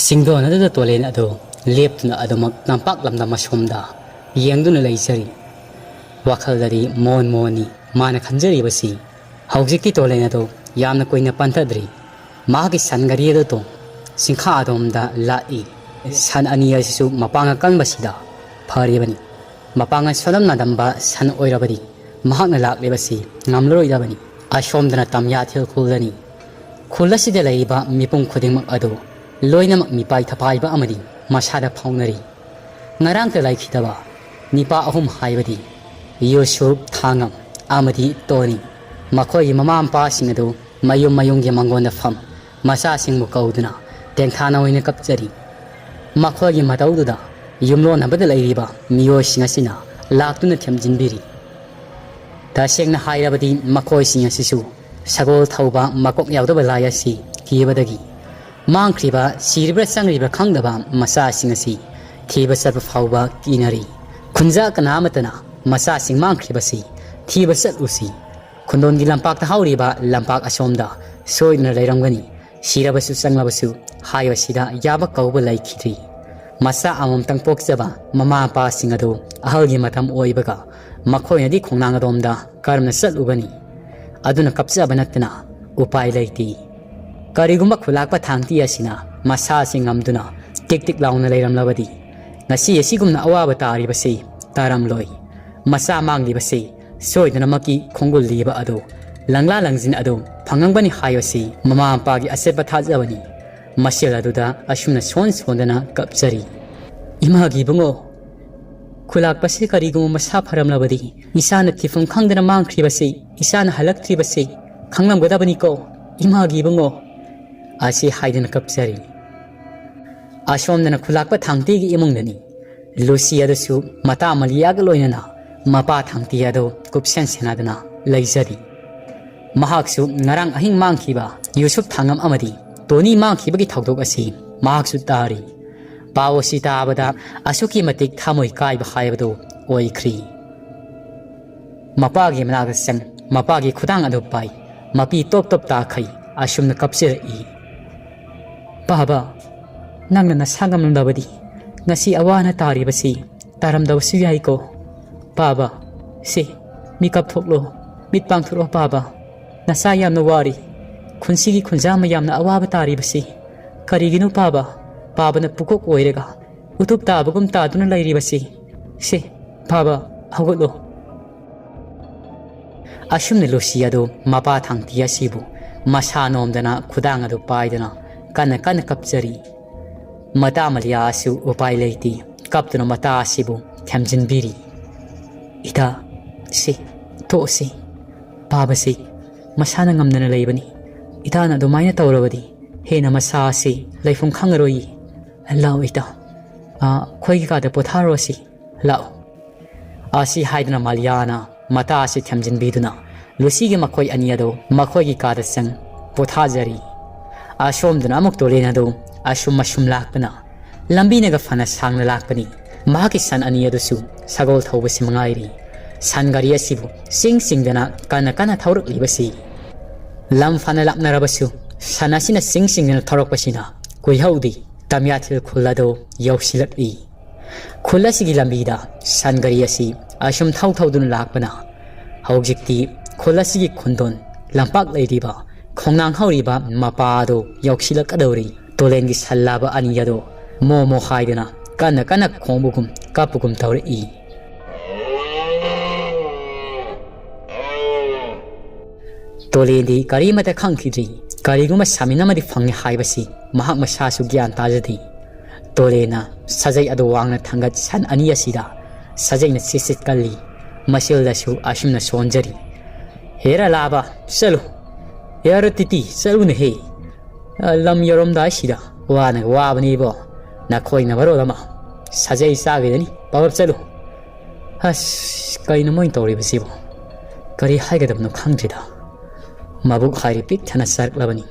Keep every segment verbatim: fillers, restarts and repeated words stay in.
ꯆꯤꯡꯗꯣꯟ ꯑꯗꯨꯗ ꯇꯣꯂꯦꯟ ꯑꯗꯨ ꯂꯦꯞꯇꯨꯅ ꯑꯗꯨꯃꯛ ꯇꯝꯄꯥꯛ ꯂꯝꯗꯝ ꯑꯁꯣꯝꯗ ꯌꯦꯡꯗꯨꯅ ꯂꯩꯖꯔꯤ꯫ ꯋꯥꯈꯜꯗꯗꯤ ꯃꯣꯟ ꯃꯣꯟꯅꯤ ꯃꯥꯅ ꯈꯟꯖꯔꯤꯕꯁꯤ꯫ ꯍꯧꯖꯤꯛꯇꯤ ꯇꯣꯂꯦꯟ ꯑꯗꯨ ꯌꯥꯝꯅ ꯀꯨꯏꯅ ꯄꯟꯊꯗ꯭ꯔꯤ꯫ ꯃꯍꯥꯛꯀꯤ ꯁꯟ ꯒꯥꯔꯤ ꯑꯗꯨ ꯇꯣꯡ ꯁꯤꯡꯈꯥ ꯑꯗꯣꯝꯗ ꯂꯥꯛꯏ꯫ ꯁꯟ ꯑꯅꯤ ꯑꯁꯤꯁꯨ ꯃꯄꯥꯡꯒꯜ ꯀꯟꯕꯁꯤꯗ ꯐꯔꯤꯕꯅꯤ꯫ ꯃꯄꯥꯡꯒꯜ ꯁꯣꯟꯗꯝꯅ ꯗꯝꯕ ꯁꯟ ꯑꯣꯏꯔꯕꯗꯤ ꯃꯍꯥꯛꯅ ꯂꯥꯛꯂꯤꯕꯁꯤ ꯉꯝꯂꯔꯣꯏꯗꯕꯅꯤ꯫ ꯑꯁꯣꯝꯗꯅ ꯇꯝꯌꯥꯊꯦꯜ ꯈꯨꯜꯗꯅꯤ꯫ ꯈꯨꯜ ꯑꯁꯤꯗ ꯂꯩꯔꯤꯕ ꯃꯤꯄꯨꯝ ꯈꯨꯗꯤꯡꯃꯛ ꯑꯗꯨ ꯂꯣꯏꯅꯃꯛ ꯃꯤꯄꯥꯏ ꯊꯄꯥꯏꯕ ꯑꯃꯗꯤ ꯃꯁꯥꯗ ꯐꯥꯎꯅꯔꯤ꯫ ꯉꯔꯥꯡꯇ ꯂꯩꯈꯤꯗꯕ ꯅꯤꯄꯥ ꯑꯍꯨꯝ ꯍꯥꯏꯕꯗꯤ ꯌꯨꯁꯨꯞ, ꯊꯥꯡꯉꯝ ꯑꯃꯗꯤ ꯇꯣꯅꯤ꯫ ꯃꯈꯣꯏꯒꯤ ꯃꯃꯥ ꯃꯄꯥꯁꯤꯡ ꯑꯗꯨ ꯃꯌꯨꯝ ꯃꯌꯨꯝꯒꯤ ꯃꯪꯒꯣꯟꯗ ꯐꯝ ꯃꯆꯥꯁꯤꯡꯕꯨ ꯀꯧꯗꯨꯅ ꯇꯦꯡꯊꯥꯅ ꯑꯣꯏꯅ ꯀꯞꯆꯔꯤ꯫ ꯃꯈꯣꯏꯒꯤ ꯃꯇꯧꯗꯨꯗ ꯌꯨꯝꯂꯣꯟꯅꯕꯗ ꯂꯩꯔꯤꯕ ꯃꯤꯑꯣꯏꯁꯤꯡ ꯑꯁꯤꯅ ꯂꯥꯛꯇꯨꯅ ꯊꯦꯝꯖꯤꯟꯕꯤꯔꯤ꯫ ꯇꯁꯦꯡꯅ ꯍꯥꯏꯔꯕꯗꯤ ꯃꯈꯣꯏꯁꯤꯡ ꯑꯁꯤꯁꯨ ꯁꯒꯣꯜ ꯊꯧꯕ ꯃꯀꯣꯛ ꯌꯥꯎꯗꯕ ꯂꯥꯏ ꯑꯁꯤ ꯀꯤꯕꯗꯒꯤ ꯃꯥꯡꯈ꯭ꯔꯤꯕ, ꯁꯤꯔꯤꯕ꯭ꯔꯥ ꯆꯪꯂꯤꯕ꯭ꯔꯥ ꯈꯪꯗꯕ ꯃꯆꯥꯁꯤꯡ ꯑꯁꯤ ꯊꯤꯕ ꯆꯠꯄ ꯐꯥꯎꯕ ꯀꯤꯅꯔꯤ꯫ ꯈꯨꯟꯖꯥ ꯀꯅꯥ ꯑꯃꯠꯇꯅ ꯃꯆꯥꯁꯤꯡ ꯃꯥꯡꯈ꯭ꯔꯤꯕꯁꯤ ꯊꯤꯕ ꯆꯠꯂꯨꯁꯤ, ꯈꯨꯟꯗꯣꯟꯒꯤ ꯂꯝꯄꯥꯛꯇ ꯍꯧꯔꯤꯕ ꯂꯝꯄꯥꯛ ꯑꯁꯣꯝꯗ ꯁꯣꯏꯗꯅ ꯂꯩꯔꯝꯒꯅꯤ, ꯁꯤꯔꯕꯁꯨ ꯆꯪꯂꯕꯁꯨ ꯍꯥꯏꯕꯁꯤꯗ ꯌꯥꯕ ꯀꯧꯕ ꯂꯩꯈꯤꯗ꯭ꯔꯤ꯫ ꯃꯆꯥ ꯑꯃꯃꯝꯇꯪ ꯄꯣꯛꯆꯕ ꯃꯃꯥ ꯃꯄꯥꯁꯤꯡ ꯑꯗꯨ ꯑꯍꯜꯒꯤ ꯃꯇꯝ ꯑꯣꯏꯕꯒ ꯃꯈꯣꯏꯅꯗꯤ ꯈꯣꯡꯅꯥꯡ ꯑꯗꯣꯝꯗ ꯀꯔꯝꯅ ꯆꯠꯂꯨꯒꯅꯤ? ꯑꯗꯨꯅ ꯀꯞꯆꯕ ꯅꯠꯇꯅ ꯎꯄꯥꯏ ꯂꯩꯇꯦ꯫ ꯀꯔꯤꯒꯨꯝꯕ ꯈꯨꯂꯥꯛꯄ ꯊꯥꯡꯇꯤ ꯑꯁꯤꯅ ꯃꯁꯥꯁꯤ ꯉꯝꯗꯨꯅ ꯇꯤꯛ ꯇꯤꯛ ꯂꯥꯎꯅ ꯂꯩꯔꯝꯂꯕꯗꯤ ꯉꯁꯤ ꯑꯁꯤꯒꯨꯝꯅ ꯑꯋꯥꯕ ꯇꯥꯔꯤꯕꯁꯤ ꯇꯥꯔꯝꯂꯣꯏ꯫ ꯃꯆꯥ ꯃꯥꯡꯂꯤꯕꯁꯤ ꯁꯣꯏꯗꯅꯃꯛꯀꯤ ꯈꯣꯡꯒꯨꯜ ꯂꯤꯕ ꯑꯗꯨ, ꯂꯪꯂꯥ ꯂꯪꯖꯤꯟ ꯑꯗꯨ ꯐꯪꯉꯝꯒꯅꯤ ꯍꯥꯏꯕꯁꯤ ꯃꯃꯥ ꯃꯄꯥꯒꯤ ꯑꯆꯦꯠꯄ ꯊꯥꯖꯕꯅꯤ꯫ ꯃꯁꯦꯜ ꯑꯗꯨꯗ ꯑꯁꯨꯝꯅ ꯁꯣꯟ ꯁꯣꯟꯗꯅ ꯀꯞꯆꯔꯤ꯫ ꯏꯃꯥꯒꯤ ꯏꯕꯨꯡꯉꯣ, ꯈꯨꯂꯥꯛꯄꯁꯤ ꯀꯔꯤꯒꯨꯝꯕ ꯃꯁꯥ ꯐꯔꯝꯂꯕꯗꯤ ꯏꯆꯥꯅ ꯊꯤꯐꯝ ꯈꯪꯗꯅ ꯃꯥꯡꯈ꯭ꯔꯤꯕꯁꯤ, ꯏꯆꯥꯅ ꯍꯜꯂꯛꯇ꯭ꯔꯤꯕꯁꯤ ꯈꯪꯂꯝꯒꯗꯕꯅꯤꯀꯣ, ꯏꯃꯥꯒꯤ ꯏꯕꯨꯡꯉꯣ꯫ ꯑꯁꯤ ꯍꯥꯏꯗꯨꯅ ꯀꯞꯆꯔꯤ꯫ ꯑꯁꯣꯝꯗꯅ ꯈꯨꯂꯥꯛꯄ ꯊꯥꯡꯇꯤꯒꯤ ꯏꯃꯨꯡꯗꯅꯤ꯫ ꯂꯨꯁꯤ ꯑꯗꯨꯁꯨ ꯃꯇꯥ ꯃꯂꯤꯌꯥꯒ ꯂꯣꯏꯅꯅ ꯃꯄꯥ ꯊꯥꯡꯇꯤ ꯑꯗꯨ ꯀꯨꯞꯁꯦꯟ ꯁꯦꯟꯅꯗꯨꯅ ꯂꯩꯖꯔꯤ꯫ ꯃꯍꯥꯛꯁꯨ ꯉꯔꯥꯡ ꯑꯍꯤꯡ ꯃꯥꯡꯈꯤꯕ ꯌꯨꯁꯨꯞ ꯊꯥꯡꯉꯝ ꯑꯃꯗꯤ ꯇꯣꯅꯤ ꯃꯥꯡꯈꯤꯕꯒꯤ ꯊꯧꯗꯣꯛ ꯑꯁꯤ ꯃꯍꯥꯛꯁꯨ ꯇꯥꯔꯤ꯫ ꯄꯥꯎ ꯑꯁꯤ ꯇꯥꯕꯗ ꯑꯁꯨꯛꯀꯤ ꯃꯇꯤꯛ ꯊꯃꯣꯏ ꯀꯥꯏꯕ ꯍꯥꯏꯕꯗꯨ ꯑꯣꯏꯈ꯭ꯔꯤ꯫ ꯃꯄꯥꯒꯤ ꯃꯅꯥꯛꯇ ꯆꯪ, ꯃꯄꯥꯒꯤ ꯈꯨꯗꯥꯡ ꯑꯗꯨ ꯄꯥꯏ, ꯃꯄꯤ ꯇꯣꯞ ꯇꯣꯞ ꯇꯥꯈꯩ ꯑꯁꯨꯝꯅ ꯀꯞꯆꯔꯛꯏ, "ꯄꯥꯕ, ꯅꯪꯅ ꯅꯁꯥ ꯉꯝꯂꯝꯂꯕꯗꯤ ꯉꯁꯤ ꯑꯋꯥ ꯑꯅꯥ ꯇꯥꯔꯤꯕꯁꯤ ꯇꯥꯔꯝꯗꯕꯁꯨ ꯌꯥꯏꯀꯣ꯫ ꯄꯥꯕ, ꯁꯤ, ꯃꯤꯀꯞ ꯊꯣꯛꯂꯣ, ꯃꯤꯠ ꯄꯥꯡꯊꯣꯛꯂꯣ ꯄꯥꯕ꯫ ꯅꯁꯥ ꯌꯥꯝꯅ ꯋꯥꯔꯤ꯫ ꯈꯨꯟꯁꯤꯒꯤ ꯈꯨꯟꯖꯥ ꯃꯌꯥꯝꯅ ꯑꯋꯥꯕ ꯇꯥꯔꯤꯕꯁꯤ ꯀꯔꯤꯒꯤꯅꯣ ꯄꯥꯕ? ꯄꯥꯕꯅ ꯄꯨꯀꯣꯛ ꯑꯣꯏꯔꯒ ꯎꯇꯨꯞ ꯇꯥꯕꯒꯨꯝ ꯇꯥꯗꯨꯅ ꯂꯩꯔꯤꯕꯁꯤ꯫ ꯁꯤ, ꯄꯥꯕ, ꯍꯧꯒꯠꯂꯣ꯫ ꯑꯁꯨꯝꯅ ꯂꯨꯁꯤ ꯑꯗꯨ ꯃꯄꯥ ꯊꯥꯡꯇꯤ ꯑꯁꯤꯕꯨ ꯃꯁꯥ ꯅꯣꯝꯗꯅ ꯈꯨꯗꯥꯡ ꯑꯗꯨ ꯄꯥꯏꯗꯨꯅ ꯀꯟꯅ ꯀꯟꯅ ꯀꯞꯆꯔꯤ꯫ ꯃꯇꯥ ꯃꯂꯤꯌꯥꯁꯨ ꯎꯄꯥꯏ ꯂꯩꯇꯦ, ꯀꯞꯇꯨꯅ ꯃꯇꯥ ꯑꯁꯤꯕꯨ ꯊꯦꯝꯖꯤꯟꯕꯤꯔꯤ꯫ "ꯏꯇꯥ, ꯁꯤ, ꯇꯣꯛꯑꯁꯤ꯫ ꯄꯥꯕꯁꯤ ꯃꯁꯥꯅ ꯉꯝꯗꯅ ꯂꯩꯕꯅꯤ꯫ ꯏꯇꯥꯅ ꯑꯗꯨꯃꯥꯏꯅ ꯇꯧꯔꯕꯗꯤ ꯍꯦꯟꯅ ꯃꯁꯥ ꯑꯁꯤ ꯂꯩꯐꯝ ꯈꯪꯉꯔꯣꯏꯌꯦ꯫ ꯂꯥꯛꯑꯣ ꯏꯇꯥ, ꯑꯥ, ꯑꯩꯈꯣꯏꯒꯤ ꯀꯥꯗ ꯄꯣꯊꯥꯔꯨꯔꯁꯤ꯫ ꯂꯥꯛꯑꯣ꯫" ꯑꯁꯤ ꯍꯥꯏꯗꯨꯅ ꯃꯥꯂꯤꯌꯥꯅ ꯃꯇꯥ ꯑꯁꯤ ꯊꯦꯝꯖꯤꯟꯕꯤꯗꯨꯅ ꯂꯨꯁꯤꯒꯤ ꯃꯈꯣꯏ ꯑꯅꯤ ꯑꯗꯨ ꯃꯈꯣꯏꯒꯤ ꯀꯥꯗ ꯆꯪ ꯄꯣꯊꯥꯖꯔꯤ꯫ ꯑꯁꯣꯝꯗꯅ ꯑꯃꯨꯛ ꯇꯣꯂꯦꯟ ꯑꯗꯨ ꯑꯁꯨꯝ ꯑꯁꯨꯝ ꯂꯥꯛꯇꯨꯅ ꯂꯝꯕꯤꯅꯒ ꯐꯅ ꯁꯥꯡꯅ ꯂꯥꯛꯄꯅꯤ꯫ ꯃꯍꯥꯛꯀꯤ ꯁꯟ ꯑꯅꯤ ꯑꯗꯨꯁꯨ ꯁꯒꯣꯜ ꯊꯧꯕꯁꯤ ꯃꯉꯥꯏꯔꯤ꯫ ꯁꯟ ꯒꯥꯔꯤ ꯑꯁꯤꯕꯨ ꯆꯤꯡ ꯆꯤꯡꯗꯅ ꯀꯟꯅ ꯀꯟꯅ ꯊꯧꯔꯛꯂꯤꯕꯁꯤ꯫ ꯂꯝ ꯐꯅ ꯂꯥꯞꯅꯔꯕꯁꯨ ꯁꯟ ꯑꯁꯤꯅ ꯆꯤꯡ ꯆꯤꯡꯗꯨꯅ ꯊꯧꯔꯛꯄꯁꯤꯅ ꯀꯨꯏꯍꯧꯗꯦ ꯇꯝꯌꯥꯊꯤꯜ ꯈꯨꯜ ꯑꯗꯨ ꯌꯧꯁꯤꯜꯂꯛꯏ꯫ ꯈꯨꯜ ꯑꯁꯤꯒꯤ ꯂꯝꯕꯤꯗ ꯁꯟ ꯒꯥꯔꯤ ꯑꯁꯤ ꯑꯁꯨꯝ ꯊꯧ ꯊꯧꯗꯨꯅ ꯂꯥꯛꯄꯅ ꯍꯧꯖꯤꯛꯇꯤ ꯈꯨꯜ ꯑꯁꯤꯒꯤ ꯈꯨꯟꯗꯣꯟ ꯂꯝꯄꯥꯛ ꯂꯩꯔꯤꯕ ꯈꯣꯡꯅꯥꯡ ꯍꯧꯔꯤꯕ ꯃꯄꯥ ꯑꯗꯨ ꯌꯧꯁꯤꯜꯂꯛꯀꯗꯧꯔꯤ꯫ ꯇꯣꯂꯦꯟꯒꯤ ꯁꯟ ꯂꯥꯕ ꯑꯅꯤ ꯑꯗꯨ ꯃꯣ ꯃꯣ ꯍꯥꯏꯗꯨꯅ ꯀꯟꯅ ꯀꯟꯅ ꯈꯣꯡꯕꯒꯨꯝ ꯀꯞꯄꯒꯨꯝ ꯇꯧꯔꯛꯏ꯫ ꯇꯣꯂꯦꯟꯗꯤ ꯀꯔꯤꯃꯠꯇ ꯈꯪꯈꯤꯗ꯭ꯔꯤ꯫ ꯀꯔꯤꯒꯨꯝꯕ ꯁꯥꯃꯤꯟ ꯑꯃꯗꯤ ꯐꯪꯉꯦ ꯍꯥꯏꯕꯁꯤ ꯃꯍꯥꯛ ꯃꯁꯥꯁꯨ ꯒ꯭ꯌꯥꯟ ꯇꯥꯖꯗꯦ꯫ ꯇꯣꯂꯦꯟꯅ ꯁꯥꯖꯩ ꯑꯗꯨ ꯋꯥꯡꯅ ꯊꯥꯡꯒꯠ ꯁꯟ ꯑꯅꯤ ꯑꯁꯤꯗ ꯁꯥꯖꯩꯅ ꯁꯤꯠ ꯁꯤꯠ ꯀꯜꯂꯤ꯫ ꯃꯆꯤꯜꯗꯁꯨ ꯑꯁꯨꯝꯅ ꯁꯣꯟꯖꯔꯤ꯫ "ꯍꯦꯔꯥ ꯂꯥꯕ, ꯆꯠꯂꯨ꯫ ꯌꯥꯔꯣ ꯇꯤꯇꯤ, ꯆꯠꯂꯨꯅꯦꯍꯦ꯫ ꯑ, ꯂꯝ ꯌꯧꯔꯝꯗꯥꯏꯁꯤꯗ ꯋꯥꯅꯒ ꯋꯥꯕꯅꯦꯕꯣ꯫ ꯅꯈꯣꯏꯅ ꯃꯔꯣꯜ ꯑꯃ ꯁꯥꯖꯩ ꯆꯥꯒꯗꯅꯤ꯫ ꯄꯥꯕꯞ ꯆꯠꯂꯨ꯫" ꯑꯁ, ꯀꯩꯅꯣ ꯃꯣꯏꯅ ꯇꯧꯔꯤꯕꯁꯤꯕꯣ? ꯀꯔꯤ ꯍꯥꯏꯒꯗꯕꯅꯣ ꯈꯪꯗ꯭ꯔꯤꯗ꯫ ꯃꯕꯨꯛ ꯍꯥꯏꯔꯦ ꯄꯤꯛ ꯊꯟꯅ ꯆꯥꯔꯛꯂꯕꯅꯤ꯫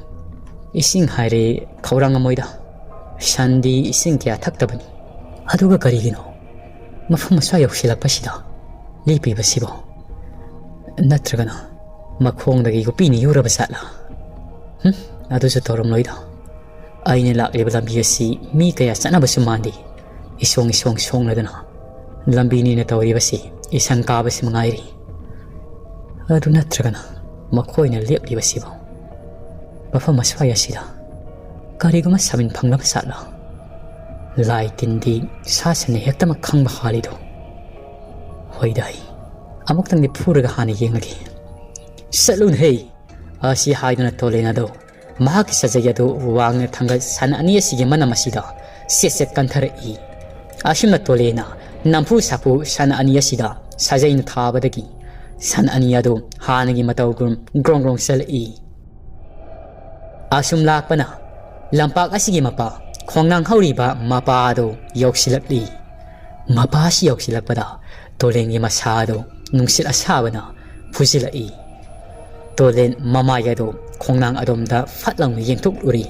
ꯏꯁꯤꯡ ꯍꯥꯏꯔꯦ ꯈꯧꯔꯥꯡꯉꯝꯃꯣꯏꯗ꯫ ꯁꯟꯗꯤ ꯏꯁꯤꯡ ꯀꯌꯥ ꯊꯛꯇꯕꯅꯤ꯫ ꯑꯗꯨꯒ ꯀꯔꯤꯒꯤꯅꯣ ꯃꯐꯝ ꯑꯁ꯭ꯋꯥꯏ ꯌꯧꯁꯤꯜꯂꯛꯄꯁꯤꯗ ꯂꯦꯞꯄꯤꯕꯁꯤꯕꯣ? ꯅꯠꯇ꯭ꯔꯒꯅ ꯃꯈꯣꯡꯗꯒꯤ ꯌꯣꯠꯄꯤꯅ ꯌꯨꯔꯕ ꯖꯥꯠꯂꯥ? ꯍꯨꯝ, ꯑꯗꯨꯁꯨ ꯇꯧꯔꯝꯂꯣꯏꯗ꯫ ꯑꯩꯅ ꯂꯥꯛꯂꯤꯕ ꯂꯝꯕꯤ ꯑꯁꯤ ꯃꯤ ꯀꯌꯥ ꯆꯠꯅꯕꯁꯨ ꯃꯥꯟꯗꯦ꯫ ꯏꯁꯣꯡ ꯏꯁꯣꯡ ꯁꯣꯡꯂꯗꯨꯅ ꯂꯝꯕꯤꯅꯤꯅ ꯇꯧꯔꯤꯕꯁꯤ ꯏꯁꯪ ꯀꯥꯕꯁꯤ ꯃꯉꯥꯏꯔꯤ꯫ ꯑꯗꯨ ꯅꯠꯇ꯭ꯔꯒꯅ ꯃꯈꯣꯏꯅ ꯂꯦꯞꯂꯤꯕꯁꯤꯕꯨ ꯃꯐꯝ ꯑꯁ꯭ꯋꯥꯏ ꯑꯁꯤꯗ ꯀꯔꯤꯒꯨꯝꯕ ꯁꯥꯃꯤꯟ ꯐꯪꯂꯕ ꯖꯥꯠꯂꯥ? ꯂꯥꯏ ꯇꯤꯟꯗꯤ ꯁꯥ ꯁꯟꯅ ꯍꯦꯛꯇꯃꯛ ꯈꯪꯕ ꯍꯥꯜꯂꯤꯗꯣ꯫ ꯍꯣꯏꯗ, ꯑꯩ ꯑꯃꯨꯛꯇꯪꯗꯤ ꯐꯨꯔꯒ ꯍꯥꯟꯅ ꯌꯦꯡꯂꯒꯦ꯫ ꯆꯠꯂꯨꯅꯍꯦ! ꯑꯁꯤ ꯍꯥꯏꯗꯨꯅ ꯇꯣꯂꯦꯟ ꯑꯗꯨ ꯃꯍꯥꯛꯀꯤ ꯁꯥꯖꯩ ꯑꯗꯨ ꯋꯥꯡꯅ ꯊꯥꯡꯒꯠ ꯁꯟ ꯑꯅꯤ ꯑꯁꯤꯒꯤ ꯃꯅꯝ ꯑꯁꯤꯗ ꯁꯦꯠ ꯁꯦꯠ ꯀꯟꯊꯔꯛꯏ꯫ ꯑꯁꯨꯝꯅ ꯇꯣꯂꯦꯟꯅ ꯅꯝꯐꯨ ꯁꯥꯐꯨ ꯁꯟ ꯑꯅꯤ ꯑꯁꯤꯗ ꯁꯥꯖꯩꯅ ꯊꯥꯕꯗꯒꯤ ꯁꯟ ꯑꯅꯤ ꯑꯗꯨ ꯍꯥꯟꯅꯒꯤ ꯃꯇꯧꯒꯨꯝ ꯒ꯭ꯔꯣꯡ ꯒ꯭ꯔꯣꯡ ꯆꯦꯜꯂꯛꯏ꯫ ꯑꯁꯨꯝ ꯂꯥꯛꯄꯅ ꯂꯝꯄꯥꯛ ꯑꯁꯤꯒꯤ ꯃꯄꯥ, ꯈꯣꯡꯅꯥꯡ ꯍꯧꯔꯤꯕ ꯃꯄꯥ ꯑꯗꯨ ꯌꯧꯁꯤꯜꯂꯛꯂꯤ꯫ ꯃꯄꯥ ꯑꯁꯤ ꯌꯧꯁꯤꯜꯂꯛꯄꯗ ꯇꯣꯂꯦꯟꯒꯤ ꯃꯁꯥ ꯑꯗꯨ ꯅꯨꯡꯁꯤꯠ ꯑꯁꯥꯕꯅ ꯐꯨꯖꯤꯜꯂꯛꯏ꯫ ꯇꯣꯂꯦꯟ ꯃꯃꯥꯏ ꯑꯗꯨ ꯈꯣꯡꯅꯥꯡ ꯑꯗꯣꯝꯗ ꯐꯠ ꯂꯥꯎꯅ ꯌꯦꯡꯊꯣꯛꯂꯨꯔꯤ꯫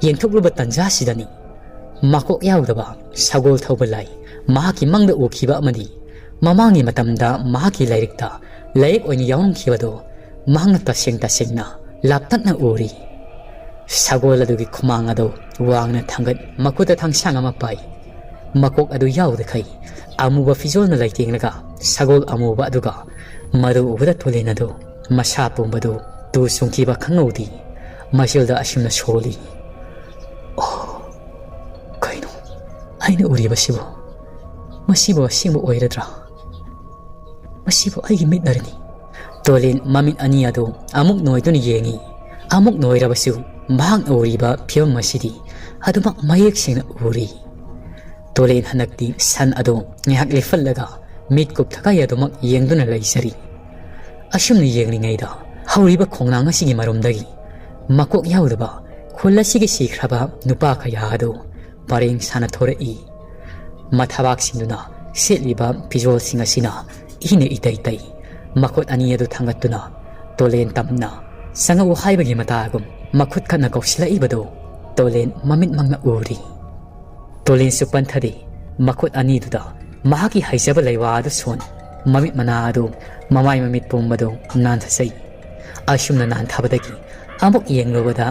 ꯌꯦꯡꯊꯣꯛꯂꯨꯕ ꯇꯟꯖꯥꯁꯤꯗꯅꯤ ꯃꯀꯣꯛ ꯌꯥꯎꯗꯕ ꯁꯒꯣꯜ ꯊꯧꯕ ꯂꯥꯏ ꯃꯍꯥꯛꯀꯤ ꯃꯪꯗ ꯎꯈꯤꯕ ꯑꯃꯗꯤ ꯃꯃꯥꯡꯒꯤ ꯃꯇꯝꯗ ꯃꯍꯥꯛꯀꯤ ꯂꯥꯏꯔꯤꯛꯇ ꯂꯥꯏꯔꯤꯛ ꯑꯣꯏꯅ ꯌꯥꯎꯔꯝꯈꯤꯕꯗꯨ ꯃꯍꯥꯛꯅ ꯇꯁꯦꯡ ꯇꯁꯦꯡꯅ ꯂꯥꯞꯇꯛꯅ ꯎꯔꯤ꯫ ꯁꯒꯣꯜ ꯑꯗꯨꯒꯤ ꯈꯨꯃꯥꯡ ꯑꯗꯨ ꯋꯥꯡꯅ ꯊꯥꯡꯒꯠ ꯃꯈꯨꯠꯇ ꯊꯥꯡꯁꯥꯡ ꯑꯃ ꯄꯥꯏ꯫ ꯃꯀꯣꯛ ꯑꯗꯨ ꯌꯥꯎꯗꯈꯩ ꯑꯃꯨꯕ ꯐꯤꯖꯣꯜꯅ ꯂꯩꯇꯦꯡꯂꯒ ꯁꯒꯣꯜ ꯑꯃꯨꯕ ꯑꯗꯨꯒ ꯃꯗꯨ ꯎꯕꯗ ꯇꯣꯂꯦꯟ ꯑꯗꯨ ꯃꯁꯥ ꯄꯨꯝꯕꯗꯨ ꯇꯨ ꯆꯨꯡꯈꯤꯕ ꯈꯪꯍꯧꯗꯦ꯫ ꯃꯆꯤꯜꯗ ꯑꯁꯨꯝꯅ ꯁꯣꯜꯂꯤ, "ꯑꯣ, ꯀꯩꯅꯣ ꯑꯩꯅ ꯎꯔꯤꯕꯁꯤꯕꯨ? ꯃꯁꯤꯕꯨ ꯑꯁꯦꯡꯕ ꯑꯣꯏꯔꯗ꯭ꯔꯥ? ꯃꯁꯤꯕꯨ ꯑꯩꯒꯤ ꯃꯤꯠꯅꯔꯅꯤ?" ꯇꯣꯂꯦꯟ ꯃꯃꯤꯠ ꯑꯅꯤ ꯑꯗꯨ ꯑꯃꯨꯛ ꯅꯣꯏꯗꯨꯅ ꯌꯦꯡꯉꯤ꯫ ꯑꯃꯨꯛ ꯅꯣꯏꯔꯕꯁꯨ ꯃꯍꯥꯛꯅ ꯎꯔꯤꯕ ꯐꯤꯕꯝ ꯑꯁꯤꯗꯤ ꯑꯗꯨꯃꯛ ꯃꯌꯦꯛ ꯁꯦꯡꯅ ꯎꯔꯤ꯫ ꯇꯣꯂꯦꯟ ꯍꯟꯗꯛꯇꯤ ꯁꯟ ꯑꯗꯨ ꯉꯥꯏꯍꯥꯛ ꯂꯦꯞꯍꯜꯂꯒ ꯃꯤꯠ ꯀꯨꯞꯊꯒꯥꯏ ꯑꯗꯨꯃꯛ ꯌꯦꯡꯗꯨꯅ ꯂꯩꯖꯔꯤ꯫ ꯑꯁꯨꯝꯅ ꯌꯦꯡꯂꯤꯉꯩꯗ ꯍꯧꯔꯤꯕ ꯈꯣꯡꯅꯥꯡ ꯑꯁꯤꯒꯤ ꯃꯔꯨꯝꯗꯒꯤ ꯃꯀꯣꯛ ꯌꯥꯎꯗꯕ ꯈꯨꯜ ꯑꯁꯤꯒꯤ ꯁꯤꯈ꯭ꯔꯕ ꯅꯨꯄꯥ ꯀꯌꯥ ꯑꯗꯨ ꯄꯔꯦꯡ ꯁꯥꯅ ꯊꯣꯔꯛꯏ꯫ ꯃꯊꯕꯥꯛꯁꯤꯡꯗꯨꯅ ꯁꯦꯠꯂꯤꯕ ꯐꯤꯖꯣꯜꯁꯤꯡ ꯑꯁꯤꯅ ꯏꯅ ꯏꯇꯩ ꯇꯩ꯫ ꯃꯈꯨꯠ ꯑꯅꯤ ꯑꯗꯨ ꯊꯥꯡꯒꯠꯇꯨꯅ ꯇꯣꯂꯦꯟ ꯇꯝꯅ ꯆꯪꯉꯛꯎ ꯍꯥꯏꯕꯒꯤ ꯃꯇꯥꯒꯨꯝ ꯃꯈꯨꯠ ꯈꯠꯅ ꯀꯧꯁꯤꯜꯂꯛꯏꯕꯗꯨ ꯇꯣꯂꯦꯟ ꯃꯃꯤꯠꯃꯛꯅ ꯎꯔꯤ꯫ ꯇꯣꯂꯦꯟꯁꯨ ꯄꯟꯊꯗꯦ꯫ ꯃꯈꯨꯠ ꯑꯅꯤꯗꯨꯗ ꯃꯍꯥꯛꯀꯤ ꯍꯩꯖꯕ ꯂꯩꯋꯥ ꯑꯗꯨ ꯁꯣꯟ, ꯃꯃꯤꯠ ꯃꯅꯥ ꯑꯗꯨ, ꯃꯃꯥꯏ ꯃꯃꯤꯠ ꯄꯨꯝꯕꯗꯨ ꯅꯥꯟꯊꯖꯩ꯫ ꯑꯁꯨꯝꯅ ꯅꯥꯟꯊꯕꯗꯒꯤ ꯑꯃꯨꯛ ꯌꯦꯡꯂꯨꯕꯗ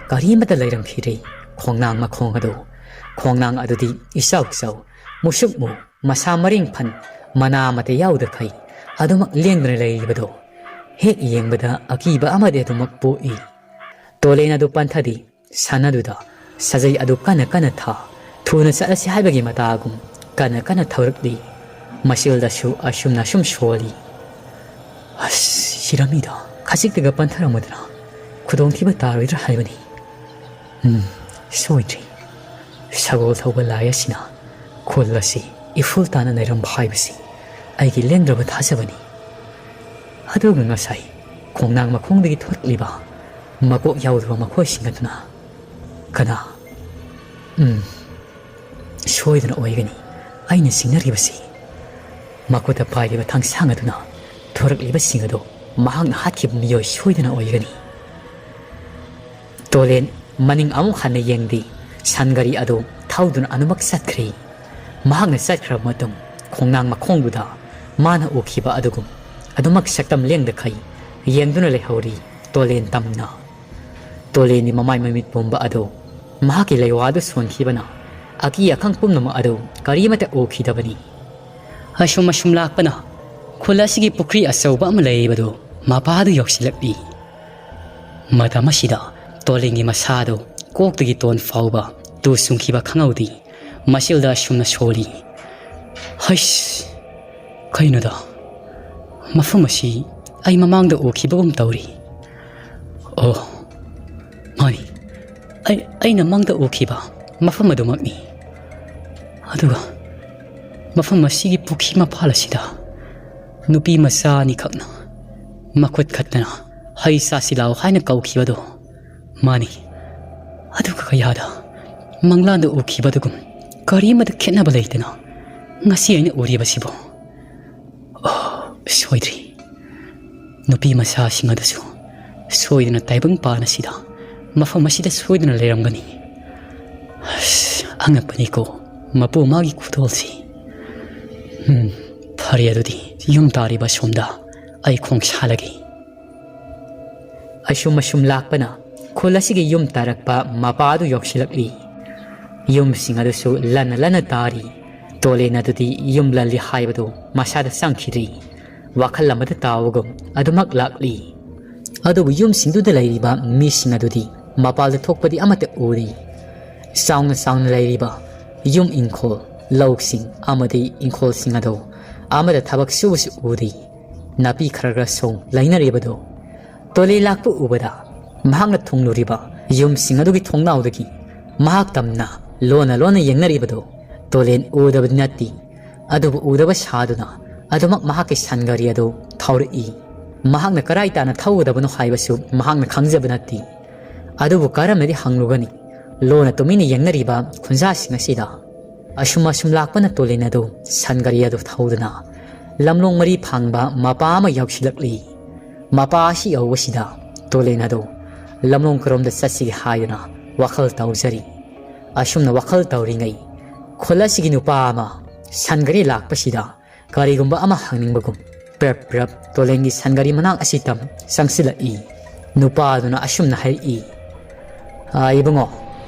ꯀꯔꯤꯃꯠꯇ ꯂꯩꯔꯝꯈꯤꯗ꯭ꯔꯦ꯫ ꯈꯣꯡꯅꯥꯡ ꯃꯈꯣꯡ ꯑꯗꯨ, ꯈꯣꯡꯅꯥꯡ ꯑꯗꯨꯗꯤ ꯏꯆꯥꯎ ꯆꯥꯎ, ꯃꯨꯁꯨꯛ ꯃꯨ, ꯃꯁꯥ ꯃꯔꯦꯡ ꯐꯟ, ꯃꯅꯥ ꯑꯃꯠꯇ ꯌꯥꯎꯗꯈꯩ ꯑꯗꯨꯃꯛ ꯂꯦꯡꯗꯨꯅ ꯂꯩꯔꯤꯕꯗꯣ ꯍꯦꯛ ꯌꯦꯡꯕꯗ ꯑꯀꯤꯕ ꯑꯃꯗꯤ ꯑꯗꯨꯃꯛ ꯄꯣꯛꯏ꯫ ꯇꯣꯂꯦꯟ ꯑꯗꯨ ꯄꯟꯊꯗꯤ ꯁꯟ ꯑꯗꯨꯗ ꯁꯥꯖꯩ ꯑꯗꯨ ꯀꯟꯅ ꯀꯟꯅ ꯊꯥ, ꯊꯨꯅ ꯆꯠꯂꯁꯤ ꯍꯥꯏꯕꯒꯤ ꯃꯇꯥꯒꯨꯝ ꯀꯟꯅ ꯀꯟꯅ ꯊꯧꯔꯛꯂꯤ꯫ ꯃꯁꯤꯜꯗꯁꯨ ꯑꯁꯨꯝꯅ ꯁꯨꯝ ꯁꯣꯜꯂꯤ꯫ ꯑꯁ, ꯁꯤꯔꯝꯃꯤꯗ, ꯈꯖꯤꯛꯇꯒ ꯄꯟꯊꯔꯝꯃꯗꯅ ꯈꯨꯗꯣꯡꯊꯤꯕ ꯇꯥꯔꯣꯏꯗ꯭ꯔꯥ ꯍꯥꯏꯕꯅꯤ꯫ ꯎꯝ, ꯁꯣꯏꯗ꯭ꯔꯤ꯫ ꯁꯒꯣꯜ ꯊꯧꯕ ꯂꯥꯏ ꯑꯁꯤꯅ ꯈꯨꯜ ꯑꯁꯤ ꯏꯐꯨꯜ ꯇꯥꯅ ꯂꯩꯔꯝꯕ ꯍꯥꯏꯕꯁꯤ ꯑꯩꯒꯤ ꯂꯦꯡꯗ꯭ꯔꯕ ꯊꯥꯖꯕꯅꯤ꯫ ꯑꯗꯨꯒ ꯉꯁꯥꯏ ꯈꯣꯡꯅꯥꯡ ꯃꯈꯣꯡꯗꯒꯤ ꯊꯣꯔꯛꯂꯤꯕ ꯃꯀꯣꯛ ꯌꯥꯎꯗꯕ ꯃꯈꯣꯏꯁꯤꯡ ꯑꯗꯨꯅ ꯀꯅꯥ? ꯎꯝ, ꯁꯣꯏꯗꯅ ꯑꯣꯏꯒꯅꯤ꯫ ꯑꯩꯅ ꯆꯤꯡꯅꯔꯤꯕꯁꯤ ꯃꯈꯨꯠꯇ ꯄꯥꯏꯔꯤꯕ ꯊꯥꯡꯁꯥꯡ ꯑꯗꯨꯅ ꯊꯣꯔꯛꯂꯤꯕꯁꯤꯡ ꯑꯗꯨ ꯃꯍꯥꯛꯅ ꯍꯥꯠꯈꯤꯕ ꯃꯤꯑꯣꯏ ꯁꯣꯏꯗꯅ ꯑꯣꯏꯒꯅꯤ꯫ ꯇꯣꯂꯦꯟ ꯃꯅꯤꯡ ꯑꯃꯨꯛ ꯍꯟꯅ ꯌꯦꯡꯗꯦ꯫ ꯁꯟ ꯒꯥꯔꯤ ꯑꯗꯨ ꯊꯧꯗꯨꯅ ꯑꯗꯨꯃꯛ ꯆꯠꯈ꯭ꯔꯦ꯫ ꯃꯍꯥꯛꯅ ꯆꯠꯈ꯭ꯔꯕ ꯃꯇꯨꯡ ꯈꯣꯡꯅꯥꯡ ꯃꯈꯣꯡꯗꯨꯗ ꯃꯥꯅ ꯎꯈꯤꯕ ꯑꯗꯨꯒꯨꯝ ꯑꯗꯨꯃꯛ ꯁꯛꯇꯝ ꯂꯦꯡꯗꯈꯩ ꯌꯦꯡꯗꯨꯅ ꯂꯩꯍꯧꯔꯤ ꯇꯣꯂꯦꯟ ꯇꯝꯅ꯫ ꯇꯣꯂꯦꯟꯒꯤ ꯃꯃꯥꯏ ꯃꯃꯤꯠ ꯄꯨꯝꯕ ꯑꯗꯨ ꯃꯍꯥꯛꯀꯤ ꯂꯩꯋꯥꯗꯨ ꯁꯣꯟꯈꯤꯕꯅ ꯑꯀꯤ ꯑꯈꯪ ꯄꯨꯝꯅꯃꯛ ꯑꯗꯨ ꯀꯔꯤꯃꯠꯇ ꯎꯈꯤꯗꯕꯅꯤ꯫ ꯑꯁꯨꯝ ꯑꯁꯨꯝ ꯂꯥꯛꯄꯅ ꯈꯨꯜ ꯑꯁꯤꯒꯤ ꯄꯨꯈ꯭ꯔꯤ ꯑꯆꯧꯕ ꯑꯃ ꯂꯩꯔꯤꯕꯗꯨ ꯃꯄꯥꯗꯨ ꯌꯧꯁꯤꯜꯂꯛꯂꯤ꯫ ꯃꯇꯝ ꯑꯁꯤꯗ ꯇꯣꯂꯦꯟꯒꯤ ꯃꯁꯥꯗꯨ ꯀꯣꯛꯇꯒꯤ ꯇꯣꯟ ꯐꯥꯎꯕ ꯇꯨ ꯆꯨꯡꯈꯤꯕ ꯈꯪꯍꯧꯗꯦ꯫ ꯃꯁꯤꯜꯗ ꯑꯁꯨꯝꯅ ꯁꯣꯜꯂꯤ꯫ ꯍꯩꯁ! ꯀꯩꯅꯣꯗ? ꯃꯐꯝ ꯑꯁꯤ ꯑꯩ ꯃꯃꯥꯡꯗ ꯎꯈꯤꯕꯒꯨꯝ ꯇꯧꯔꯤ꯫ ꯑꯣ, ꯃꯥꯅꯤ꯫ ꯑꯩ, ꯑꯩꯅ ꯃꯪꯗ ꯎꯈꯤꯕ ꯃꯐꯝ ꯑꯗꯨꯃꯛꯅꯤ꯫ ꯑꯗꯨꯒ ꯃꯐꯝ ꯑꯁꯤꯒꯤ ꯄꯨꯈ꯭ꯔꯤ ꯃꯄꯥꯜ ꯑꯁꯤꯗ ꯅꯨꯄꯤ ꯃꯆꯥ ꯑꯅꯤꯈꯛꯅ ꯃꯈꯨꯠ ꯈꯠꯇꯅ "ꯍꯩ ꯆꯥꯁꯤ ꯂꯥꯎ" ꯍꯥꯏꯅ ꯀꯧꯈꯤꯕꯗꯣ ꯃꯥꯅꯤ꯫ ꯑꯗꯨꯒ ꯀꯌꯥꯗ ꯃꯪꯂꯥꯟꯗ ꯎꯈꯤꯕꯗꯨꯒꯨꯝ ꯀꯔꯤꯃꯠꯇ ꯈꯦꯠꯅꯕ ꯂꯩꯇꯅ ꯉꯁꯤ ꯑꯩꯅ ꯎꯔꯤꯕꯁꯤꯕꯨ? ꯑꯣ, ꯁꯣꯏꯗ꯭ꯔꯤ꯫ ꯅꯨꯄꯤ ꯃꯆꯥꯁꯤꯡ ꯑꯗꯨꯁꯨ ꯁꯣꯏꯗꯅ ꯇꯥꯏꯕꯪ ꯄꯥꯟ ꯑꯁꯤꯗ, ꯃꯐꯝ ꯑꯁꯤꯗ ꯁꯣꯏꯗꯅ ꯂꯩꯔꯝꯒꯅꯤ꯫ ꯑꯁ, ꯑꯉꯛꯄꯅꯤꯀꯣ, ꯃꯄꯨ ꯃꯥꯒꯤ ꯈꯨꯗꯣꯜꯁꯤ꯫ ꯎꯝ, ꯐꯔꯦ, ꯑꯗꯨꯗꯤ ꯌꯨꯝ ꯇꯥꯔꯤꯕ ꯁꯣꯝꯗ ꯑꯩ ꯈꯣꯡ ꯁꯥꯜꯂꯒꯦ꯫ ꯑꯁꯨꯝ ꯑꯁꯨꯝ ꯂꯥꯛꯄꯅ ꯈꯨꯜ ꯑꯁꯤꯒꯤ ꯌꯨꯝ ꯇꯥꯔꯛꯄ ꯃꯄꯥ ꯑꯗꯨ ꯌꯧꯁꯤꯜꯂꯛꯂꯤ꯫ ꯌꯨꯝꯁꯤꯡ ꯑꯗꯨꯁꯨ ꯂꯟꯅ ꯂꯟꯅ ꯇꯥꯔꯤ꯫ ꯇꯣꯂꯦꯟ ꯑꯗꯨꯗꯤ ꯌꯨꯝ ꯂꯜꯂꯤ ꯍꯥꯏꯕꯗꯨ ꯃꯁꯥꯗ ꯆꯪꯈꯤꯗ꯭ꯔꯤ꯫ ꯋꯥꯈꯜ ꯑꯃꯗ ꯇꯥꯎꯕꯒꯨꯝ ꯑꯗꯨꯃꯛ ꯂꯥꯛꯂꯤ꯫ ꯑꯗꯨꯕꯨ ꯌꯨꯝꯁꯤꯡꯗꯨꯗ ꯂꯩꯔꯤꯕ ꯃꯤꯁꯤꯡ ꯑꯗꯨꯗꯤ ꯃꯄꯥꯜꯗ ꯊꯣꯛꯄꯗꯤ ꯑꯃꯠꯇ ꯎꯗꯦ꯫ ꯆꯥꯎꯅ ꯆꯥꯎꯅ ꯂꯩꯔꯤꯕ ꯌꯨꯝ ꯏꯪꯈꯣꯜ, ꯂꯧꯁꯤꯡ ꯑꯃꯗꯤ ꯏꯪꯈꯣꯜꯁꯤꯡ ꯑꯗꯨ ꯑꯃꯗ ꯊꯕꯛ ꯁꯨꯕꯁꯨ ꯎꯗꯦ꯫ ꯅꯥꯄꯤ ꯈꯔ ꯈꯔ ꯁꯣꯡ ꯂꯩꯅꯔꯤꯕꯗꯨ ꯇꯣꯂꯦ ꯂꯥꯛꯄ ꯎꯕꯗ ꯃꯍꯥꯛꯅ ꯊꯨꯡꯂꯨꯔꯤꯕ ꯌꯨꯝꯁꯤꯡ ꯑꯗꯨꯒꯤ ꯊꯣꯡꯅꯥꯎꯗꯒꯤ ꯃꯍꯥꯛ ꯇꯝꯅ ꯂꯣꯟꯅ ꯂꯣꯟꯅ ꯌꯦꯡꯅꯔꯤꯕꯗꯨ ꯇꯣꯂꯦꯟ ꯎꯗꯕꯗꯤ ꯅꯠꯇꯦ꯫ ꯑꯗꯨꯕꯨ ꯎꯗꯕ ꯁꯥꯗꯨꯅ ꯑꯗꯨꯃꯛ ꯃꯍꯥꯛꯀꯤ ꯁꯟ ꯒꯥꯔꯤ ꯑꯗꯨ ꯊꯧꯔꯛꯏ꯫ ꯃꯍꯥꯛꯅ ꯀꯔꯥꯏ ꯇꯥꯅ ꯊꯧꯒꯗꯕꯅꯣ ꯍꯥꯏꯕꯁꯨ ꯃꯍꯥꯛꯅ ꯈꯪꯖꯕ ꯅꯠꯇꯦ꯫ ꯑꯗꯨꯕꯨ ꯀꯔꯝꯅꯗꯤ ꯍꯪꯂꯨꯒꯅꯤ? ꯂꯣꯟꯅ ꯇꯨꯃꯤꯟꯅ ꯌꯦꯡꯅꯔꯤꯕ ꯈꯨꯟꯖꯥꯁꯤꯡ ꯑꯁꯤꯗ꯫ ꯑꯁꯨꯝ ꯑꯁꯨꯝ ꯂꯥꯛꯄꯅ ꯇꯣꯂꯦꯟ ꯑꯗꯨ ꯁꯟ ꯒꯥꯔꯤ ꯑꯗꯨ ꯊꯧꯗꯨꯅ ꯂꯝꯂꯣꯡ ꯃꯔꯤ ꯐꯥꯡꯕ ꯃꯄꯥ ꯑꯃ ꯌꯧꯁꯤꯜꯂꯛꯂꯤ꯫ ꯃꯄꯥ ꯑꯁꯤ ꯌꯧꯕꯁꯤꯗ ꯇꯣꯂꯦꯟ ꯑꯗꯨ ꯂꯝꯂꯣꯡ ꯀꯔꯣꯝꯗ ꯆꯠꯁꯤꯒꯦ ꯍꯥꯏꯗꯨꯅ ꯋꯥꯈꯜ ꯇꯧꯖꯔꯤ꯫ ꯑꯁꯨꯝꯅ ꯋꯥꯈꯜ ꯇꯧꯔꯤꯉꯩ ꯈꯨꯜ ꯑꯁꯤꯒꯤ ꯅꯨꯄꯥ ꯑꯃ ꯁꯟ ꯒꯥꯔꯤ ꯂꯥꯛꯄꯁꯤꯗ ꯀꯔꯤꯒꯨꯝꯕ ꯑꯃ ꯍꯪꯅꯤꯡꯕꯒꯨꯝ ꯄ꯭ꯔꯞ ꯄ꯭ꯔꯞ ꯇꯣꯂꯦꯟꯒꯤ ꯁꯟ ꯒꯥꯔꯤ ꯃꯅꯥꯛ ꯑꯁꯤ ꯇꯝ ꯆꯪꯁꯤꯜꯂꯛꯏ꯫ ꯅꯨꯄꯥ ꯑꯗꯨꯅ ꯑꯁꯨꯝꯅ ꯍꯥꯏꯔꯛꯏ, "ꯑꯥ, ꯏꯕꯨꯡꯉꯣ,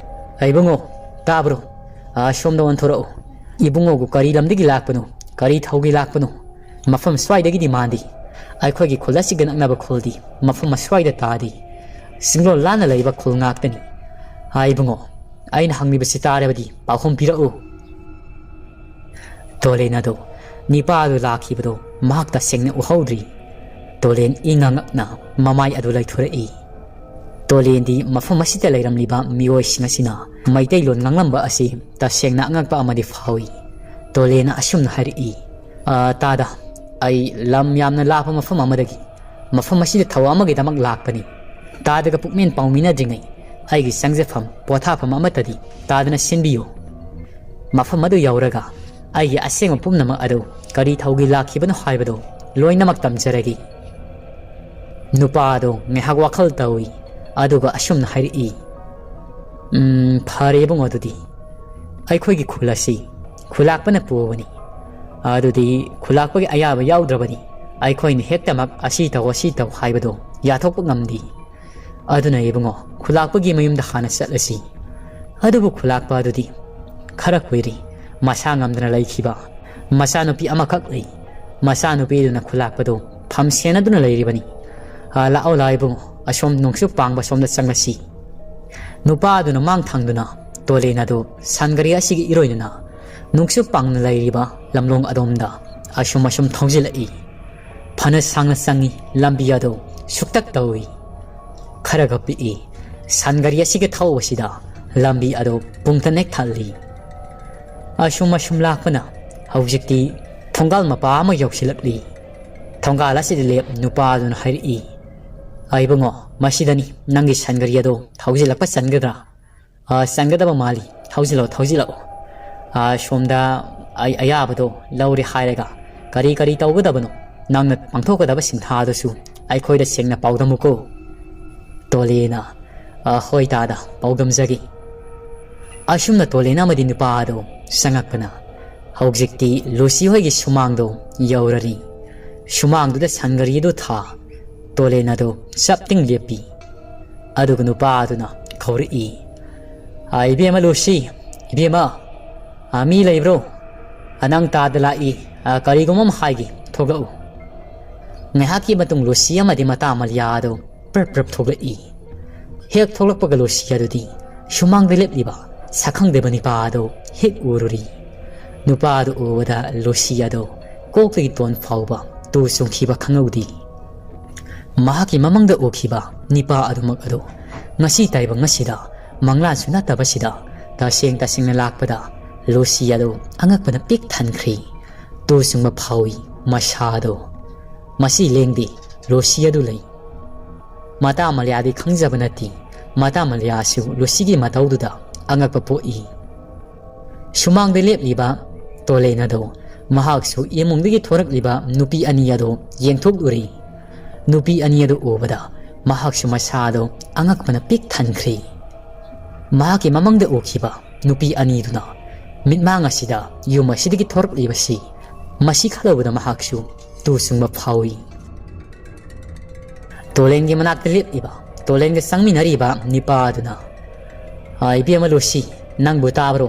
ꯑꯥ, ꯏꯕꯨꯡꯉꯣ, ꯇꯥꯕ꯭ꯔꯣ? ꯑꯥ, ꯁꯣꯝꯗ ꯑꯣꯟꯊꯣꯔꯛꯎ꯫ ꯏꯕꯨꯡꯉꯣꯕꯨ ꯀꯔꯤ ꯂꯝꯗꯒꯤ ꯂꯥꯛꯄꯅꯣ? ꯀꯔꯤ ꯊꯧꯒꯤ ꯂꯥꯛꯄꯅꯣ? ꯃꯐꯝ ꯁ꯭ꯋꯥꯏꯗꯒꯤꯗꯤ ꯃꯥꯟꯗꯦ꯫ ꯑꯩꯈꯣꯏꯒꯤ ꯈꯨꯜ ꯑꯁꯤꯒ ꯅꯛꯅꯕ ꯈꯨꯜꯗꯤ ꯃꯐꯝ ꯑꯁ꯭ꯋꯥꯏꯗ ꯇꯥꯗꯦ꯫ ꯆꯤꯡꯂꯣꯜ ꯂꯥꯟꯅ ꯂꯩꯕ ꯈꯨꯜ ꯉꯥꯛꯇꯅꯤ꯫ ꯑꯥ, ꯏꯕꯨꯡꯉꯣ, ꯑꯩꯅ ꯍꯪꯂꯤꯕꯁꯤ ꯇꯥꯔꯕꯗꯤ ꯄꯥꯎꯈꯨꯝ ꯄꯤꯔꯛꯎ꯫" ꯇꯣꯂꯦꯟ ꯑꯗꯨ ꯅꯤꯄꯥ ꯑꯗꯨ ꯂꯥꯛꯈꯤꯕꯗꯨ ꯃꯍꯥꯛ ꯇꯁꯦꯡꯅ ꯎꯍꯧꯗ꯭ꯔꯤ꯫ ꯇꯣꯂꯦꯟ ꯏꯉꯛ ꯉꯛꯅ ꯃꯃꯥꯏ ꯑꯗꯨ ꯂꯩꯊꯣꯔꯛꯏ꯫ ꯇꯣꯂꯦꯟꯗꯤ ꯃꯐꯝ ꯑꯁꯤꯗ ꯂꯩꯔꯝꯂꯤꯕ ꯃꯤꯑꯣꯏꯁꯤꯡ ꯑꯁꯤꯅ ꯃꯩꯇꯩꯂꯣꯟ ꯉꯥꯡꯂꯝꯕ ꯑꯁꯤ ꯇꯁꯦꯡꯅ ꯑꯉꯛꯄ ꯑꯃꯗꯤ ꯐꯥꯎꯏ꯫ ꯇꯣꯂꯦꯟꯅ ꯑꯁꯨꯝꯅ ꯍꯥꯏꯔꯛꯏ, "ꯑ, ꯇꯥꯗ, ꯑꯩ ꯂꯝ ꯌꯥꯝꯅ ꯂꯥꯞꯄ ꯃꯐꯝ ꯑꯃꯗꯒꯤ ꯃꯐꯝ ꯑꯁꯤꯗ ꯊꯧ ꯑꯃꯒꯤꯗꯃꯛ ꯂꯥꯛꯄꯅꯤ꯫ ꯇꯥꯗꯒ ꯄꯨꯛꯃꯦꯟ ꯄꯥꯎꯃꯤꯟꯅꯗ꯭ꯔꯤꯉꯩ ꯑꯩꯒꯤ ꯆꯪꯖꯐꯝ, ꯄꯣꯊꯥꯐꯝ ꯑꯃꯠꯇꯗꯤ ꯇꯥꯗꯅ ꯁꯤꯟꯕꯤꯌꯨ꯫ ꯃꯐꯝ ꯑꯗꯨ ꯌꯧꯔꯒ ꯑꯩꯒꯤ ꯑꯁꯦꯡꯕ ꯄꯨꯝꯅꯃꯛ ꯑꯗꯨ ꯀꯔꯤ ꯊꯧꯒꯤ ꯂꯥꯛꯈꯤꯕꯅꯣ ꯍꯥꯏꯕꯗꯨ ꯂꯣꯏꯅꯃꯛ ꯇꯝꯖꯔꯒꯦ꯫" ꯅꯨꯄꯥ ꯑꯗꯨ ꯉꯥꯏꯍꯥꯛ ꯋꯥꯈꯜ ꯇꯧꯏ, ꯑꯗꯨꯒ ꯑꯁꯨꯝꯅ ꯍꯥꯏꯔꯛꯏ, "ꯎꯝ, ꯐꯔꯦ ꯏꯕꯨꯡꯉꯣ, ꯑꯗꯨꯗꯤ ꯑꯩꯈꯣꯏꯒꯤ ꯈꯨꯜ ꯑꯁꯤ ꯈꯨꯂꯥꯛꯄꯅ ꯄꯨꯕꯅꯤ꯫ ꯑꯗꯨꯗꯤ ꯈꯨꯂꯥꯛꯄꯒꯤ ꯑꯌꯥꯕ ꯌꯥꯎꯗ꯭ꯔꯕꯗꯤ ꯑꯩꯈꯣꯏꯅ ꯍꯦꯛꯇꯃꯛ ꯑꯁꯤ ꯇꯧ, ꯑꯁꯤ ꯇꯧ ꯍꯥꯏꯕꯗꯨ ꯌꯥꯊꯣꯛꯄ ꯉꯝꯗꯦ꯫ "ꯑꯗꯨꯅ ꯏꯕꯨꯡꯉꯣ, ꯈꯨꯂꯥꯛꯄꯒꯤ ꯃꯌꯨꯝꯗ ꯍꯥꯟꯅ ꯆꯠꯂꯁꯤ꯫" ꯑꯗꯨꯕꯨ ꯈꯨꯂꯥꯛꯄ ꯑꯗꯨꯗꯤ ꯈꯔ ꯀꯨꯏꯔꯤ ꯃꯁꯥ ꯉꯝꯗꯅ ꯂꯩꯈꯤꯕ꯫ ꯃꯆꯥꯅꯨꯄꯤ ꯑꯃꯈꯛ ꯂꯩ꯫ ꯃꯆꯥꯅꯨꯄꯤꯗꯨꯅ ꯈꯨꯂꯥꯛꯄꯗꯨ ꯐꯝ ꯁꯦꯟꯅꯗꯨꯅ ꯂꯩꯔꯤꯕꯅꯤ꯫ "ꯑ, ꯂꯥꯛꯑꯣ, ꯂꯥꯛꯑꯣ ꯏꯕꯨꯡꯉꯣ, ꯑꯁꯣꯝ ꯅꯣꯡꯆꯨꯞ ꯄꯥꯡꯕ ꯁꯣꯝꯗ ꯆꯪꯂꯁꯤ꯫" ꯅꯨꯄꯥ ꯑꯗꯨꯅ ꯃꯥꯡ ꯊꯥꯡꯗꯨꯅ ꯇꯣꯂꯦꯟ ꯑꯗꯨ ꯁꯟꯒꯥꯔꯤ ꯑꯁꯤꯒꯤ ꯏꯔꯣꯏꯗꯨꯅ ꯅꯣꯡꯆꯨꯞ ꯄꯥꯡꯅ ꯂꯩꯔꯤꯕ ꯂꯝꯂꯣꯡ ꯑꯗꯣꯝꯗ ꯑꯁꯨꯝ ꯑꯁꯨꯝ ꯊꯧꯖꯤꯜꯂꯛꯏ꯫ ꯐꯅ ꯁꯥꯡꯅ ꯆꯪꯏ, ꯂꯝꯕꯤ ꯑꯗꯨ ꯁꯨꯛꯇꯛ ꯇꯧꯏ꯫ ꯈꯔꯒ ꯄꯤꯛꯏ꯫ ꯁꯟꯒꯥꯔꯤ ꯑꯁꯤꯒꯤ ꯊꯧꯕꯁꯤꯗ ꯂꯝꯕꯤ ꯑꯗꯨ ꯄꯨꯡꯇ ꯅꯦꯛ ꯊꯜꯂꯤ꯫ ꯑꯁꯨꯝ ꯑꯁꯨꯝ ꯂꯥꯛꯄꯅ ꯍꯧꯖꯤꯛꯇꯤ ꯊꯣꯡꯒꯥꯜ ꯃꯄꯥ ꯑꯃ ꯌꯧꯁꯤꯜꯂꯛꯂꯤ꯫ ꯊꯣꯡꯒꯥꯜ ꯑꯁꯤꯗ ꯂꯦꯞ ꯅꯨꯄꯥ ꯑꯗꯨꯅ ꯍꯥꯏꯔꯛꯏ, "ꯑ, ꯏꯕꯨꯡꯉꯣ, ꯃꯁꯤꯗꯅꯤ ꯅꯪꯒꯤ ꯁꯟꯒꯥꯔꯤ ꯑꯗꯣ ꯊꯧꯖꯤꯜꯂꯛꯄ ꯆꯟꯒꯗ꯭ꯔꯥ?" "ꯑ, ꯆꯟꯒꯗꯕ ꯃꯥꯜꯂꯤ꯫ ꯊꯧꯖꯤꯜꯂꯣ, ꯊꯧꯖꯤꯜꯂꯛꯑꯣ꯫ ꯑ, ꯁꯣꯝꯗ ꯑꯩ ꯑꯌꯥꯕꯗꯣ ꯂꯧꯔꯦ ꯍꯥꯏꯔꯒ ꯀꯔꯤ ꯀꯔꯤ ꯇꯧꯒꯗꯕꯅꯣ? ꯅꯪꯅ ꯄꯥꯡꯊꯣꯛꯀꯗꯕ ꯁꯤꯡꯊꯥꯗꯨꯁꯨ ꯑꯩꯈꯣꯏꯗ ꯁꯦꯡꯅ ꯄꯥꯎꯗꯝꯃꯨꯀꯣ꯫" ꯇꯣꯂꯦꯅ, "ꯑ, ꯍꯣꯏ ꯇꯥꯗ, ꯄꯥꯎꯗꯝꯖꯒꯦ꯫" ꯑꯁꯨꯝꯅ ꯇꯣꯂꯦꯟ ꯑꯃꯗꯤ ꯅꯨꯄꯥ ꯑꯗꯨ ꯆꯪꯉꯛꯄꯅ ꯍꯧꯖꯤꯛꯇꯤ ꯂꯨꯁꯤ ꯍꯣꯏꯒꯤ ꯁꯨꯃꯥꯡꯗꯣ ꯌꯧꯔꯔꯤ꯫ ꯁꯨꯃꯥꯡꯗꯨꯗ ꯁꯟꯒꯥꯔꯤ ꯑꯗꯨ ꯊꯥ ꯇꯣꯂꯦꯟ ꯑꯗꯨ ꯆꯞ ꯇꯤꯡ ꯂꯦꯞꯄꯤ꯫ ꯑꯗꯨꯒ ꯅꯨꯄꯥ ꯑꯗꯨꯅ ꯀꯧꯔꯛꯏ, "ꯑ, ꯏꯕꯦꯝꯃ ꯂꯨꯁꯤ, ꯏꯕꯦꯝꯃ, ꯑ, ꯃꯤ ꯂꯩꯕ꯭ꯔꯣ? ꯑ, ꯅꯪ ꯇꯥꯗ ꯂꯥꯛꯏ, ꯑ, ꯀꯔꯤꯒꯨꯝꯕ ꯑꯃ ꯍꯥꯏꯒꯦ, ꯊꯣꯛꯂꯛꯎ꯫" ꯉꯥꯏꯍꯥꯛꯀꯤ ꯃꯇꯨꯡ ꯂꯨꯁꯤ ꯑꯃꯗꯤ ꯃꯇꯥ ꯃꯂꯤꯌꯥ ꯑꯗꯨ ꯄ꯭ꯔꯞ ꯄ꯭ꯔꯞ ꯊꯣꯛꯂꯛꯏ꯫ ꯍꯦꯛ ꯊꯣꯛꯂꯛꯄꯒ ꯂꯨꯁꯤ ꯑꯗꯨꯗꯤ ꯁꯨꯃꯥꯡꯗ ꯂꯦꯞꯂꯤꯕ ꯁꯛꯈꯪꯗꯕ ꯅꯨꯄꯥ ꯑꯗꯨ ꯍꯦꯛ ꯎꯔꯨꯔꯤ꯫ ꯅꯨꯄꯥ ꯑꯗꯨ ꯎꯕꯗ ꯂꯨꯁꯤ ꯑꯗꯨ ꯀꯣꯛꯇꯒꯤ ꯇꯣꯟ ꯐꯥꯎꯕ ꯇꯨ ꯆꯨꯡꯈꯤꯕ ꯈꯪꯍꯧꯗꯦ꯫ ꯃꯍꯥꯛꯀꯤ ꯃꯃꯥꯡꯗ ꯎꯈꯤꯕ ꯅꯤꯄꯥ ꯑꯗꯨꯃꯛ ꯑꯗꯨ ꯉꯁꯤ ꯇꯥꯏꯕꯪ ꯑꯁꯤꯗ ꯃꯪꯂꯥꯟꯁꯨ ꯅꯠꯇꯕꯁꯤꯗ ꯇꯁꯦꯡ ꯇꯁꯦꯡꯅ ꯂꯥꯛꯄꯗ ꯂꯨꯁꯤ ꯑꯗꯨ ꯑꯉꯛꯄꯅ ꯄꯤꯛ ꯊꯟꯈ꯭ꯔꯤ꯫ ꯇꯨ ꯆꯨꯡꯕ ꯐꯥꯎꯏ ꯃꯁꯥ ꯑꯗꯨ꯫ ꯃꯁꯤ ꯂꯦꯡꯗꯦ, ꯂꯨꯁꯤ ꯑꯗꯨ ꯂꯩ꯫ ꯃꯇꯥ ꯃꯂꯤꯌꯥꯗꯤ ꯈꯪꯖꯕ ꯅꯠꯇꯦ꯫ ꯃꯇꯥ ꯃꯂꯤꯌꯥꯁꯨ ꯂꯨꯁꯤꯒꯤ ꯃꯇꯧꯗꯨꯗ ꯑꯉꯛꯄ ꯄꯣꯛꯏ꯫ ꯁꯨꯃꯥꯡꯗ ꯂꯦꯞꯂꯤꯕ ꯇꯣꯂꯦꯟ ꯑꯗꯣ ꯃꯍꯥꯛꯁꯨ ꯏꯃꯨꯡꯗꯒꯤ ꯊꯣꯔꯛꯂꯤꯕ ꯅꯨꯄꯤ ꯑꯅꯤ ꯑꯗꯣ ꯌꯦꯡꯊꯣꯛꯂꯨꯔꯤ꯫ ꯅꯨꯄꯤ ꯑꯅꯤ ꯑꯗꯨ ꯎꯕꯗ ꯃꯍꯥꯛꯁꯨ ꯃꯁꯥꯗꯣ ꯑꯉꯛꯄꯅ ꯄꯤꯛ ꯊꯟꯈ꯭ꯔꯦ꯫ ꯃꯍꯥꯛꯀꯤ ꯃꯃꯥꯡꯗ ꯎꯈꯤꯕ ꯅꯨꯄꯤ ꯑꯅꯤꯗꯨꯅ ꯃꯤꯠꯃꯥꯡ ꯑꯁꯤꯗ ꯌꯨꯝ ꯑꯁꯤꯗꯒꯤ ꯊꯣꯔꯛꯂꯤꯕꯁꯤ ꯃꯁꯤ ꯈꯜꯂꯨꯕꯗ ꯃꯍꯥꯛꯁꯨ ꯇꯨ ꯆꯨꯡꯕ ꯐꯥꯎꯏ꯫ ꯇꯣꯂꯦꯟꯒꯤ ꯃꯅꯥꯛꯇ ꯂꯦꯞꯂꯤꯕ ꯇꯣꯂꯦꯟꯒ ꯆꯪꯃꯤꯟꯅꯔꯤꯕ ꯅꯤꯄꯥ ꯑꯗꯨꯅ, "ꯑ, ꯏꯕꯦꯝꯃ ꯂꯨꯁꯤ, ꯅꯪꯕꯨ ꯇꯥꯕ꯭ꯔꯣ?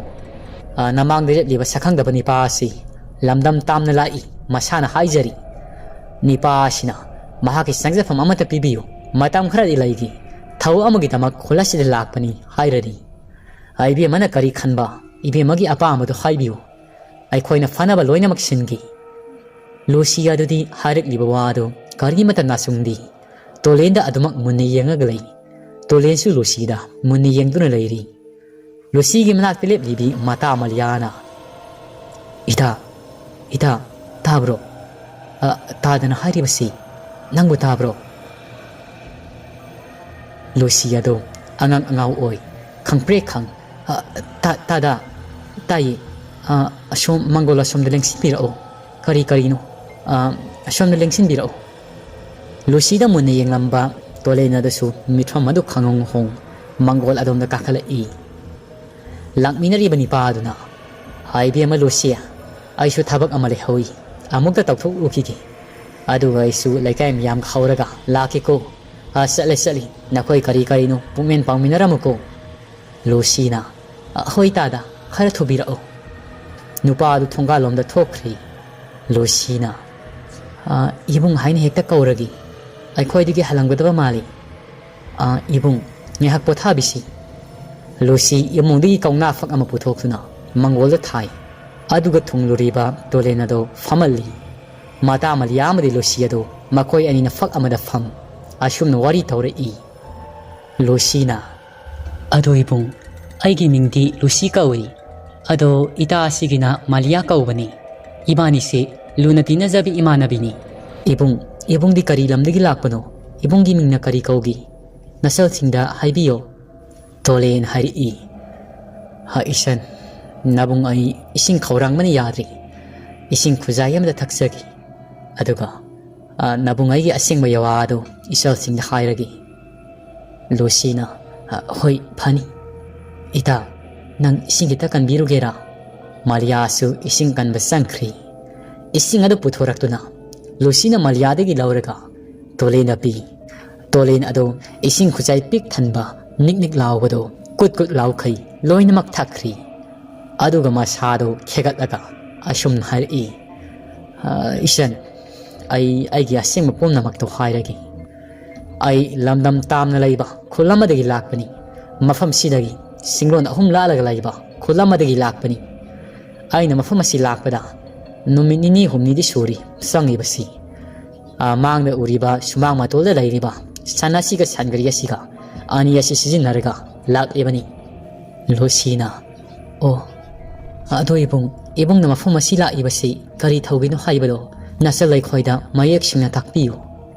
ꯑ, ꯅꯃꯥꯡꯗ ꯂꯦꯞꯂꯤꯕ ꯁꯛꯈꯪꯗꯕ ꯅꯤꯄꯥ ꯑꯁꯤ ꯂꯝꯗꯝ ꯇꯥꯝꯅ ꯂꯥꯛꯏ, ꯃꯁꯥꯅ ꯍꯥꯏꯖꯔꯤ꯫ ꯅꯤꯄꯥ ꯑꯁꯤꯅ ꯃꯍꯥꯛꯀꯤ ꯆꯪꯖꯐꯝ ꯑꯃꯠꯇ ꯄꯤꯕꯤꯌꯨ, ꯃꯇꯝ ꯈꯔꯗꯤ ꯂꯩꯒꯦ, ꯊꯕꯛ ꯑꯃꯒꯤꯗꯃꯛ ꯈꯨꯜ ꯑꯁꯤꯗ ꯂꯥꯛꯄꯅꯤ" ꯍꯥꯏꯔꯅꯤ꯫ "ꯑ, ꯏꯕꯦꯝꯃꯅ ꯀꯔꯤ ꯈꯟꯕ, ꯏꯕꯦꯝꯃꯒꯤ ꯑꯄꯥꯝꯕꯗꯨ ꯍꯥꯏꯕꯤꯌꯨ, ꯑꯩꯈꯣꯏꯅ ꯐꯅꯕ ꯂꯣꯏꯅꯃꯛ ꯁꯤꯟꯒꯦ"꯫ ꯂꯨꯁꯤ ꯑꯗꯨꯗꯤ ꯍꯥꯏꯔꯛꯂꯤꯕ ꯋꯥꯗꯨ ꯀꯔꯤꯃꯠꯇ ꯅꯥꯆꯨꯡꯗꯦ꯫ ꯇꯣꯂꯦꯟꯗ ꯑꯗꯨꯃꯛ ꯃꯨꯟꯅ ꯌꯦꯡꯉꯒ ꯂꯩ꯫ ꯇꯣꯂꯦꯟꯁꯨ ꯂꯨꯁꯤꯗ ꯃꯨꯟꯅ ꯌꯦꯡꯗꯨꯅ ꯂꯩꯔꯤ꯫ ꯂꯨꯁꯤꯒꯤ ꯃꯅꯥꯛꯇ ꯂꯦꯞꯂꯤꯕꯤ ꯃꯇꯥ ꯃꯂꯤꯌꯥꯅ, "ꯏꯇꯥ, ꯏꯇꯥ, ꯇꯥꯕ꯭ꯔꯣ? ꯑ, ꯇꯥꯗꯅ ꯍꯥꯏꯔꯤꯕꯁꯤ ꯅꯪꯕꯨ ꯇꯥꯕ꯭ꯔꯣ?" ꯂꯨꯁꯤ ꯑꯗꯣ ꯑꯉꯥꯡ ꯑꯉꯥꯎ ꯑꯣꯏ, ꯈꯪꯄ꯭ꯔꯦꯛ ꯈꯪ꯫ "ꯑ, ꯇꯥ-, ꯇꯥꯗꯥ, ꯇꯥꯏꯌꯦ꯫ ꯑ, ꯑꯁꯣꯝ, ꯃꯪꯒꯣꯜ ꯑꯁꯣꯝꯗ ꯂꯦꯡꯁꯤꯟꯕꯤꯔꯛꯑꯣ꯫ ꯀꯔꯤ ꯀꯔꯤꯅꯣ? ꯑ, ꯑꯁꯣꯝꯗ ꯂꯦꯡꯁꯤꯟꯕꯤꯔꯛꯑꯣ"꯫ ꯂꯨꯁꯤꯗ ꯃꯨꯟꯅ ꯌꯦꯡꯂꯝꯕ ꯇꯣꯂꯦꯟ ꯑꯗꯨꯁꯨ ꯃꯤꯠꯐꯝ ꯑꯗꯨ ꯈꯪꯍꯣꯡ ꯍꯣꯡ ꯃꯪꯒꯣꯜ ꯑꯗꯣꯝꯗ ꯀꯥꯈꯠꯂꯛꯏ꯫ ꯂꯥꯛꯃꯤꯟꯅꯔꯤꯕ ꯅꯤꯄꯥ ꯑꯗꯨꯅ, "ꯍꯥꯏ ꯏꯕꯦꯝꯃ ꯂꯨꯁꯤ, ꯑꯩꯁꯨ ꯊꯕꯛ ꯑꯃ ꯂꯩꯍꯧꯏ, ꯑꯃꯨꯛꯇ ꯇꯧꯊꯣꯛꯂꯨꯈꯤꯒꯦ꯫ ꯑꯗꯨꯒ ꯑꯩꯁꯨ ꯂꯩꯀꯥꯏ ꯃꯤꯌꯥꯝꯒ ꯍꯧꯔꯒ ꯂꯥꯛꯀꯦꯀꯣ꯫ ꯑ, ꯆꯠꯂꯦ, ꯆꯠꯂꯤ꯫ ꯅꯈꯣꯏ ꯀꯔꯤ ꯀꯔꯤꯅꯣ ꯄꯨꯡꯃꯦꯟ ꯄꯥꯡꯃꯤꯟꯅꯔꯝꯃꯨꯀꯣ"꯫ ꯂꯨꯁꯤꯅ, "ꯑ, ꯍꯣꯏ ꯇꯥꯗ, ꯈꯔ ꯊꯨꯕꯤꯔꯛꯎ"꯫ ꯅꯨꯄꯥ ꯑꯗꯨ ꯊꯣꯡꯒꯥꯜꯂꯣꯝꯗ ꯊꯣꯛꯈ꯭ꯔꯦ꯫ ꯂꯨꯁꯤꯅ, "ꯑ, ꯏꯕꯨꯡ ꯍꯥꯏꯅ ꯍꯦꯛꯇ ꯀꯧꯔꯒꯦ꯫ ꯑꯩꯈꯣꯏꯗꯒꯤ ꯍꯜꯂꯝꯒꯗꯕ ꯃꯥꯜꯂꯤ꯫ ꯑ, ꯏꯕꯨꯡ, ꯉꯥꯏꯍꯥꯛ ꯄꯣꯊꯥꯕꯤꯁꯤ"꯫ ꯂꯨꯁꯤ ꯏꯃꯨꯡꯗꯒꯤ ꯀꯧꯅꯥ ꯐꯛ ꯑꯃ ꯄꯨꯊꯣꯛꯇꯨꯅ ꯃꯪꯒꯣꯜꯗ ꯊꯥꯏ꯫ ꯑꯗꯨꯒ ꯊꯨꯡꯂꯨꯔꯤꯕ ꯇꯣꯂꯦꯟ ꯑꯗꯨ ꯐꯝꯍꯜꯂꯤ꯫ ꯃꯇꯥ ꯃꯂꯤꯌꯥ ꯑꯃꯗꯤ ꯂꯨꯁꯤ ꯑꯗꯨ ꯃꯈꯣꯏ ꯑꯅꯤꯅ ꯐꯛ ꯑꯃꯗ ꯐꯝ ꯑꯁꯨꯝꯅ ꯋꯥꯔꯤ ꯇꯧꯔꯛꯏ꯫ ꯂꯨꯁꯤꯅ, "ꯑꯗꯣ ꯏꯕꯨꯡ, ꯑꯩꯒꯤ ꯃꯤꯡꯗꯤ ꯂꯨꯁꯤ ꯀꯧꯏ꯫ ꯑꯗꯣ ꯏꯇꯥ ꯑꯁꯤꯒꯤꯅ ꯃꯥꯂꯤꯌꯥ ꯀꯧꯕꯅꯤ꯫ ꯏꯕꯥꯅꯤꯁꯦ ꯂꯨꯅ ꯇꯤꯟꯅꯖꯕꯤ ꯏꯃꯥꯟꯅꯕꯤꯅꯤ꯫ ꯏꯕꯨꯡ, ꯏꯕꯨꯡꯗꯤ ꯀꯔꯤ ꯂꯝꯗꯒꯤ ꯂꯥꯛꯄꯅꯣ? ꯏꯕꯨꯡꯒꯤ ꯃꯤꯡꯅ ꯀꯔꯤ ꯀꯧꯒꯤ? ꯅꯆꯜꯁꯤꯡꯗ ꯍꯥꯏꯕꯤꯌꯣ"꯫ ꯇꯣꯂꯦꯟ ꯍꯥꯏꯔꯛꯏ, "ꯍ, ꯏꯁꯟ, ꯅꯕꯨꯡ ꯑꯩ ꯏꯁꯤꯡ ꯈꯧꯔꯥꯡꯕꯅ ꯌꯥꯗ꯭ꯔꯤ꯫ ꯏꯁꯤꯡ ꯈꯨꯖꯥꯏ ꯑꯃꯗ ꯊꯛꯆꯒꯦ꯫ ꯑꯗꯨꯒ, ꯑ, ꯅꯕꯨꯡ ꯑꯩꯒꯤ ꯑꯁꯦꯡꯕ ꯌꯋꯥ ꯑꯗꯨ ꯏꯆꯜꯁꯤꯡꯗ ꯍꯥꯏꯔꯒꯦ"꯫ ꯂꯨꯁꯤꯅ, "ꯑ, ꯍꯣꯏ, ꯐꯅꯤ꯫ ꯏꯇꯥ, ꯅꯪ ꯏꯁꯤꯡ ꯈꯤꯇ ꯀꯟꯕꯤꯔꯨꯒꯦꯔꯥ?" ꯃꯥꯂꯤꯌꯥꯁꯨ ꯏꯁꯤꯡ ꯀꯟꯕ ꯆꯪꯈ꯭ꯔꯤ꯫ ꯏꯁꯤꯡ ꯑꯗꯨ ꯄꯨꯊꯣꯔꯛꯇꯨꯅ ꯂꯨꯁꯤꯅ ꯃꯥꯂꯤꯌꯥꯗꯒꯤ ꯂꯧꯔꯒ ꯇꯣꯂꯦꯟꯗ ꯄꯤ꯫ ꯇꯣꯂꯦꯟ ꯑꯗꯨ ꯏꯁꯤꯡ ꯈꯨꯆꯥꯏ ꯄꯤꯛ ꯊꯟꯕ ꯅꯤꯛ ꯅꯤꯛ ꯂꯥꯎꯕꯗꯨ ꯀꯨꯠ ꯀꯨꯠ ꯂꯥꯎꯈꯩ ꯂꯣꯏꯅꯃꯛ ꯊꯛꯈ꯭ꯔꯤ꯫ ꯑꯗꯨꯒ ꯃꯁꯥꯗꯨ ꯈꯦꯒꯠꯂꯒ ꯑꯁꯨꯝꯅ ꯍꯥꯏꯔꯛꯏ, "ꯑ, ꯏꯆꯟ, ꯑꯩ ꯑꯩꯒꯤ ꯑꯁꯦꯡꯕ ꯄꯨꯝꯅꯃꯛꯇꯣ ꯍꯥꯏꯔꯒꯦ꯫ ꯑꯩ ꯂꯝꯗꯝ ꯇꯥꯝꯅ ꯂꯩꯕ ꯈꯨꯜ ꯑꯃꯗꯒꯤ ꯂꯥꯛꯄꯅꯤ꯫ ꯃꯐꯝꯁꯤꯗꯒꯤ ꯆꯤꯡꯂꯣꯟ ꯑꯍꯨꯝ ꯂꯥꯜꯂꯒ ꯂꯩꯕ ꯈꯨꯜ ꯑꯃꯗꯒꯤ ꯂꯥꯛꯄꯅꯤ꯫ ꯑꯩꯅ ꯃꯐꯝ ꯑꯁꯤ ꯂꯥꯛꯄꯗ ꯅꯨꯃꯤꯠ ꯅꯤꯅꯤ ꯍꯨꯝꯅꯤꯗꯤ ꯁꯨꯔꯤ ꯆꯪꯉꯤꯕꯁꯤ꯫ ꯑ, ꯃꯥꯡꯗ ꯎꯔꯤꯕ ꯁꯨꯃꯥꯡ ꯃꯇꯣꯜꯗ ꯂꯩꯔꯤꯕ ꯁꯟ ꯑꯁꯤꯒ ꯁꯟꯒꯔꯤ ꯑꯁꯤꯒ ꯑꯅꯤ ꯑꯁꯤ ꯁꯤꯖꯤꯟꯅꯔꯒ ꯂꯥꯛꯂꯤꯕꯅꯤ꯫" ꯂꯨꯁꯤꯅ, "ꯑꯣ, ꯑꯗꯣ ꯏꯕꯨꯡ, ꯏꯕꯨꯡꯅ ꯃꯐꯝ ꯑꯁꯤ ꯂꯥꯛꯏꯕꯁꯤ ꯀꯔꯤ ꯊꯧꯒꯤꯅꯣ ꯍꯥꯏꯕꯗꯣ ꯅꯆꯜ ꯑꯩꯈꯣꯏꯗ ꯃꯌꯦꯛ ꯁꯦꯡꯅ ꯇꯥꯛꯄꯤꯌꯨ꯫"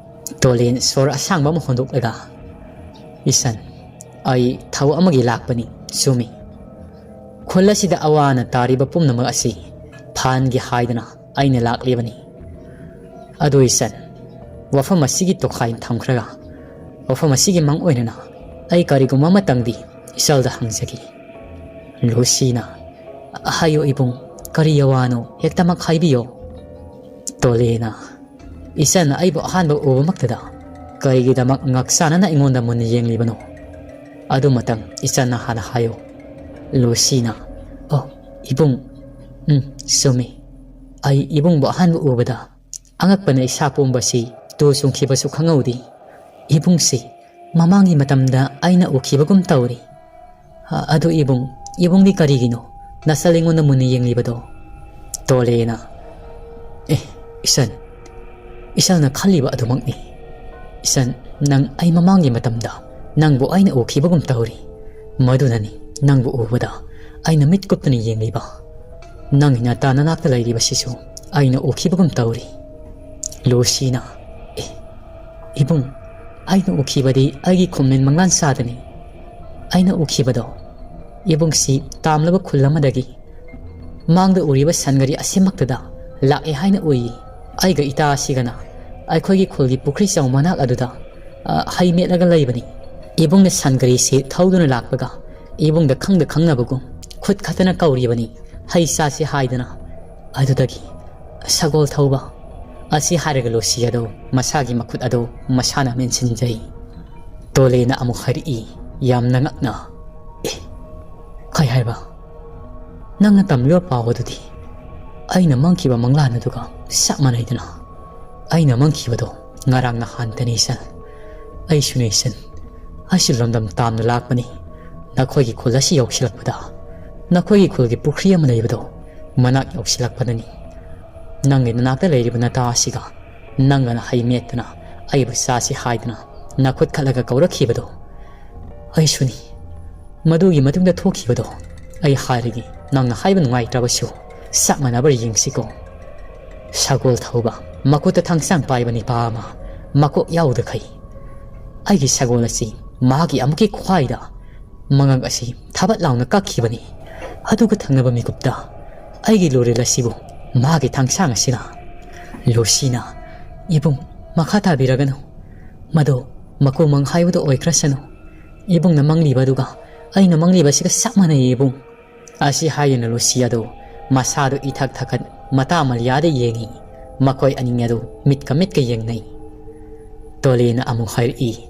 ꯇꯣꯂꯦꯟ ꯁꯣꯔ ꯑꯁꯥꯡꯕ ꯑꯃ ꯍꯣꯟꯗꯣꯛꯂꯒ, "ꯏꯆꯟ, ꯑꯩ ꯊꯕꯛ ꯑꯃꯒꯤ ꯂꯥꯛꯄꯅꯤ, ꯆꯨꯝꯃꯤ꯫ ꯈꯨꯜ ꯑꯁꯤꯗ ꯑꯋꯥ ꯑꯅꯥ ꯇꯥꯔꯤꯕ ꯄꯨꯝꯅꯃꯛ ꯑꯁꯤ ꯐꯍꯟꯒꯦ ꯍꯥꯏꯗꯅ ꯑꯩꯅ ꯂꯥꯛꯂꯤꯕꯅꯤ꯫ ꯑꯗꯨ ꯏꯆꯟ, ꯋꯥꯐꯝ ꯑꯁꯤꯒꯤ ꯇꯣꯈꯥꯏ ꯊꯝꯈ꯭ꯔꯒ ꯋꯥꯐꯝ ꯑꯁꯤꯒꯤ ꯃꯥꯡ ꯑꯣꯏꯅꯅ ꯑꯩ ꯀꯔꯤꯒꯨꯝꯕ ꯑꯃꯇꯪꯗꯤ ꯏꯆꯜꯗ ꯍꯪꯖꯒꯦ꯫" ꯂꯨꯁꯤꯅ, "ꯍꯥꯏꯌꯨ ꯏꯕꯨꯡ, ꯀꯔꯤ ꯑꯋꯥꯅꯣ ꯍꯦꯛꯇꯃꯛ ꯍꯥꯏꯕꯤꯌꯨ꯫" ꯇꯣꯂꯦꯅ, "ꯏꯆꯟꯅ ꯑꯩꯕꯨ ꯑꯍꯥꯟꯕ ꯎꯕꯃꯛꯇꯗ ꯀꯔꯤꯒꯤꯗꯃꯛ ꯉꯛ ꯆꯥꯟꯅꯅ ꯑꯩꯉꯣꯟꯗ ꯃꯨꯟꯅ ꯌꯦꯡꯂꯤꯕꯅꯣ? ꯑꯗꯨꯃꯇꯪ ꯏꯆꯟꯅ ꯍꯥꯟꯅ ꯍꯥꯏꯌꯨ꯫" ꯂꯨꯁꯤꯅ, "ꯑꯣ, ꯏꯕꯨꯡ, ꯎꯝ, ꯆꯨꯝꯃꯤ꯫ ꯑꯩ ꯏꯕꯨꯡꯕꯨ ꯑꯍꯥꯟꯕ ꯎꯕꯗ ꯑꯉꯛꯄꯅ ꯏꯁꯥ ꯄꯨꯝꯕꯁꯤ ꯇꯨ ꯆꯨꯡꯈꯤꯕꯁꯨ ꯈꯪꯍꯧꯗꯦ꯫ ꯏꯕꯨꯡꯁꯤ ꯃꯃꯥꯡꯒꯤ ꯃꯇꯝꯗ ꯑꯩꯅ ꯎꯈꯤꯕꯒꯨꯝ ꯇꯧꯔꯤ꯫ ꯑ-, ꯑꯗꯨ ꯏꯕꯨꯡ, ꯏꯕꯨꯡꯗꯤ ꯀꯔꯤꯒꯤꯅꯣ ꯅꯆꯜ ꯑꯩꯉꯣꯟꯗ ꯃꯨꯟꯅ ꯌꯦꯡꯂꯤꯕꯗꯣ?" ꯇꯣꯂꯦꯅ, "ꯑꯦ, ꯏꯆꯟ, ꯏꯆꯟꯅ ꯈꯜꯂꯤꯕ ꯑꯗꯨꯃꯛꯅꯤ꯫ ꯏꯆꯟ, ꯅꯪ ꯑꯩ ꯃꯃꯥꯡꯒꯤ ꯃꯇꯝꯗ ꯅꯪꯕꯨ ꯑꯩꯅ ꯎꯈꯤꯕꯒꯨꯝ ꯇꯧꯔꯤ꯫ ꯃꯗꯨꯅꯅꯤ ꯅꯪꯕꯨ ꯎꯕꯗ ꯑꯩꯅ ꯃꯤꯠ ꯀꯨꯞꯇꯅ ꯌꯦꯡꯂꯤꯕ꯫ ꯅꯪꯒꯤ ꯅꯇꯥ ꯅꯅꯥꯛꯇ ꯂꯩꯔꯤꯕꯁꯤꯁꯨ ꯑꯩꯅ ꯎꯈꯤꯕꯒꯨꯝ ꯇꯧꯔꯤ꯫" ꯂꯨꯁꯤꯅ, "ꯑꯦ, ꯏꯕꯨꯡ, ꯑꯩꯅ ꯎꯈꯤꯕꯗꯤ ꯑꯩꯒꯤ ꯈꯨꯃꯦꯟ ꯃꯪꯂꯥꯟ ꯁꯥꯗꯅꯤ꯫ ꯑꯩꯅ ꯎꯈꯤꯕꯗꯣ ꯏꯕꯨꯡꯁꯤ ꯇꯥꯝꯂꯕ ꯈꯨꯜ ꯑꯃꯗꯒꯤ ꯃꯥꯡꯗ ꯎꯔꯤꯕ ꯁꯟꯒꯔꯤ ꯑꯁꯤꯃꯛꯇꯗ ꯂꯥꯛꯑꯦ ꯍꯥꯏꯅ ꯎꯏ꯫ ꯑꯩꯒ ꯏꯇꯥ ꯑꯁꯤꯒꯅ ꯑꯩꯈꯣꯏꯒꯤ ꯈꯨꯜꯒꯤ ꯄꯨꯈ꯭ꯔꯤ ꯆꯥꯎ ꯃꯅꯥꯛ ꯑꯗꯨꯗ, ꯑ, ꯍꯩ ꯃꯦꯠꯂꯒ ꯂꯩꯕꯅꯤ꯫ ꯏꯕꯨꯡꯅ ꯁꯟꯒꯔꯤꯁꯤ ꯊꯧꯗꯨꯅ ꯂꯥꯛꯄꯒ ꯏꯕꯨꯡꯗ ꯈꯪꯗ ꯈꯪꯅꯕꯒꯨꯝ ꯈꯨꯠ ꯈꯠꯇꯅ ꯀꯧꯔꯤꯕꯅꯤ, ꯍꯩ ꯆꯥꯁꯤ ꯍꯥꯏꯗꯅ꯫ ꯑꯗꯨꯗꯒꯤ ꯁꯒꯣꯜ ꯊꯧꯕ, ꯑꯁꯤ ꯍꯥꯏꯔꯒ ꯂꯨꯁꯤ ꯑꯗꯨ ꯃꯁꯥꯒꯤ ꯃꯈꯨꯠ ꯑꯗꯨ ꯃꯁꯥꯅ ꯃꯦꯟꯁꯤꯟꯖꯩ꯫ ꯇꯣꯂꯦꯅ ꯑꯃꯨꯛ ꯍꯥꯏꯔꯛꯏ, ꯌꯥꯝꯅ ꯉꯛꯅ, "ꯑꯦ, ꯀꯩ ꯍꯥꯏꯕ? ꯅꯪꯅ ꯇꯝꯂꯤꯕ ꯄꯥꯎ ꯑꯗꯨꯗꯤ ꯑꯩꯅ ꯃꯪꯈꯤꯕ ꯃꯪꯂꯥꯟ ꯑꯗꯨꯒ ꯆꯞ ꯃꯥꯟꯅꯩꯗꯅ? ꯑꯩꯅ ꯃꯪꯈꯤꯕꯗꯣ ꯉꯔꯥꯡ ꯅꯍꯥꯟꯇꯅꯤ ꯏꯆꯟ꯫ ꯑꯩꯁꯨꯅꯦ ꯏꯆꯟ, ꯑꯩꯁꯨ ꯂꯝꯗꯝ ꯇꯥꯝꯅ ꯂꯥꯛꯄꯅꯤ꯫ ꯅꯈꯣꯏꯒꯤ ꯈꯨꯜ ꯑꯁꯤ ꯌꯧꯁꯤꯜꯂꯛꯄꯗ, ꯅꯈꯣꯏꯒꯤ ꯈꯨꯜꯒꯤ ꯄꯨꯈ꯭ꯔꯤ ꯑꯃ ꯂꯩꯕꯗꯣ ꯃꯅꯥꯛ ꯌꯧꯁꯤꯜꯂꯛꯄꯗꯅꯤ꯫ ꯅꯪꯒꯤ ꯅꯅꯥꯛꯇ ꯂꯩꯔꯤꯕ ꯅꯇꯥ ꯑꯁꯤꯒ ꯅꯪꯒꯅ ꯍꯩ ꯃꯦꯠꯇꯨꯅ ꯑꯩꯕꯨ ꯆꯥꯁꯤ ꯍꯥꯏꯗꯨꯅ ꯅꯈꯨꯠ ꯈꯠꯂꯒ ꯀꯧꯔꯛꯈꯤꯕꯗꯣ ꯑꯩꯁꯨꯅꯤ꯫ ꯃꯗꯨꯒꯤ ꯃꯇꯨꯡꯗ ꯊꯣꯛꯈꯤꯕꯗꯣ ꯑꯩ ꯍꯥꯏꯔꯒꯦ, ꯅꯪꯅ ꯍꯥꯏꯕ ꯅꯨꯡꯉꯥꯏꯇ꯭ꯔꯕꯁꯨ ꯆꯞ ꯃꯥꯟꯅꯕ꯭ꯔꯥ ꯌꯦꯡꯁꯤꯀꯣ꯫ ꯁꯒꯣꯜ ꯊꯧꯕ, ꯃꯈꯨꯠꯇ ꯊꯥꯡꯁꯥꯡ ꯄꯥꯏꯕ ꯅꯤꯄꯥ ꯑꯃ, ꯃꯀꯣꯛ ꯌꯥꯎꯗꯈꯩ ꯑꯩꯒꯤ ꯁꯒꯣꯜ ꯑꯁꯤ ꯃꯍꯥꯛꯀꯤ ꯑꯃꯨꯛꯀꯤ ꯈ꯭ꯋꯥꯏꯗ ꯃꯉꯛ ꯑꯁꯤ ꯊꯥꯕꯠ ꯂꯥꯎꯅ ꯀꯛꯈꯤꯕꯅꯤ꯫ ꯑꯗꯨꯒ ꯊꯪꯅꯕ ꯃꯤꯀꯨꯞꯇ ꯑꯩꯒꯤ ꯂꯣꯔꯦꯜ ꯑꯁꯤꯕꯨ ꯃꯍꯥꯛꯀꯤ ꯊꯥꯡꯁꯥꯡ ꯑꯁꯤꯅ ꯂꯨꯁꯤꯅ, "ꯏꯕꯨꯡ, ꯃꯈꯥ ꯇꯥꯕꯤꯔꯒꯅꯨ꯫ ꯃꯗꯨ ꯃꯀꯨꯃꯪ ꯍꯥꯏꯕꯗꯨ ꯑꯣꯏꯈ꯭ꯔꯁꯅꯨ꯫ ꯏꯕꯨꯡꯅ ꯃꯪꯂꯤꯕ ꯑꯗꯨꯒ ꯑꯩꯅ ꯃꯪꯂꯤꯕꯁꯤꯒ ꯆꯞ ꯃꯥꯟꯅꯩ, ꯏꯕꯨꯡ"꯫ ꯑꯁꯤ ꯍꯥꯏꯗꯨꯅ ꯂꯨꯁꯤ ꯑꯗꯨ ꯃꯁꯥꯗꯨ ꯏꯊꯛ ꯊꯛꯀꯠ ꯃꯇꯥ ꯃꯂꯤꯌꯥꯗ ꯌꯦꯡꯉꯤ꯫ ꯃꯈꯣꯏ ꯑꯅꯤ ꯑꯗꯨ ꯃꯤꯠꯀ ꯃꯤꯠꯀ ꯌꯦꯡꯅꯩ꯫ ꯇꯣꯂꯦꯅ ꯑꯃꯨꯛ ꯍꯥꯏꯔꯛꯏ,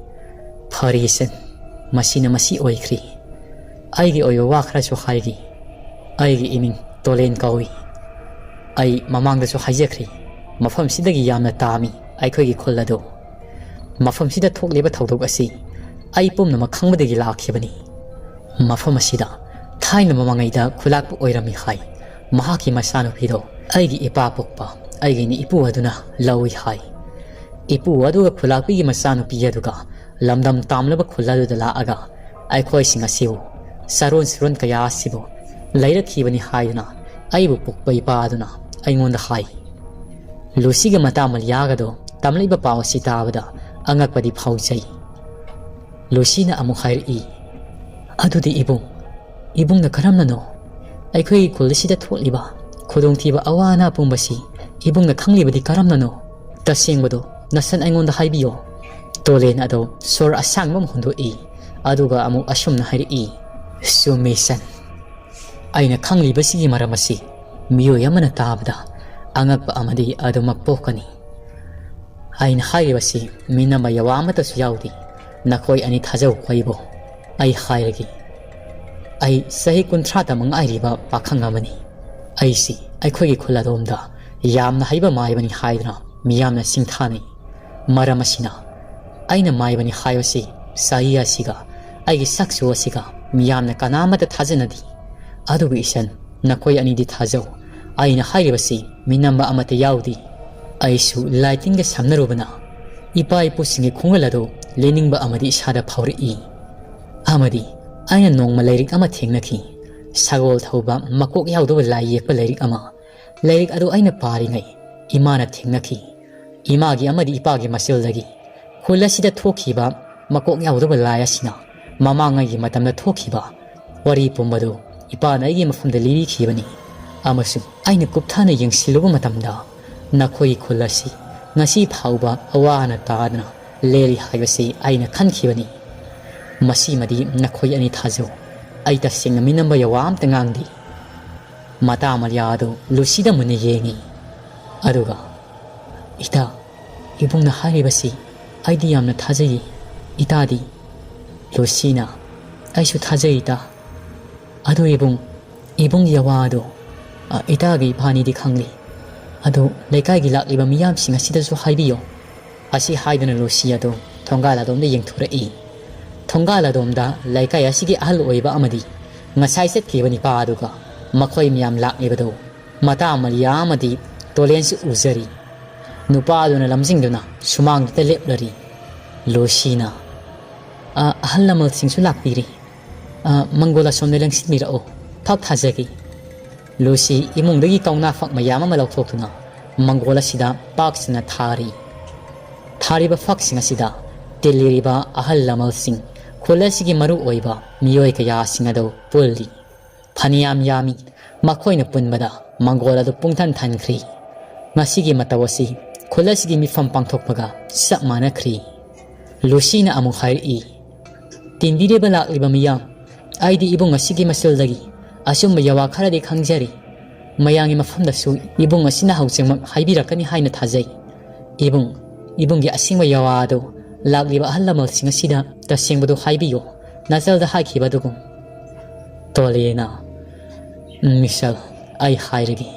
"ꯐꯔꯦ ꯏꯆꯟ, ꯃꯁꯤꯅ ꯃꯁꯤ ꯑꯣꯏꯈ꯭ꯔꯦ꯫ ꯑꯩꯒꯤ ꯑꯣꯏꯕ ꯋꯥ ꯈꯔꯁꯨ ꯍꯥꯏꯒꯦ꯫ ꯑꯩꯒꯤ ꯏꯃꯤꯡ ꯇꯣꯂꯦꯟ ꯀꯧꯏ꯫ ꯑꯩ ꯃꯃꯥꯡꯗꯁꯨ ꯍꯥꯏꯖꯈ꯭ꯔꯦ, ꯃꯐꯝꯁꯤꯗꯒꯤ ꯌꯥꯝꯅ ꯇꯥꯝꯃꯤ ꯑꯩꯈꯣꯏꯒꯤ ꯈꯨꯜ ꯑꯗꯨ꯫ ꯃꯐꯝꯁꯤꯗ ꯊꯣꯛꯂꯤꯕ ꯊꯧꯗꯣꯛ ꯑꯁꯤ ꯑꯩ ꯄꯨꯝꯅꯃꯛ ꯈꯪꯕꯗꯒꯤ ꯂꯥꯛꯈꯤꯕꯅꯤ꯫ ꯃꯐꯝ ꯑꯁꯤꯗ ꯊꯥꯏꯅ ꯃꯃꯥꯡꯉꯩꯗ ꯈꯨꯂꯥꯛꯄ ꯑꯣꯏꯔꯝꯃꯤ ꯍꯥꯏ꯫ ꯃꯍꯥꯛꯀꯤ ꯃꯆꯥꯅꯨꯄꯤꯗꯣ ꯑꯩꯒꯤ ꯏꯄꯥ ꯄꯣꯛꯄ ꯑꯩꯒꯤ ꯏꯄꯨ ꯑꯗꯨꯅ ꯂꯧꯏ ꯍꯥꯏ꯫ ꯏꯄꯨ ꯑꯗꯨꯒ ꯈꯨꯂꯥꯛꯄꯤꯒꯤ ꯃꯆꯥꯅꯨꯄꯤ ꯑꯗꯨꯒ ꯂꯝꯗꯝ ꯇꯥꯝꯂꯕ ꯈꯨꯜ ꯑꯗꯨꯗ ꯂꯥꯛꯑꯒ ꯑꯩꯈꯣꯏꯁꯤꯡ ꯑꯁꯤꯕꯨ, ꯆꯥꯔꯣꯟ ꯁꯨꯔꯣꯟ ꯀꯌꯥ ꯑꯁꯤꯕꯨ ꯂꯩꯔꯛꯈꯤꯕꯅꯤ ꯍꯥꯏꯗꯨꯅ ꯑꯩꯕꯨ ꯄꯣꯛꯄ ꯏꯄꯥ ꯑꯗꯨꯅ ꯑꯩꯉꯣꯟꯗ ꯍꯥꯏ꯫ ꯂꯨꯁꯤꯒ ꯃꯇꯥ ꯃꯂꯤꯌꯥꯒꯗꯣ ꯇꯝꯂꯛꯏꯕ ꯄꯥꯎ ꯑꯁꯤ ꯇꯥꯕꯗ ꯑꯉꯛꯄꯗꯤ ꯐꯥꯎꯖꯩ꯫ ꯂꯨꯁꯤꯅ ꯑꯃꯨꯛ ꯍꯥꯏꯔꯛꯏ, "ꯑꯗꯨꯗꯤ ꯏꯕꯨꯡ, ꯏꯕꯨꯡꯅ ꯀꯔꯝꯅꯅꯣ ꯑꯩꯈꯣꯏꯒꯤ ꯈꯨꯜ ꯑꯁꯤꯗ ꯊꯣꯛꯂꯤꯕ ꯈꯨꯗꯣꯡꯊꯤꯕ ꯑꯋꯥ ꯑꯅꯥ ꯄꯨꯝꯕꯁꯤ ꯏꯕꯨꯡꯅ ꯈꯪꯂꯤꯕꯗꯤ ꯀꯔꯝꯅꯅꯣ? ꯇꯁꯦꯡꯕꯗꯣ ꯅꯁꯟ ꯑꯩꯉꯣꯟꯗ ꯍꯥꯏꯕꯤꯌꯣ"꯫ ꯇꯣꯂꯦꯟ ꯑꯗꯣ ꯁꯣꯔ ꯑꯁꯥꯡꯕ ꯑꯃ ꯍꯣꯟꯗꯣꯛꯏ, ꯑꯗꯨꯒ ꯑꯃꯨꯛ ꯑꯁꯨꯝꯅ ꯍꯥꯏꯔꯛꯏ, "ꯆꯨꯝꯃꯤ ꯏꯆꯟ, ꯑꯩꯅ ꯈꯪꯂꯤꯕꯁꯤꯒꯤ ꯃꯔꯝ ꯑꯁꯤ ꯃꯤꯑꯣꯏ ꯑꯃꯅ ꯇꯥꯕꯗ ꯑꯉꯛꯄ ꯑꯃꯗꯤ ꯑꯗꯨꯃꯛ ꯄꯣꯛꯀꯅꯤ꯫ ꯑꯩꯅ ꯍꯥꯏꯔꯤꯕꯁꯤ ꯃꯤꯅꯝꯕ ꯌꯥꯋꯥ ꯑꯃꯠꯇꯁꯨ ꯌꯥꯎꯗꯦ꯫ ꯅꯈꯣꯏ ꯑꯅꯤ ꯊꯥꯖꯧ ꯑꯩꯕꯨ꯫ ꯑꯩ ꯍꯥꯏꯔꯒꯦ꯫ ꯑꯩ ꯆꯍꯤ ꯀꯨꯟꯊ꯭ꯔꯥ ꯇ ꯉꯥꯏꯔꯤꯕ ꯄꯥꯈꯪ ꯑꯃꯅꯤ꯫ ꯑꯩꯁꯤ ꯑꯩꯈꯣꯏꯒꯤ ꯈꯨꯜ ꯑꯗꯣꯝꯗ ꯌꯥꯝꯅ ꯍꯩꯕ ꯃꯥꯏꯕꯅꯤ ꯍꯥꯏꯗꯨꯅ ꯃꯤꯌꯥꯝꯅ ꯁꯤꯡꯊꯥꯅꯩ꯫ ꯃꯔꯝ ꯑꯁꯤꯅ ꯑꯩꯅ ꯃꯥꯏꯕꯅꯤ ꯍꯥꯏꯕꯁꯤ ꯆꯍꯤ ꯑꯁꯤꯒ ꯑꯩꯒꯤ ꯁꯛꯆꯨ ꯑꯁꯤꯒ ꯃꯤꯌꯥꯝꯅ ꯀꯅꯥꯃꯠꯇ ꯊꯥꯖꯅꯗꯦ꯫ ꯑꯗꯨꯕꯨ ꯏꯆꯟ, ꯅꯈꯣꯏ ꯑꯅꯤꯗꯤ ꯊꯥꯖꯧ꯫ ꯑꯩꯅ ꯍꯥꯏꯔꯤꯕꯁꯤ ꯃꯤꯅꯝꯕ ꯑꯃꯠꯇ ꯌꯥꯎꯗꯦ꯫ ꯑꯩꯁꯨ ꯂꯥꯏꯇꯤꯟꯒ ꯁꯝꯅꯔꯨꯕꯅ ꯏꯄꯥ ꯏꯄꯨꯁꯤꯡꯒꯤ ꯈꯣꯡꯒꯜ ꯑꯗꯨ ꯂꯦꯟꯅꯤꯡꯕ ꯑꯃꯗꯤ ꯏꯁꯥꯗ ꯐꯥꯎꯔꯛꯏ꯫ ꯑꯃꯗꯤ ꯑꯩꯅ ꯅꯣꯡꯃ ꯂꯥꯏꯔꯤꯛ ꯑꯃ ꯊꯦꯡꯅꯈꯤ꯫ ꯁꯒꯣꯜ ꯊꯧꯕ ꯃꯀꯣꯛ ꯌꯥꯎꯗꯕ ꯂꯥꯏ ꯌꯦꯛꯄ ꯂꯥꯏꯔꯤꯛ ꯑꯃ꯫ ꯂꯥꯏꯔꯤꯛ ꯑꯗꯨ ꯑꯩꯅ ꯄꯥꯔꯤꯉꯩ ꯏꯃꯥꯅ ꯊꯦꯡꯅꯈꯤ꯫ ꯏꯃꯥꯒꯤ ꯑꯃꯗꯤ ꯏꯄꯥꯒꯤ ꯃꯆꯜꯗꯒꯤ ꯈꯨꯜ ꯑꯁꯤꯗ ꯊꯣꯛꯈꯤꯕ ꯃꯀꯣꯛ ꯌꯥꯎꯗꯕ ꯂꯥꯏ ꯑꯁꯤꯅ ꯃꯃꯥꯡꯉꯩꯒꯤ ꯃꯇꯝꯗ ꯊꯣꯛꯈꯤꯕ ꯋꯥꯔꯤ ꯄꯨꯝꯕꯗꯨ ꯏꯄꯥꯅ ꯑꯩꯒꯤ ꯃꯐꯝꯗ ꯂꯤꯕꯤꯈꯤꯕꯅꯤ꯫ ꯑꯃꯁꯨꯡ ꯑꯩꯅ ꯀꯨꯞꯊꯅ ꯌꯦꯡꯁꯤꯜꯂꯨꯕ ꯃꯇꯝꯗ ꯅꯈꯣꯏꯒꯤ ꯈꯨꯜ ꯑꯁꯤ ꯉꯁꯤ ꯐꯥꯎꯕ ꯑꯋꯥ ꯑꯅꯥ ꯇꯥꯗꯅ ꯂꯦꯜꯂꯤ ꯍꯥꯏꯕꯁꯤ ꯑꯩꯅ ꯈꯟꯈꯤꯕꯅꯤ꯫ ꯃꯁꯤꯃꯗꯤ ꯅꯈꯣꯏ ꯑꯅꯤ ꯊꯥꯖꯧ꯫ ꯑꯩ ꯇꯁꯦꯡꯅ ꯃꯤꯅꯝꯕ ꯌꯥꯋꯥ ꯑꯝꯇ ꯉꯥꯡꯗꯦ꯫ ꯃꯇꯥ ꯃꯔꯤꯌꯥ ꯑꯗꯨ ꯂꯨꯁꯤꯗ ꯃꯨꯟꯅ ꯌꯦꯡꯉꯤ꯫ ꯑꯗꯨꯒ, "ꯏꯇꯥ, ꯏꯕꯨꯡꯅ ꯍꯥꯏꯔꯤꯕꯁꯤ ꯑꯩꯗꯤ ꯌꯥꯝꯅ ꯊꯥꯖꯩ꯫ ꯏꯇꯥꯗꯤ?" ꯂꯨꯁꯤꯅ, "ꯑꯩꯁꯨ ꯊꯥꯖꯩ ꯏꯇꯥ꯫ ꯑꯗꯨ ꯏꯕꯨꯡ, ꯏꯕꯨꯡꯒꯤ ꯑꯋꯥ ꯑꯗꯨ, ꯑ, ꯏꯇꯥꯒꯤ ꯏꯄꯥꯅꯤꯗꯤ ꯈꯪꯂꯤ꯫ ꯑꯗꯨ ꯂꯩꯀꯥꯏꯒꯤ ꯂꯥꯛꯂꯤꯕ ꯃꯤꯌꯥꯝꯁꯤꯡ ꯑꯁꯤꯗꯁꯨ ꯍꯥꯏꯕꯤꯌꯨ꯫" ꯑꯁꯤ ꯍꯥꯏꯗꯨꯅ ꯂꯨꯁꯤ ꯑꯗꯨ ꯊꯣꯡꯒꯥꯜ ꯑꯗꯣꯝꯗ ꯌꯦꯡꯊꯣꯔꯛꯏ꯫ ꯊꯣꯡꯒꯥꯜ ꯑꯗꯣꯝꯗ ꯂꯩꯀꯥꯏ ꯑꯁꯤꯒꯤ ꯑꯍꯜ ꯑꯣꯏꯕ ꯑꯃꯗꯤ ꯉꯁꯥꯏ ꯆꯠꯈꯤꯕ ꯅꯤꯄꯥ ꯑꯗꯨꯒ ꯃꯈꯣꯏ ꯃꯌꯥꯝ ꯂꯥꯛꯂꯤꯕꯗꯨ ꯃꯇꯥ ꯃꯔꯤꯌꯥ ꯑꯃꯗꯤ ꯇꯣꯂꯦꯟꯁꯨ ꯎꯖꯔꯤ꯫ ꯅꯨꯄꯥ ꯑꯗꯨꯅ ꯂꯝꯖꯤꯡꯗꯨꯅ ꯁꯨꯃꯥꯡꯗꯨꯗ ꯂꯦꯞꯂꯔꯤ꯫ ꯂꯨꯁꯤꯅ, "ꯑ, ꯑꯍꯜ ꯂꯃꯟꯁꯤꯡꯁꯨ ꯂꯥꯛꯄꯤꯔꯤ꯫ ꯑ, ꯃꯪꯒꯣꯜ ꯑꯁꯣꯝꯗ ꯂꯦꯡꯁꯤꯟꯕꯤꯔꯛꯎ꯫ ꯐꯛ ꯊꯥꯖꯒꯦ꯫" ꯂꯨꯁꯤ ꯏꯃꯨꯡꯗꯒꯤ ꯀꯧꯅꯥ ꯐꯛ ꯃꯌꯥꯝ ꯑꯃ ꯂꯧꯊꯣꯛꯇꯨꯅ ꯃꯪꯒꯣꯜ ꯑꯁꯤꯗ ꯄꯥꯛ ꯁꯟꯅ ꯊꯥꯔꯤ꯫ ꯊꯥꯔꯤꯕ ꯐꯛꯁꯤꯡ ꯑꯁꯤꯗ ꯇꯤꯜꯂꯤꯔꯤꯕ ꯑꯍꯜ ꯂꯃꯟꯁꯤꯡ, ꯈꯨꯜ ꯑꯁꯤꯒꯤ ꯃꯔꯨ ꯑꯣꯏꯕ ꯃꯤꯑꯣꯏ ꯀꯌꯥꯁꯤꯡ ꯑꯗꯨ ꯄꯨꯜꯂꯤ꯫ ꯐꯅꯌꯥꯝ ꯌꯥꯝꯃꯤ꯫ ꯃꯈꯣꯏꯅ ꯄꯨꯟꯕꯗ ꯃꯪꯒꯣꯜ ꯑꯗꯨ ꯄꯨꯡꯊꯟ ꯊꯟꯈ꯭ꯔꯤ꯫ ꯉꯁꯤꯒꯤ ꯃꯇꯧ ꯑꯁꯤ ꯈꯨꯜ ꯑꯁꯤꯒꯤ ꯃꯤꯐꯝ ꯄꯥꯡꯊꯣꯛꯄꯒ ꯆꯞ ꯃꯥꯟꯅꯈ꯭ꯔꯤ꯫ ꯂꯨꯁꯤꯅ ꯑꯃꯨꯛ ꯍꯥꯏꯔꯛꯏ, "ꯇꯤꯟꯕꯤꯔꯤꯕ ꯂꯥꯛꯂꯤꯕ ꯃꯤꯌꯥꯝ, ꯑꯩꯗꯤ ꯏꯕꯨꯡ ꯑꯁꯤꯒꯤ ꯃꯆꯜꯗꯒꯤ ꯑꯆꯨꯝꯕ ꯌꯥꯋꯥ ꯈꯔꯗꯤ ꯈꯪꯖꯔꯤ꯫ ꯃꯌꯥꯝꯒꯤ ꯃꯐꯝꯗꯁꯨ ꯏꯕꯨꯡ ꯑꯁꯤꯅ ꯍꯧꯖꯤꯛꯃꯛ ꯍꯥꯏꯕꯤꯔꯛꯀꯅꯤ ꯍꯥꯏꯅ ꯊꯥꯖꯩ꯫ ꯏꯕꯨꯡ, ꯏꯕꯨꯡꯒꯤ ꯑꯁꯦꯡꯕ ꯌꯥꯋꯥ ꯑꯗꯨ ꯂꯥꯛꯂꯤꯕ ꯑꯍꯜ ꯂꯃꯟꯁꯤꯡ ꯑꯁꯤꯗ ꯇꯁꯦꯡꯕꯗꯨ ꯍꯥꯏꯕꯤꯌꯨ꯫ ꯅꯆꯜꯗ ꯍꯥꯏꯈꯤꯕ ꯑꯗꯨꯒꯨꯝ꯫ ꯇꯣꯂꯦꯅ, "ꯎꯝ, ꯃꯤꯁꯦꯜ, ꯑꯩ ꯍꯥꯏꯔꯒꯦ꯫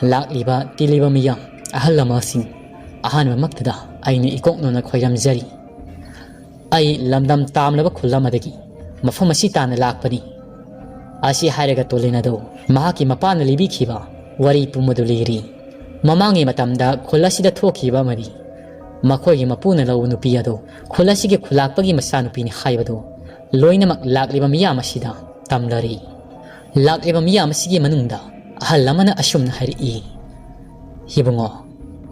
ꯂꯥꯛꯂꯤꯕ ꯇꯤꯜꯂꯤꯕ ꯃꯤꯌꯥꯝ, ꯑꯍꯜ ꯂꯃꯟꯁꯤꯡ, ꯑꯍꯥꯟꯕꯃꯛꯇꯗ ꯑꯩꯅ ꯏꯀꯣꯛ ꯅꯣꯟꯅ ꯈꯣꯏꯔꯝꯖꯔꯤ꯫ ꯑꯩ ꯂꯝꯗꯝ ꯇꯥꯝꯂꯕ ꯈꯨꯜ ꯑꯃꯗꯒꯤ ꯃꯐꯝ ꯑꯁꯤ ꯇꯥꯟꯅ ꯂꯥꯛꯄꯅꯤ"꯫ ꯑꯁꯤ ꯍꯥꯏꯔꯒ ꯇꯣꯂꯤꯟ ꯑꯗꯨ ꯃꯍꯥꯛꯀꯤ ꯃꯄꯥꯅ ꯂꯤꯕꯤꯈꯤꯕ ꯋꯥꯔꯤ ꯄꯨꯝꯕꯗꯨ ꯂꯤꯔꯤ꯫ ꯃꯃꯥꯡꯒꯤ ꯃꯇꯝꯗ ꯈꯨꯜ ꯑꯁꯤꯗ ꯊꯣꯛꯈꯤꯕ ꯑꯃꯗꯤ ꯃꯈꯣꯏꯒꯤ ꯃꯄꯨꯅ ꯂꯧꯕ ꯅꯨꯄꯤ ꯑꯗꯨ ꯈꯨꯜ ꯑꯁꯤꯒꯤ ꯈꯨꯂꯥꯛꯄꯒꯤ ꯃꯆꯥꯅꯨꯄꯤꯅꯤ ꯍꯥꯏꯕꯗꯨ ꯂꯣꯏꯅꯃꯛ ꯂꯥꯛꯂꯤꯕ ꯃꯤꯌꯥꯝ ꯑꯁꯤꯗ ꯇꯝꯂꯔꯤ꯫ ꯂꯥꯛꯂꯤꯕ ꯃꯤꯌꯥꯝ ꯑꯁꯤꯒꯤ ꯃꯅꯨꯡꯗ ꯑꯍꯜ ꯑꯃꯅ ꯑꯁꯨꯝꯅ ꯍꯥꯏꯔꯛꯏ, "ꯏꯕꯨꯡꯉꯣ,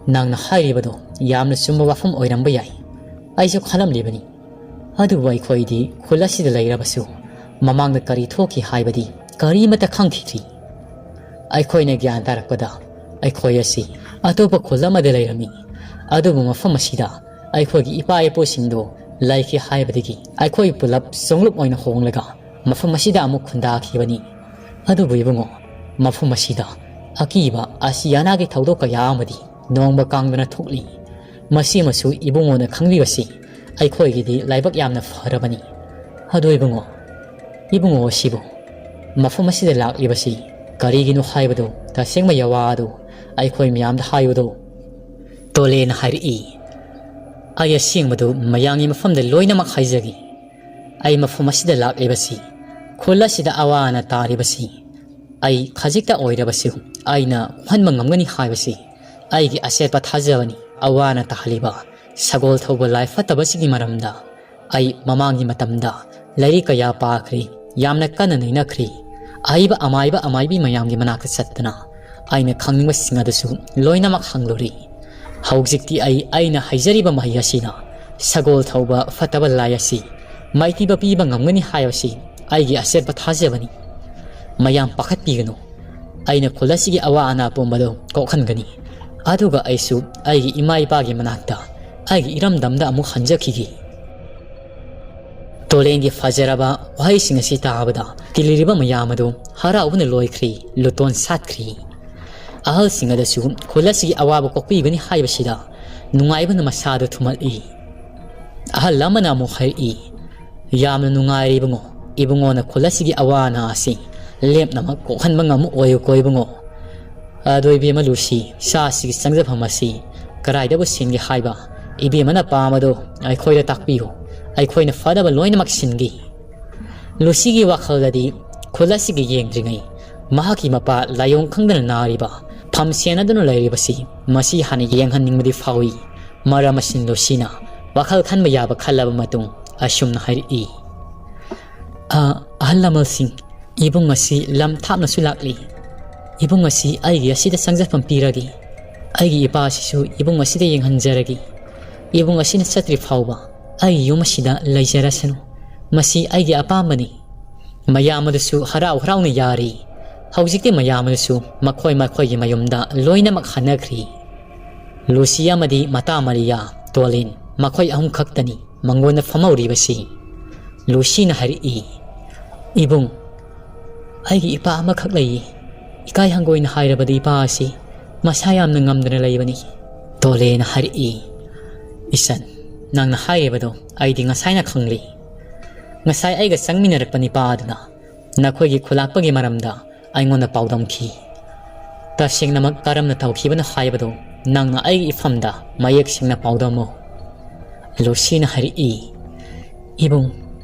ꯅꯪꯅ ꯍꯥꯏꯔꯤꯕꯗꯨ ꯌꯥꯝꯅ ꯆꯨꯝꯕ ꯋꯥꯐꯝ ꯑꯣꯏꯔꯝꯕ ꯌꯥꯏ꯫ ꯑꯩꯁꯨ ꯈꯜꯂꯝꯂꯤꯕꯅꯤ꯫ ꯑꯗꯨꯕꯨ ꯑꯩꯈꯣꯏꯗꯤ ꯈꯨꯜ ꯑꯁꯤꯗ ꯂꯩꯔꯕꯁꯨ ꯃꯃꯥꯡꯗ ꯀꯔꯤ ꯊꯣꯛꯈꯤ ꯍꯥꯏꯕꯗꯤ ꯀꯔꯤꯃꯠꯇ ꯈꯪꯈꯤꯗ꯭ꯔꯤ꯫ ꯑꯩꯈꯣꯏꯅ ꯒ꯭ꯌꯥꯟ ꯇꯥꯔꯛꯄꯗ ꯑꯩꯈꯣꯏ ꯑꯁꯤ ꯑꯇꯣꯞꯄ ꯈꯨꯜ ꯑꯃꯗ ꯂꯩꯔꯝꯃꯤ꯫ ꯑꯗꯨꯕꯨ ꯃꯐꯝ ꯑꯁꯤꯗ ꯑꯩꯈꯣꯏꯒꯤ ꯏꯄꯥ ꯏꯄꯨꯁꯤꯡꯗꯣ ꯂꯩꯈꯤ ꯍꯥꯏꯕꯗꯒꯤ ꯑꯩꯈꯣꯏ ꯄꯨꯂꯞ ꯁꯣꯡꯂꯨꯞ ꯑꯣꯏꯅ ꯍꯣꯡꯂꯒ ꯃꯐꯝ ꯑꯁꯤꯗ ꯑꯃꯨꯛ ꯈꯨꯟꯗꯥꯈꯤꯕꯅꯤ꯫ ꯑꯗꯨꯕꯨ ꯏꯕꯨꯡꯉꯣ, ꯃꯐꯝ ꯑꯁꯤꯗ ꯑꯀꯤꯕ ꯑꯁꯤ ꯑꯅꯥꯒꯤ ꯊꯧꯗꯣꯛ ꯀꯌꯥ ꯑꯃꯗꯤ ꯅꯣꯡꯃ ꯀꯥꯡꯗꯅ ꯊꯣꯛꯂꯤ꯫ ꯃꯁꯤꯃꯁꯨ ꯏꯕꯨꯡꯉꯣꯅ ꯈꯪꯕꯤꯕꯁꯤ ꯑꯩꯈꯣꯏꯒꯤꯗꯤ ꯂꯥꯏꯕꯛ ꯌꯥꯝꯅ ꯐꯔꯕꯅꯤ꯫ ꯑꯗꯨ ꯏꯕꯨꯡꯉꯣ, ꯏꯕꯨꯡꯉꯣ ꯑꯁꯤꯕꯨ ꯃꯐꯝ ꯑꯁꯤꯗ ꯂꯥꯛꯂꯤꯕꯁꯤ ꯀꯔꯤꯒꯤꯅꯣ ꯍꯥꯏꯕꯗꯨ ꯇꯁꯦꯡꯕ ꯌꯥꯋꯥ ꯑꯗꯨ ꯑꯩꯈꯣꯏ ꯃꯌꯥꯝꯗ ꯍꯥꯏꯌꯨꯗꯣ"꯫ ꯇꯣꯂꯦꯅ ꯍꯥꯏꯔꯛꯏ, "ꯑꯩ ꯑꯁꯦꯡꯕꯗꯨ ꯃꯌꯥꯝꯒꯤ ꯃꯐꯝꯗ ꯂꯣꯏꯅꯃꯛ ꯍꯥꯏꯖꯒꯦ꯫ ꯑꯩ ꯃꯐꯝ ꯑꯁꯤꯗ ꯂꯥꯛꯂꯤꯕꯁꯤ, ꯈꯨꯜ ꯑꯁꯤꯗ ꯑꯋꯥ ꯑꯅꯥ ꯇꯥꯔꯤꯕꯁꯤ ꯑꯩ ꯈꯖꯤꯛꯇ ꯑꯣꯏꯔꯕꯁꯨ ꯑꯩꯅ ꯀꯣꯛꯍꯟꯕ ꯉꯝꯒꯅꯤ ꯍꯥꯏꯕꯁꯤ ꯑꯩꯒꯤ ꯑꯆꯦꯠꯄ ꯊꯥꯖꯕꯅꯤ꯫ ꯑꯋꯥ ꯑꯅꯥ ꯇꯥꯍꯜꯂꯤꯕ ꯁꯒꯣꯜ ꯊꯧꯕ ꯂꯥꯏ ꯐꯠꯇꯕꯁꯤꯒꯤ ꯃꯔꯝꯗ ꯑꯩ ꯃꯃꯥꯡꯒꯤ ꯃꯇꯝꯗ ꯂꯥꯏꯔꯤꯛ ꯀꯌꯥ ꯄꯥꯈ꯭ꯔꯦ, ꯌꯥꯝꯅ ꯀꯟꯅ ꯅꯩꯅꯈ꯭ꯔꯦ꯫ ꯑꯍꯩꯕ ꯑꯃꯥꯏꯕ ꯑꯃꯥꯏꯕꯤ ꯃꯌꯥꯝꯒꯤ ꯃꯅꯥꯛꯇ ꯆꯠꯇꯅ ꯑꯩꯅ ꯈꯪꯅꯤꯡꯕꯁꯤꯡ ꯑꯗꯨꯁꯨ ꯂꯣꯏꯅꯃꯛ ꯍꯪꯂꯨꯔꯦ꯫ ꯍꯧꯖꯤꯛꯇꯤ ꯑꯩ ꯑꯩꯅ ꯍꯩꯖꯔꯤꯕ ꯃꯍꯩ ꯑꯁꯤꯅ ꯁꯒꯣꯜ ꯊꯧꯕ ꯐꯠꯇꯕ ꯂꯥꯏ ꯑꯁꯤ ꯃꯥꯏꯊꯤꯕ ꯄꯤꯕ ꯉꯝꯒꯅꯤ ꯍꯥꯏꯕꯁꯤ ꯑꯩꯒꯤ ꯑꯆꯦꯠꯄ ꯊꯥꯖꯕꯅꯤ꯫ ꯃꯌꯥꯝ ꯄꯥꯈꯠꯄꯤꯒꯅꯨ꯫ ꯑꯩꯅ ꯈꯨꯜ ꯑꯁꯤꯒꯤ ꯑꯋꯥ ꯑꯅꯥ ꯄꯨꯝꯕꯗꯨ ꯀꯣꯛꯍꯟꯒꯅꯤ꯫ ꯑꯗꯨꯒ ꯑꯩꯁꯨ ꯑꯩꯒꯤ ꯏꯃꯥ ꯏꯄꯥꯒꯤ ꯃꯅꯥꯛꯇ, ꯑꯩꯒꯤ ꯏꯔꯝꯗꯝꯗ ꯑꯃꯨꯛ ꯍꯟꯖꯈꯤꯒꯦ"꯫ ꯇꯣꯂꯦꯟꯒꯤ ꯐꯖꯔꯕ ꯋꯥꯍꯩꯁꯤꯡ ꯑꯁꯤ ꯇꯥꯕꯗ ꯇꯤꯜꯂꯤꯔꯤꯕ ꯃꯌꯥꯝ ꯑꯗꯨ ꯍꯔꯥꯎꯕꯅ ꯂꯣꯏꯈ꯭ꯔꯤ, ꯂꯨꯇꯣꯟ ꯁꯥꯠꯈ꯭ꯔꯤ꯫ ꯑꯍꯜꯁꯤꯡ ꯑꯗꯨꯁꯨ ꯈꯨꯜ ꯑꯁꯤꯒꯤ ꯑꯋꯥꯕ ꯀꯣꯛꯄꯤꯒꯅꯤ ꯍꯥꯏꯕꯁꯤꯗ ꯅꯨꯡꯉꯥꯏꯕꯅ ꯃꯁꯥꯗꯨ ꯊꯨꯝꯍꯠꯂꯤ꯫ ꯑꯍꯜ ꯑꯃꯅ ꯑꯃꯨꯛ ꯍꯥꯏꯔꯛꯏ, "ꯌꯥꯝꯅ ꯅꯨꯡꯉꯥꯏꯔꯦ ꯏꯕꯨꯡꯉꯣ꯫ ꯏꯕꯨꯡꯉꯣꯅ ꯈꯨꯜ ꯑꯁꯤꯒꯤ ꯑꯋꯥ ꯑꯅꯥ ꯑꯁꯤ ꯂꯦꯞꯅꯃꯛ ꯀꯣꯛꯍꯟꯕ ꯉꯝꯃꯛꯑꯣꯏꯀꯣ ꯏꯕꯨꯡꯉꯣ꯫ ꯑꯗꯣ ꯏꯕꯦꯝꯃ ꯂꯨꯁꯤ, ꯁꯥꯁꯤꯒꯤ ꯆꯪꯖꯐꯝ ꯑꯁꯤ ꯀꯗꯥꯏꯗꯕꯨ ꯁꯤꯟꯒꯦ ꯍꯥꯏꯕ ꯏꯕꯦꯝꯃꯅ ꯄꯥꯝꯕꯗꯣ ꯑꯩꯈꯣꯏꯗ ꯇꯥꯛꯄꯤꯌꯨ꯫ ꯑꯩꯈꯣꯏꯅ ꯐꯅꯕ ꯂꯣꯏꯅꯃꯛ ꯁꯤꯟꯒꯦ꯫" ꯂꯨꯁꯤꯒꯤ ꯋꯥꯈꯜꯗꯗꯤ ꯈꯨꯜ ꯑꯁꯤꯒꯤ ꯌꯦꯡꯗ꯭ꯔꯤꯉꯩ ꯃꯍꯥꯛꯀꯤ ꯃꯄꯥ ꯂꯥꯏꯑꯣꯡ ꯈꯪꯗꯅ ꯅꯥꯔꯤꯕ, ꯐꯝ ꯁꯦꯟꯅꯗꯨꯅ ꯂꯩꯔꯤꯕꯁꯤ ꯃꯁꯤ ꯍꯥꯟꯅ ꯌꯦꯡꯍꯟꯅꯤꯡꯕꯗꯤ ꯐꯥꯎꯏ꯫ ꯃꯔꯝ ꯑꯁꯤꯅ ꯂꯨꯁꯤꯅ ꯋꯥꯈꯜ ꯈꯟꯕ ꯌꯥꯕ ꯈꯜꯂꯕ ꯃꯇꯨꯡ ꯑꯁꯨꯝꯅ ꯍꯥꯏꯔꯛꯏ, "ꯑ, ꯑꯍꯜ ꯂꯃꯟꯁꯤꯡ, ꯏꯕꯨꯡ ꯑꯁꯤ ꯂꯝ ꯊꯥꯞꯅꯁꯨ ꯂꯥꯛꯂꯤ꯫ ꯏꯕꯨꯡ ꯑꯁꯤ ꯑꯩꯒꯤ ꯑꯁꯤꯗ ꯆꯪꯖꯐꯝ ꯄꯤꯔꯒꯦ꯫ ꯑꯩꯒꯤ ꯏꯄꯥ ꯑꯁꯤꯁꯨ ꯏꯕꯨꯡ ꯑꯁꯤꯗ ꯌꯦꯡꯍꯟꯖꯔꯒꯦ꯫ ꯏꯕꯨꯡ ꯑꯁꯤꯅ ꯆꯠꯇ꯭ꯔꯤ ꯐꯥꯎꯕ ꯑꯩꯒꯤ ꯌꯨꯝ ꯑꯁꯤꯗ ꯂꯩꯖꯔꯁꯅꯨ꯫ ꯃꯁꯤ ꯑꯩꯒꯤ ꯑꯄꯥꯝꯕꯅꯤ꯫" ꯃꯌꯥꯝ ꯑꯗꯨꯁꯨ ꯍꯔꯥꯎ ꯍꯔꯥꯎꯅ ꯌꯥꯔꯤ꯫ ꯍꯧꯖꯤꯛꯇꯤ ꯃꯌꯥꯝ ꯑꯗꯨꯁꯨ ꯃꯈꯣꯏ ꯃꯈꯣꯏꯒꯤ ꯃꯌꯨꯝꯗ ꯂꯣꯏꯅꯃꯛ ꯍꯟꯅꯈ꯭ꯔꯤ꯫ ꯂꯨꯁꯤ ꯑꯃꯗꯤ ꯃꯇꯥ ꯃꯔꯤꯌꯥ, ꯇꯣꯂꯤꯟ, ꯃꯈꯣꯏ ꯑꯍꯨꯝ ꯈꯛꯇꯅꯤ ꯃꯉꯣꯟꯗ ꯐꯝꯍꯧꯔꯤꯕꯁꯤ꯫ ꯂꯨꯁꯤꯅ ꯍꯥꯏꯔꯛꯏ, "ꯏꯕꯨꯡ, ꯑꯩꯒꯤ ꯏꯄꯥ ꯑꯃꯈꯛ ꯂꯩꯌꯦ꯫ ꯏꯀꯥꯏ ꯍꯪꯒꯣꯏꯅ ꯍꯥꯏꯔꯕꯗꯤ ꯏꯄꯥ ꯑꯁꯤ ꯃꯁꯥ ꯌꯥꯝꯅ ꯉꯝꯗꯅ ꯂꯩꯕꯅꯤ꯫" ꯇꯣꯂꯦꯅ ꯍꯥꯏꯔꯛꯏ, "ꯏꯆꯟ, ꯅꯪꯅ ꯍꯥꯏꯔꯤꯕꯗꯣ ꯑꯩꯗꯤ ꯉꯁꯥꯏꯅ ꯈꯪꯂꯤ꯫ ꯉꯁꯥꯏ ꯑꯩꯒ ꯆꯪꯃꯤꯟꯅꯔꯛꯄ ꯅꯤꯄꯥ ꯑꯗꯨꯅ ꯅꯈꯣꯏꯒꯤ ꯈꯨꯂꯥꯛꯄꯒꯤ ꯃꯔꯝꯗ ꯑꯩꯉꯣꯟꯗ ꯄꯥꯎꯗꯝꯈꯤ꯫ ꯇꯁꯦꯡꯅꯃꯛ ꯀꯔꯝꯅ ꯇꯧꯈꯤꯕꯅꯣ ꯍꯥꯏꯕꯗꯨ ꯅꯪꯅ ꯑꯩꯒꯤ ꯏꯐꯝꯗ ꯃꯌꯦꯛ ꯁꯦꯡꯅ ꯄꯥꯎꯗꯝꯃꯨ꯫" ꯂꯨꯁꯤꯅ ꯍꯥꯏꯔꯛꯏ, "ꯏꯕꯨꯡ,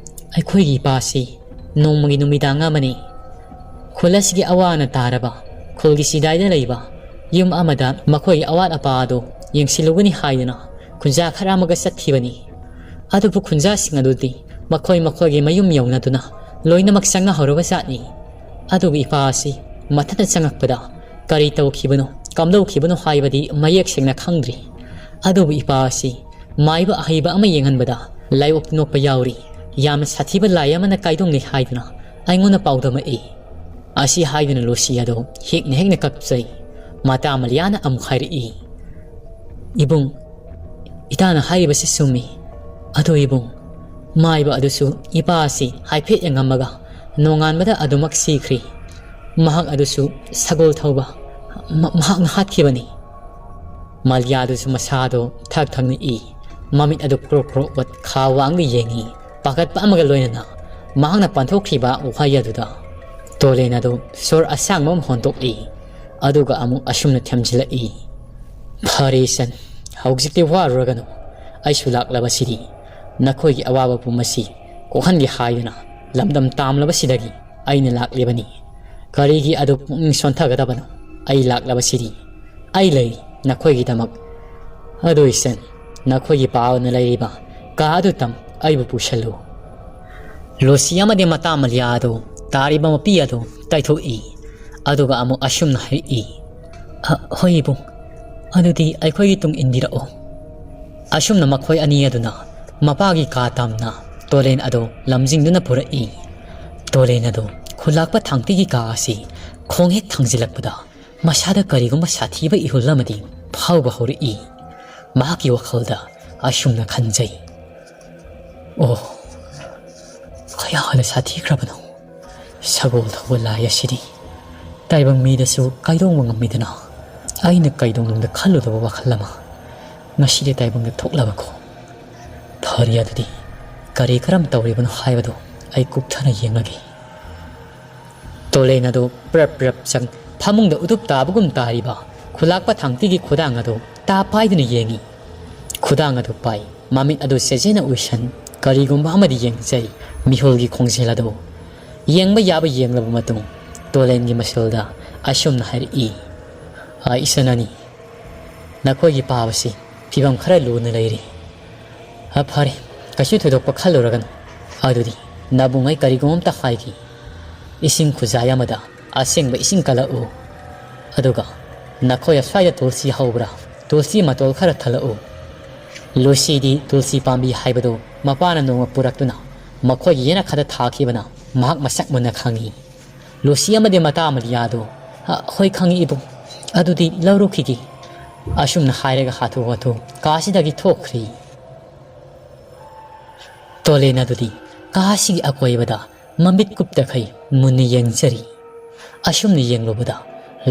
ꯑꯩꯈꯣꯏꯒꯤ ꯏꯄꯥꯁꯤ ꯅꯣꯡꯃꯒꯤ ꯅꯨꯃꯤꯗꯥꯡ ꯑꯃꯅꯤ ꯈꯨꯜ ꯑꯁꯤꯒꯤ ꯑꯋꯥ ꯑꯅꯥ ꯇꯥꯔꯕ ꯈꯨꯜꯒꯤ ꯆꯤꯗꯥꯏꯗ ꯂꯩꯕ ꯌꯨꯝ ꯑꯃꯗ ꯃꯈꯣꯏꯒꯤ ꯑꯋꯥꯠ ꯑꯄꯥ ꯑꯗꯨ ꯌꯦꯡꯁꯤꯜꯂꯨꯒꯅꯤ ꯍꯥꯏꯗꯨꯅ ꯈꯨꯟꯖꯥ ꯈꯔ ꯑꯃꯒ ꯆꯠꯈꯤꯕꯅꯤ꯫ ꯑꯗꯨꯕꯨ ꯈꯨꯟꯖꯥꯁꯤꯡ ꯑꯗꯨꯗꯤ ꯃꯈꯣꯏ ꯃꯈꯣꯏꯒꯤ ꯃꯌꯨꯝ ꯌꯧꯅꯗꯨꯅ ꯂꯣꯏꯅꯃꯛ ꯆꯪꯅꯍꯧꯔꯕ ꯖꯥꯠꯅꯤ꯫ ꯑꯗꯨꯕꯨ ꯏꯄꯥ ꯑꯁꯤ ꯃꯊꯟꯇ ꯆꯪꯉꯛꯄꯗ ꯀꯔꯤ ꯇꯧꯈꯤꯕꯅꯣ, ꯀꯝꯗꯧꯈꯤꯕꯅꯣ ꯍꯥꯏꯕꯗꯤ ꯃꯌꯦꯛ ꯁꯦꯡꯅ ꯈꯪꯗ꯭ꯔꯤ꯫ ꯑꯗꯨꯕꯨ ꯏꯄꯥ ꯑꯁꯤ ꯃꯥꯏꯕ ꯑꯍꯩꯕ ꯑꯃ ꯌꯦꯡꯍꯟꯕꯗ ꯂꯥꯏꯑꯣꯛ ꯅꯣꯛꯄ ꯌꯥꯎꯔꯤ꯫ ꯌꯥꯝꯅ ꯁꯥꯊꯤꯕ ꯂꯥꯏ ꯑꯃꯅ ꯀꯥꯏꯗꯣꯡꯅꯩ ꯍꯥꯏꯗꯨꯅ ꯑꯩꯉꯣꯟꯗ ꯄꯥꯎꯗꯝꯃꯛꯏ꯫" ꯑꯁꯤ ꯍꯥꯏꯗꯨꯅ ꯂꯨꯁꯤ ꯑꯗꯨ ꯍꯦꯛꯅ ꯍꯦꯛꯅ ꯀꯞꯆꯩ꯫ ꯃꯇꯥ ꯃꯂꯤꯌꯥꯅ ꯑꯃꯨꯛ ꯍꯥꯏꯔꯛꯏ, "ꯏꯕꯨꯡ, ꯏꯇꯥꯅ ꯍꯥꯏꯔꯤꯕꯁꯤ ꯆꯨꯝꯃꯤ꯫ ꯑꯗꯣ ꯏꯕꯨꯡ, ꯃꯥꯏꯕ ꯑꯗꯨꯁꯨ ꯏꯄꯥ ꯑꯁꯤ ꯍꯥꯏꯐꯦꯠ ꯌꯦꯡꯉꯝꯃꯒ ꯅꯣꯡꯉꯥꯟꯕꯗ ꯑꯗꯨꯃꯛ ꯁꯤꯈ꯭ꯔꯤ꯫ ꯃꯍꯥꯛ ꯑꯗꯨꯁꯨ ꯁꯒꯣꯜ ꯊꯧꯕ ꯃ-, ꯃꯍꯥꯛꯅ ꯍꯥꯠꯈꯤꯕꯅꯤ꯫ ꯃꯥꯂꯤꯌꯥꯗꯨꯁꯨ ꯃꯁꯥꯗꯣ ꯊꯛ ꯊꯛꯅ ꯏ꯫ ꯃꯃꯤꯠ ꯑꯗꯨ ꯀ꯭ꯔꯣꯛ ꯀ꯭ꯔꯣꯛ ꯑꯣꯠ ꯈꯥ ꯋꯥꯡꯅ ꯌꯦꯡꯏ꯫ ꯄꯥꯈꯠꯄ ꯑꯃꯒ ꯂꯣꯏꯅꯅ ꯃꯍꯥꯛꯅ ꯄꯟꯊꯣꯛꯈ꯭ꯔꯤꯕ ꯋꯥꯍꯩ ꯑꯗꯨꯗ ꯇꯣꯂꯦꯟ ꯑꯗꯨ ꯁꯣꯔ ꯑꯁꯥꯡꯕ ꯑꯃ ꯍꯣꯟꯗꯣꯛꯏ꯫ ꯑꯗꯨꯒ ꯑꯃꯨꯛ ꯑꯁꯨꯝꯅ ꯊꯦꯝꯖꯤꯜꯂꯛꯏ, "ꯐꯔꯦ ꯏꯆꯟ, ꯍꯧꯖꯤꯛꯇꯤ ꯋꯥꯔꯨꯔꯒꯅꯨ꯫ ꯑꯩꯁꯨ ꯂꯥꯛꯂꯕꯁꯤꯗꯤ ꯅꯈꯣꯏꯒꯤ ꯑꯋꯥꯕ ꯄꯨꯝꯕꯁꯤ ꯀꯣꯛꯍꯟꯒꯦ ꯍꯥꯏꯗꯨꯅ ꯂꯝꯗꯝ ꯇꯥꯝꯂꯕꯁꯤꯗꯒꯤ ꯑꯩꯅ ꯂꯥꯛꯂꯤꯕꯅꯤ꯫ ꯀꯔꯤꯒꯤ ꯑꯗꯨ ꯄꯨꯛꯅꯤꯡ ꯁꯣꯟꯊꯒꯗꯕꯅꯣ? ꯑꯩ ꯂꯥꯛꯂꯕꯁꯤꯗꯤ ꯑꯩ ꯂꯩꯔꯤ ꯅꯈꯣꯏꯒꯤꯗꯃꯛ꯫ ꯑꯗꯨ ꯏꯆꯟ, ꯅꯈꯣꯏꯒꯤ ꯄꯥꯕꯅ ꯂꯩꯔꯤꯕ ꯀꯥ ꯑꯗꯨ ꯇꯝ ꯑꯩꯕꯨ ꯄꯨꯁꯜꯂꯨ꯫" ꯂꯣꯁꯤ ꯑꯃꯗꯤ ꯃꯇꯥ ꯃꯂꯤꯌꯥ ꯑꯗꯨ ꯇꯥꯔꯤꯕ ꯃꯄꯤ ꯑꯗꯨ ꯇꯩꯊꯣꯛꯏ꯫ ꯑꯗꯨꯒ ꯑꯃꯨꯛ ꯑꯁꯨꯝꯅ ꯍꯥꯏꯔꯛꯏ, "ꯑ, ꯍꯣꯏ ꯏꯕꯨꯡ, ꯑꯗꯨꯗꯤ ꯑꯩꯈꯣꯏꯒꯤ ꯇꯨꯡ ꯏꯟꯕꯤꯔꯛꯑꯣ꯫" ꯑꯁꯨꯝꯅ ꯃꯈꯣꯏ ꯑꯅꯤ ꯑꯗꯨꯅ ꯃꯄꯥꯒꯤ ꯀꯥ ꯇꯝꯅ ꯇꯣꯂꯦꯟ ꯑꯗꯨ ꯂꯝꯖꯤꯡꯗꯨꯅ ꯄꯨꯔꯛꯏ꯫ ꯇꯣꯂꯦꯟ ꯑꯗꯨ ꯈꯨꯂꯥꯛꯄ ꯊꯥꯡꯇꯤꯒꯤ ꯀꯥ ꯑꯁꯤ ꯈꯣꯡ ꯍꯦꯛ ꯊꯥꯡꯖꯤꯜꯂꯛꯄꯗ ꯃꯁꯥꯗ ꯀꯔꯤꯒꯨꯝꯕ ꯁꯥꯊꯤꯕ ꯏꯍꯨꯜ ꯑꯃꯗꯤ ꯐꯥꯎꯕ ꯍꯧꯔꯛꯏ꯫ ꯃꯍꯥꯛꯀꯤ ꯋꯥꯈꯜꯗ ꯑꯁꯨꯝꯅ ꯈꯟꯖꯩ, "ꯑꯣ, ꯀꯌꯥꯗ ꯁꯥꯊꯤꯈ꯭ꯔꯕꯅꯣ? ꯁꯒꯣꯜ ꯊꯧꯕ ꯂꯥꯏ ꯑꯁꯤꯗꯤ ꯇꯥꯏꯕꯪ ꯃꯤꯗꯁꯨ ꯀꯥꯏꯗꯣꯡꯕ ꯉꯝꯃꯤꯗꯅ, ꯑꯩꯅ ꯀꯩꯗꯧꯅꯨꯡꯗ ꯈꯜꯂꯨꯗꯕ ꯋꯥꯈꯜ ꯑꯃ ꯉꯁꯤꯗꯤ ꯇꯥꯏꯕꯪꯗ ꯊꯣꯛꯂꯕꯀꯣ꯫ ꯐꯔꯦ, ꯑꯗꯨꯗꯤ ꯀꯔꯤ ꯀꯔꯝ ꯇꯧꯔꯤꯕꯅꯣ ꯍꯥꯏꯕꯗꯨ ꯑꯩ ꯀꯨꯞꯊꯅ ꯌꯦꯡꯂꯒꯦ꯫" ꯇꯣꯂꯦꯟ ꯑꯗꯨ ꯄ꯭ꯔꯞ ꯄ꯭ꯔꯞ ꯆꯪ ꯐꯃꯨꯡꯗ ꯎꯇꯨꯞ ꯇꯥꯕꯒꯨꯝ ꯇꯥꯔꯤꯕ ꯈꯨꯂꯥꯛꯄ ꯊꯥꯡꯇꯤꯒꯤ ꯈꯨꯗꯥꯡ ꯑꯗꯨ ꯇꯥ ꯄꯥꯏꯗꯨꯅ ꯌꯦꯡꯏ꯫ ꯈꯨꯗꯥꯡ ꯑꯗꯨ ꯄꯥꯏ, ꯃꯃꯤꯠ ꯑꯗꯨ ꯆꯦꯠꯆꯦꯅ ꯎꯏꯁꯟ, ꯀꯔꯤꯒꯨꯝꯕ ꯑꯃꯗꯤ ꯌꯦꯡꯖꯩ꯫ ꯃꯤꯍꯨꯜꯒꯤ ꯈꯣꯡꯖꯦꯜ ꯑꯗꯨ ꯌꯦꯡꯕ ꯌꯥꯕ ꯌꯦꯡꯂꯕ ꯃꯇꯨꯡ ꯇꯣꯂꯦꯟꯒꯤ ꯃꯁꯦꯜꯗ ꯑꯁꯨꯝꯅ ꯍꯥꯏꯔꯛꯏ, "ꯑ, ꯏꯆꯟ ꯑꯅꯤ, ꯅꯈꯣꯏꯒꯤ ꯄꯥꯕꯁꯤ ꯐꯤꯕꯝ ꯈꯔ ꯂꯨꯅ ꯂꯩꯔꯤ꯫ ꯑ, ꯐꯔꯦ, ꯀꯩꯁꯨ ꯊꯣꯏꯗꯣꯛꯄ ꯈꯜꯂꯨꯔꯒꯅꯨ꯫ ꯑꯗꯨꯗꯤ ꯅꯕꯨꯡ ꯑꯩ ꯀꯔꯤꯒꯨꯝꯕ ꯑꯝꯇ ꯍꯥꯏꯒꯦ꯫ ꯏꯁꯤꯡ ꯈꯨꯖꯥꯏ ꯑꯃꯗ ꯑꯁꯦꯡꯕ ꯏꯁꯤꯡ ꯀꯜꯂꯛꯎ꯫ ꯑꯗꯨꯒ ꯅꯈꯣꯏ ꯑꯁ꯭ꯋꯥꯏꯗ ꯇꯨꯜꯁꯤ ꯍꯧꯕ꯭ꯔꯥ? ꯇꯨꯜꯁꯤ ꯃꯇꯣꯜ ꯈꯔ ꯊꯠꯂꯛꯎ꯫" ꯂꯨꯁꯤꯗꯤ ꯇꯨꯜꯁꯤ ꯄꯥꯝꯕꯤ ꯍꯥꯏꯕꯗꯨ ꯃꯄꯥꯅ ꯅꯣꯡꯃ ꯄꯨꯔꯛꯇꯨꯅ ꯃꯈꯣꯏꯒꯤ ꯌꯦꯅꯈꯥꯗ ꯊꯥꯈꯤꯕꯅ ꯃꯍꯥꯛ ꯃꯁꯛ ꯃꯨꯟꯅ ꯈꯪꯏ꯫ ꯂꯨꯁꯤ ꯑꯃꯗꯤ ꯃꯇꯥ ꯃꯂꯤꯌꯥꯗꯨ, "ꯑ, ꯍꯣꯏ, ꯈꯪꯏ ꯏꯕꯨꯡ꯫ ꯑꯗꯨꯗꯤ ꯂꯧꯔꯨꯈꯤꯒꯦ꯫" ꯑꯁꯨꯝꯅ ꯍꯥꯏꯔꯒ ꯍꯥꯊꯨ ꯍꯥꯊꯨ ꯀꯥꯁꯤꯗꯒꯤ ꯊꯣꯛꯈ꯭ꯔꯤ꯫ ꯇꯣꯂꯦꯟ ꯑꯗꯨꯗꯤ ꯀꯥꯁꯤꯒꯤ ꯑꯀꯣꯏꯕꯗ ꯃꯃꯤꯠ ꯀꯨꯞꯇꯈꯩ ꯃꯨꯟꯅ ꯌꯦꯡꯖꯔꯤ꯫ ꯑꯁꯨꯝꯅ ꯌꯦꯡꯂꯨꯕꯗ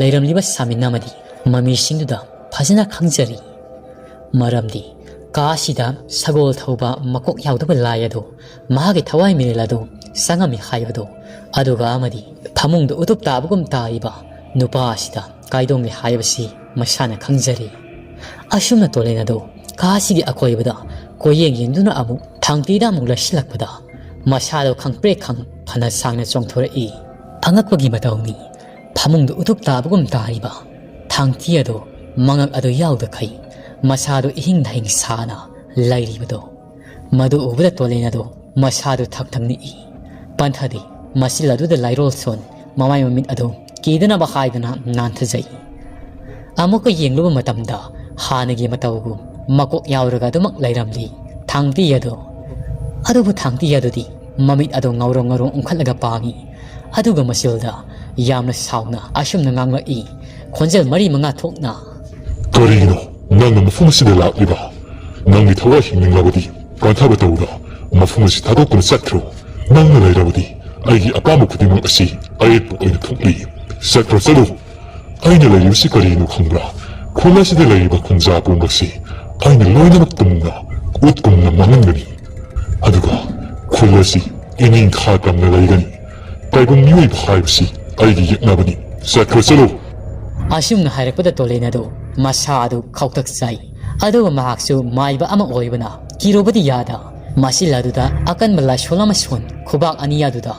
ꯂꯩꯔꯝꯂꯤꯕ ꯁꯥꯃꯤꯟ ꯑꯃꯗꯤ ꯃꯃꯤꯁꯤꯡꯗꯨꯗ ꯐꯖꯅ ꯈꯪꯖꯔꯤ꯫ ꯃꯔꯝꯗꯤ ꯀꯥꯁꯤꯗ ꯁꯒꯣꯜ ꯊꯧꯕ ꯃꯀꯣꯛ ꯌꯥꯎꯗꯕ ꯂꯥꯏ ꯑꯗꯨ ꯃꯍꯥꯛꯀꯤ ꯊꯋꯥꯏ ꯃꯤꯔꯦꯜ ꯑꯗꯨ ꯆꯪꯉꯝꯃꯤ ꯍꯥꯏꯕꯗꯨ, ꯑꯗꯨꯒ ꯑꯃꯗꯤ ꯐꯃꯨꯡꯗ ꯎꯇꯨꯞ ꯇꯥꯕꯒꯨꯝ ꯇꯥꯔꯤꯕ ꯅꯨꯄꯥ ꯑꯁꯤꯗ ꯀꯥꯏꯗꯣꯡꯂꯦ ꯍꯥꯏꯕꯁꯤ ꯃꯁꯥꯅ ꯈꯪꯖꯔꯤ꯫ ꯑꯁꯨꯝꯅ ꯇꯣꯂꯦꯟ ꯑꯗꯨ ꯀꯥꯁꯤꯒꯤ ꯑꯀꯣꯏꯕꯗ ꯀꯣꯏꯌꯦꯡ ꯌꯦꯡꯗꯨꯅ ꯑꯃꯨꯛ ꯊꯥꯡꯇꯤꯗ ꯑꯃꯨꯛ ꯂꯩꯁꯤꯜꯂꯛꯄꯗ ꯃꯁꯥꯗꯣ ꯈꯪꯄ꯭ꯔꯦꯛ ꯈꯪ ꯐꯅ ꯁꯥꯡꯅ ꯆꯣꯡꯊꯣꯔꯛꯏ꯫ ꯑꯉꯛꯄꯒꯤ ꯃꯇꯧꯅꯤ, ꯐꯃꯨꯡꯗ ꯎꯇꯨꯞ ꯇꯥꯕꯒꯨꯝ ꯇꯥꯔꯤꯕ ꯊꯥꯡꯇꯤ ꯑꯗꯨ ꯃꯉꯛ ꯑꯗꯨ ꯌꯥꯎꯗꯈꯩ ꯃꯁꯥꯗꯨ ꯏꯍꯤꯡ ꯗꯍꯤꯡ ꯁꯥꯅ ꯂꯩꯔꯤꯕꯗꯣ꯫ ꯃꯗꯨ ꯎꯕꯗ ꯇꯣꯂꯦꯟ ꯑꯗꯨ ꯃꯁꯥꯗꯨ ꯊꯛ ꯊꯛ ꯅꯤꯛꯏ꯫ ꯄꯟꯊꯗꯤ ꯃꯆꯤꯜ ꯑꯗꯨꯗ ꯂꯥꯏꯔꯣꯜ ꯁꯣꯟ ꯃꯃꯥꯏ ꯃꯃꯤꯠ ꯑꯗꯨ ꯀꯤꯗꯅꯕ ꯍꯥꯏꯗꯨꯅ ꯅꯥꯟꯊꯖꯩ꯫ ꯑꯃꯨꯛꯀ ꯌꯦꯡꯂꯨꯕ ꯃꯇꯝꯗ ꯍꯥꯟꯅꯒꯤ ꯃꯇꯧꯒꯨꯝ ꯃꯀꯣꯛ ꯌꯥꯎꯔꯒ ꯑꯗꯨꯃꯛ ꯂꯩꯔꯝꯂꯤ ꯊꯥꯡꯇꯤ ꯑꯗꯨ꯫ ꯑꯗꯨꯕꯨ ꯊꯥꯡꯇꯤ ꯑꯗꯨꯗꯤ ꯃꯃꯤꯠ ꯑꯗꯨ ꯉꯧꯔꯣꯡ ꯉꯧꯔꯣꯡ ꯎꯪꯈꯠꯂꯒ ꯄꯥꯡꯏ꯫ ꯑꯗꯨꯒ ꯃꯆꯤꯜꯗ ꯌꯥꯝꯅ ꯁꯥꯎꯅ ꯑꯁꯨꯝꯅ ꯉꯥꯡꯂꯛꯏ, ꯈꯣꯟꯖꯦꯜ ꯃꯔꯤ ꯃꯉꯥ ꯊꯣꯛꯅ꯫ "ꯀꯔꯤꯒꯤꯅꯣ ꯅꯪꯅ ꯃꯐꯝ ꯑꯁꯤꯗ ꯂꯥꯛꯂꯤꯕ? ꯅꯪꯒꯤ ꯊꯋꯥꯏ ꯍꯤꯡꯅꯤꯡꯂꯕꯗꯤ ꯄꯟꯊꯕ ꯇꯧꯗ ꯃꯐꯝ ꯑꯁꯤ ꯊꯥꯗꯣꯛꯇꯨꯅ ꯆꯠꯈ꯭ꯔꯣ꯫ ꯅꯪꯅ ꯂꯩꯔꯕꯗꯤ ꯑꯩꯒꯤ ꯑꯄꯥꯝꯕ ꯈꯨꯗꯤꯡꯃꯛ ꯑꯁꯤ ꯑꯌꯦꯠꯄ ꯑꯣꯏꯅ ꯊꯣꯛꯂꯤ꯫ ꯆꯠꯈ꯭ꯔꯣ, ꯆꯠꯂꯨ꯫ ꯑꯩꯅ ꯂꯩꯔꯤꯕꯁꯤ ꯀꯔꯤꯅꯣ ꯈꯪꯕ꯭ꯔꯥ? ꯈꯨꯜ ꯑꯁꯤꯗ ꯂꯩꯔꯤꯕ ꯈꯨꯟꯖꯥ ꯄꯨꯝꯕꯁꯤ ꯑꯩꯅ ꯂꯣꯏꯅꯃꯛ ꯇꯨꯝꯅ ꯎꯠ ꯀꯨꯝꯅ ꯃꯥꯡꯍꯟꯒꯅꯤ꯫ ꯑꯗꯨꯒ ꯈꯨꯜ ꯑꯁꯤ ꯏꯅꯤꯡꯊꯥ ꯇꯝꯅ ꯂꯩꯒꯅꯤ꯫ ꯇꯥꯏꯕꯪ ꯃꯤꯑꯣꯏꯕ ꯍꯥꯏꯕꯁꯤ ꯑꯩꯒꯤ ꯌꯦꯛꯅꯕꯅꯤ꯫ ꯆꯠꯈ꯭ꯔꯣ, ꯆꯠꯂꯨ!" ꯑꯁꯨꯝꯅ ꯍꯥꯏꯔꯛꯄꯗ ꯇꯣꯂꯦꯟ ꯑꯗꯨ ꯃꯁꯥ ꯑꯗꯨ ꯈꯧꯇꯛ ꯆꯥꯏ꯫ ꯑꯗꯨꯒ ꯃꯍꯥꯛꯁꯨ ꯃꯥꯏꯕ ꯑꯃ ꯑꯣꯏꯕꯅ ꯀꯤꯔꯨꯕꯗꯤ ꯌꯥꯗ ꯃꯆꯤꯜ ꯑꯗꯨꯗ ꯑꯀꯟꯕ ꯂꯥꯏꯁꯣꯟ ꯑꯃ ꯁꯣꯟ ꯈꯨꯕꯥꯛ ꯑꯅꯤ ꯑꯗꯨꯗ,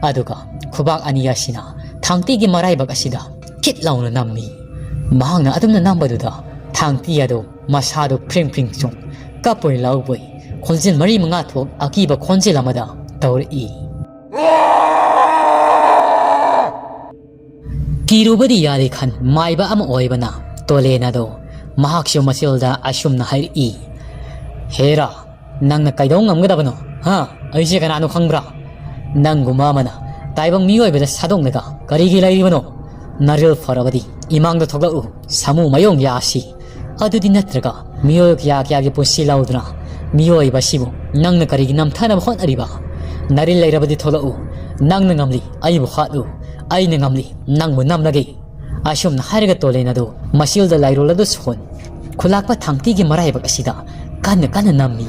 ꯑꯗꯨꯒ ꯈꯨꯕꯥꯛ ꯑꯅꯤ ꯑꯁꯤꯅ ꯊꯥꯡꯇꯤꯒꯤ ꯃꯔꯥꯏꯕꯛ ꯑꯁꯤꯗ ꯀꯤꯠ ꯂꯥꯎꯅ ꯅꯝꯃꯤ꯫ ꯃꯍꯥꯛꯅ ꯑꯗꯨꯝꯅ ꯅꯝꯕꯗꯨꯗ ꯊꯥꯡꯇꯤ ꯑꯗꯨ ꯃꯁꯥꯗꯨ ꯐ꯭ꯔꯤꯡ ꯐ꯭ꯔꯤꯡ ꯆꯣꯡ, ꯀꯞꯄꯣꯏ ꯂꯥꯎꯕꯣꯏ, ꯈꯣꯟꯖꯦꯜ ꯃꯔꯤ ꯃꯉꯥ ꯊꯣꯛ ꯑꯀꯤꯕ ꯈꯣꯟꯖꯦꯜ ꯑꯃꯗ ꯇꯧꯔꯛꯏ꯫ ꯀꯤꯔꯨꯕꯗꯤ ꯌꯥꯗꯦ ꯈꯟ ꯃꯥꯏꯕ ꯑꯃ ꯑꯣꯏꯕꯅ ꯇꯣꯂꯦꯟ ꯑꯗꯣ ꯃꯍꯥꯛꯁꯨ ꯃꯆꯤꯜꯗ ꯑꯁꯨꯝꯅ ꯍꯥꯏꯔꯛꯏ, "ꯍꯦꯔꯥ, ꯅꯪꯅ ꯀꯩꯗꯧ ꯉꯝꯒꯗꯕꯅꯣ? ꯍꯥ? ꯑꯩꯁꯦ ꯀꯅꯥꯅꯣ ꯈꯪꯕ꯭ꯔꯥ? ꯅꯪꯒꯨꯝꯕ ꯑꯃꯅ ꯇꯥꯏꯕꯪ ꯃꯤꯑꯣꯏꯕꯗ ꯁꯥꯗꯣꯡꯂꯒ ꯀꯔꯤꯒꯤ ꯂꯩꯔꯤꯕꯅꯣ? ꯅꯔꯤꯜ ꯐꯔꯕꯗꯤ ꯏꯃꯥꯡꯗ ꯊꯣꯛꯂꯛꯎ, ꯁꯥꯃꯨ ꯃꯥꯌꯣꯡ ꯌꯥꯁꯤ꯫ ꯑꯗꯨꯗꯤ ꯅꯠꯇ꯭ꯔꯒ ꯃꯤꯑꯣꯏ ꯀꯌꯥ ꯀꯌꯥꯒꯤ ꯄꯨꯟꯁꯤ ꯂꯧꯗꯨꯅ "ꯃꯤꯑꯣꯏꯕ ꯑꯁꯤꯕꯨ ꯅꯪꯅ ꯀꯔꯤꯒꯤ ꯅꯝꯊꯅꯕ ꯍꯣꯠꯅꯔꯤꯕ? ꯅꯔꯤꯜ ꯂꯩꯔꯕꯗꯤ ꯊꯣꯛꯂꯛꯎ꯫ ꯅꯪꯅ ꯉꯝꯂꯤ, ꯑꯩꯕꯨ ꯍꯥꯠꯂꯨ꯫ ꯑꯩꯅ ꯉꯝꯂꯤ, ꯅꯪꯕꯨ ꯅꯝꯂꯒꯦ꯫" ꯑꯁꯨꯝꯅ ꯍꯥꯏꯔꯒ ꯇꯣꯂꯦꯟ ꯑꯗꯨ ꯃꯁꯤꯜꯗ ꯂꯥꯏꯔꯣꯜ ꯑꯗꯨ ꯁꯣꯟ ꯈꯨꯂꯥꯛꯄ ꯊꯥꯡꯇꯤꯒꯤ ꯃꯔꯥꯏꯕꯛ ꯑꯁꯤꯗ ꯀꯟꯅ ꯀꯟꯅ ꯅꯝꯃꯤ꯫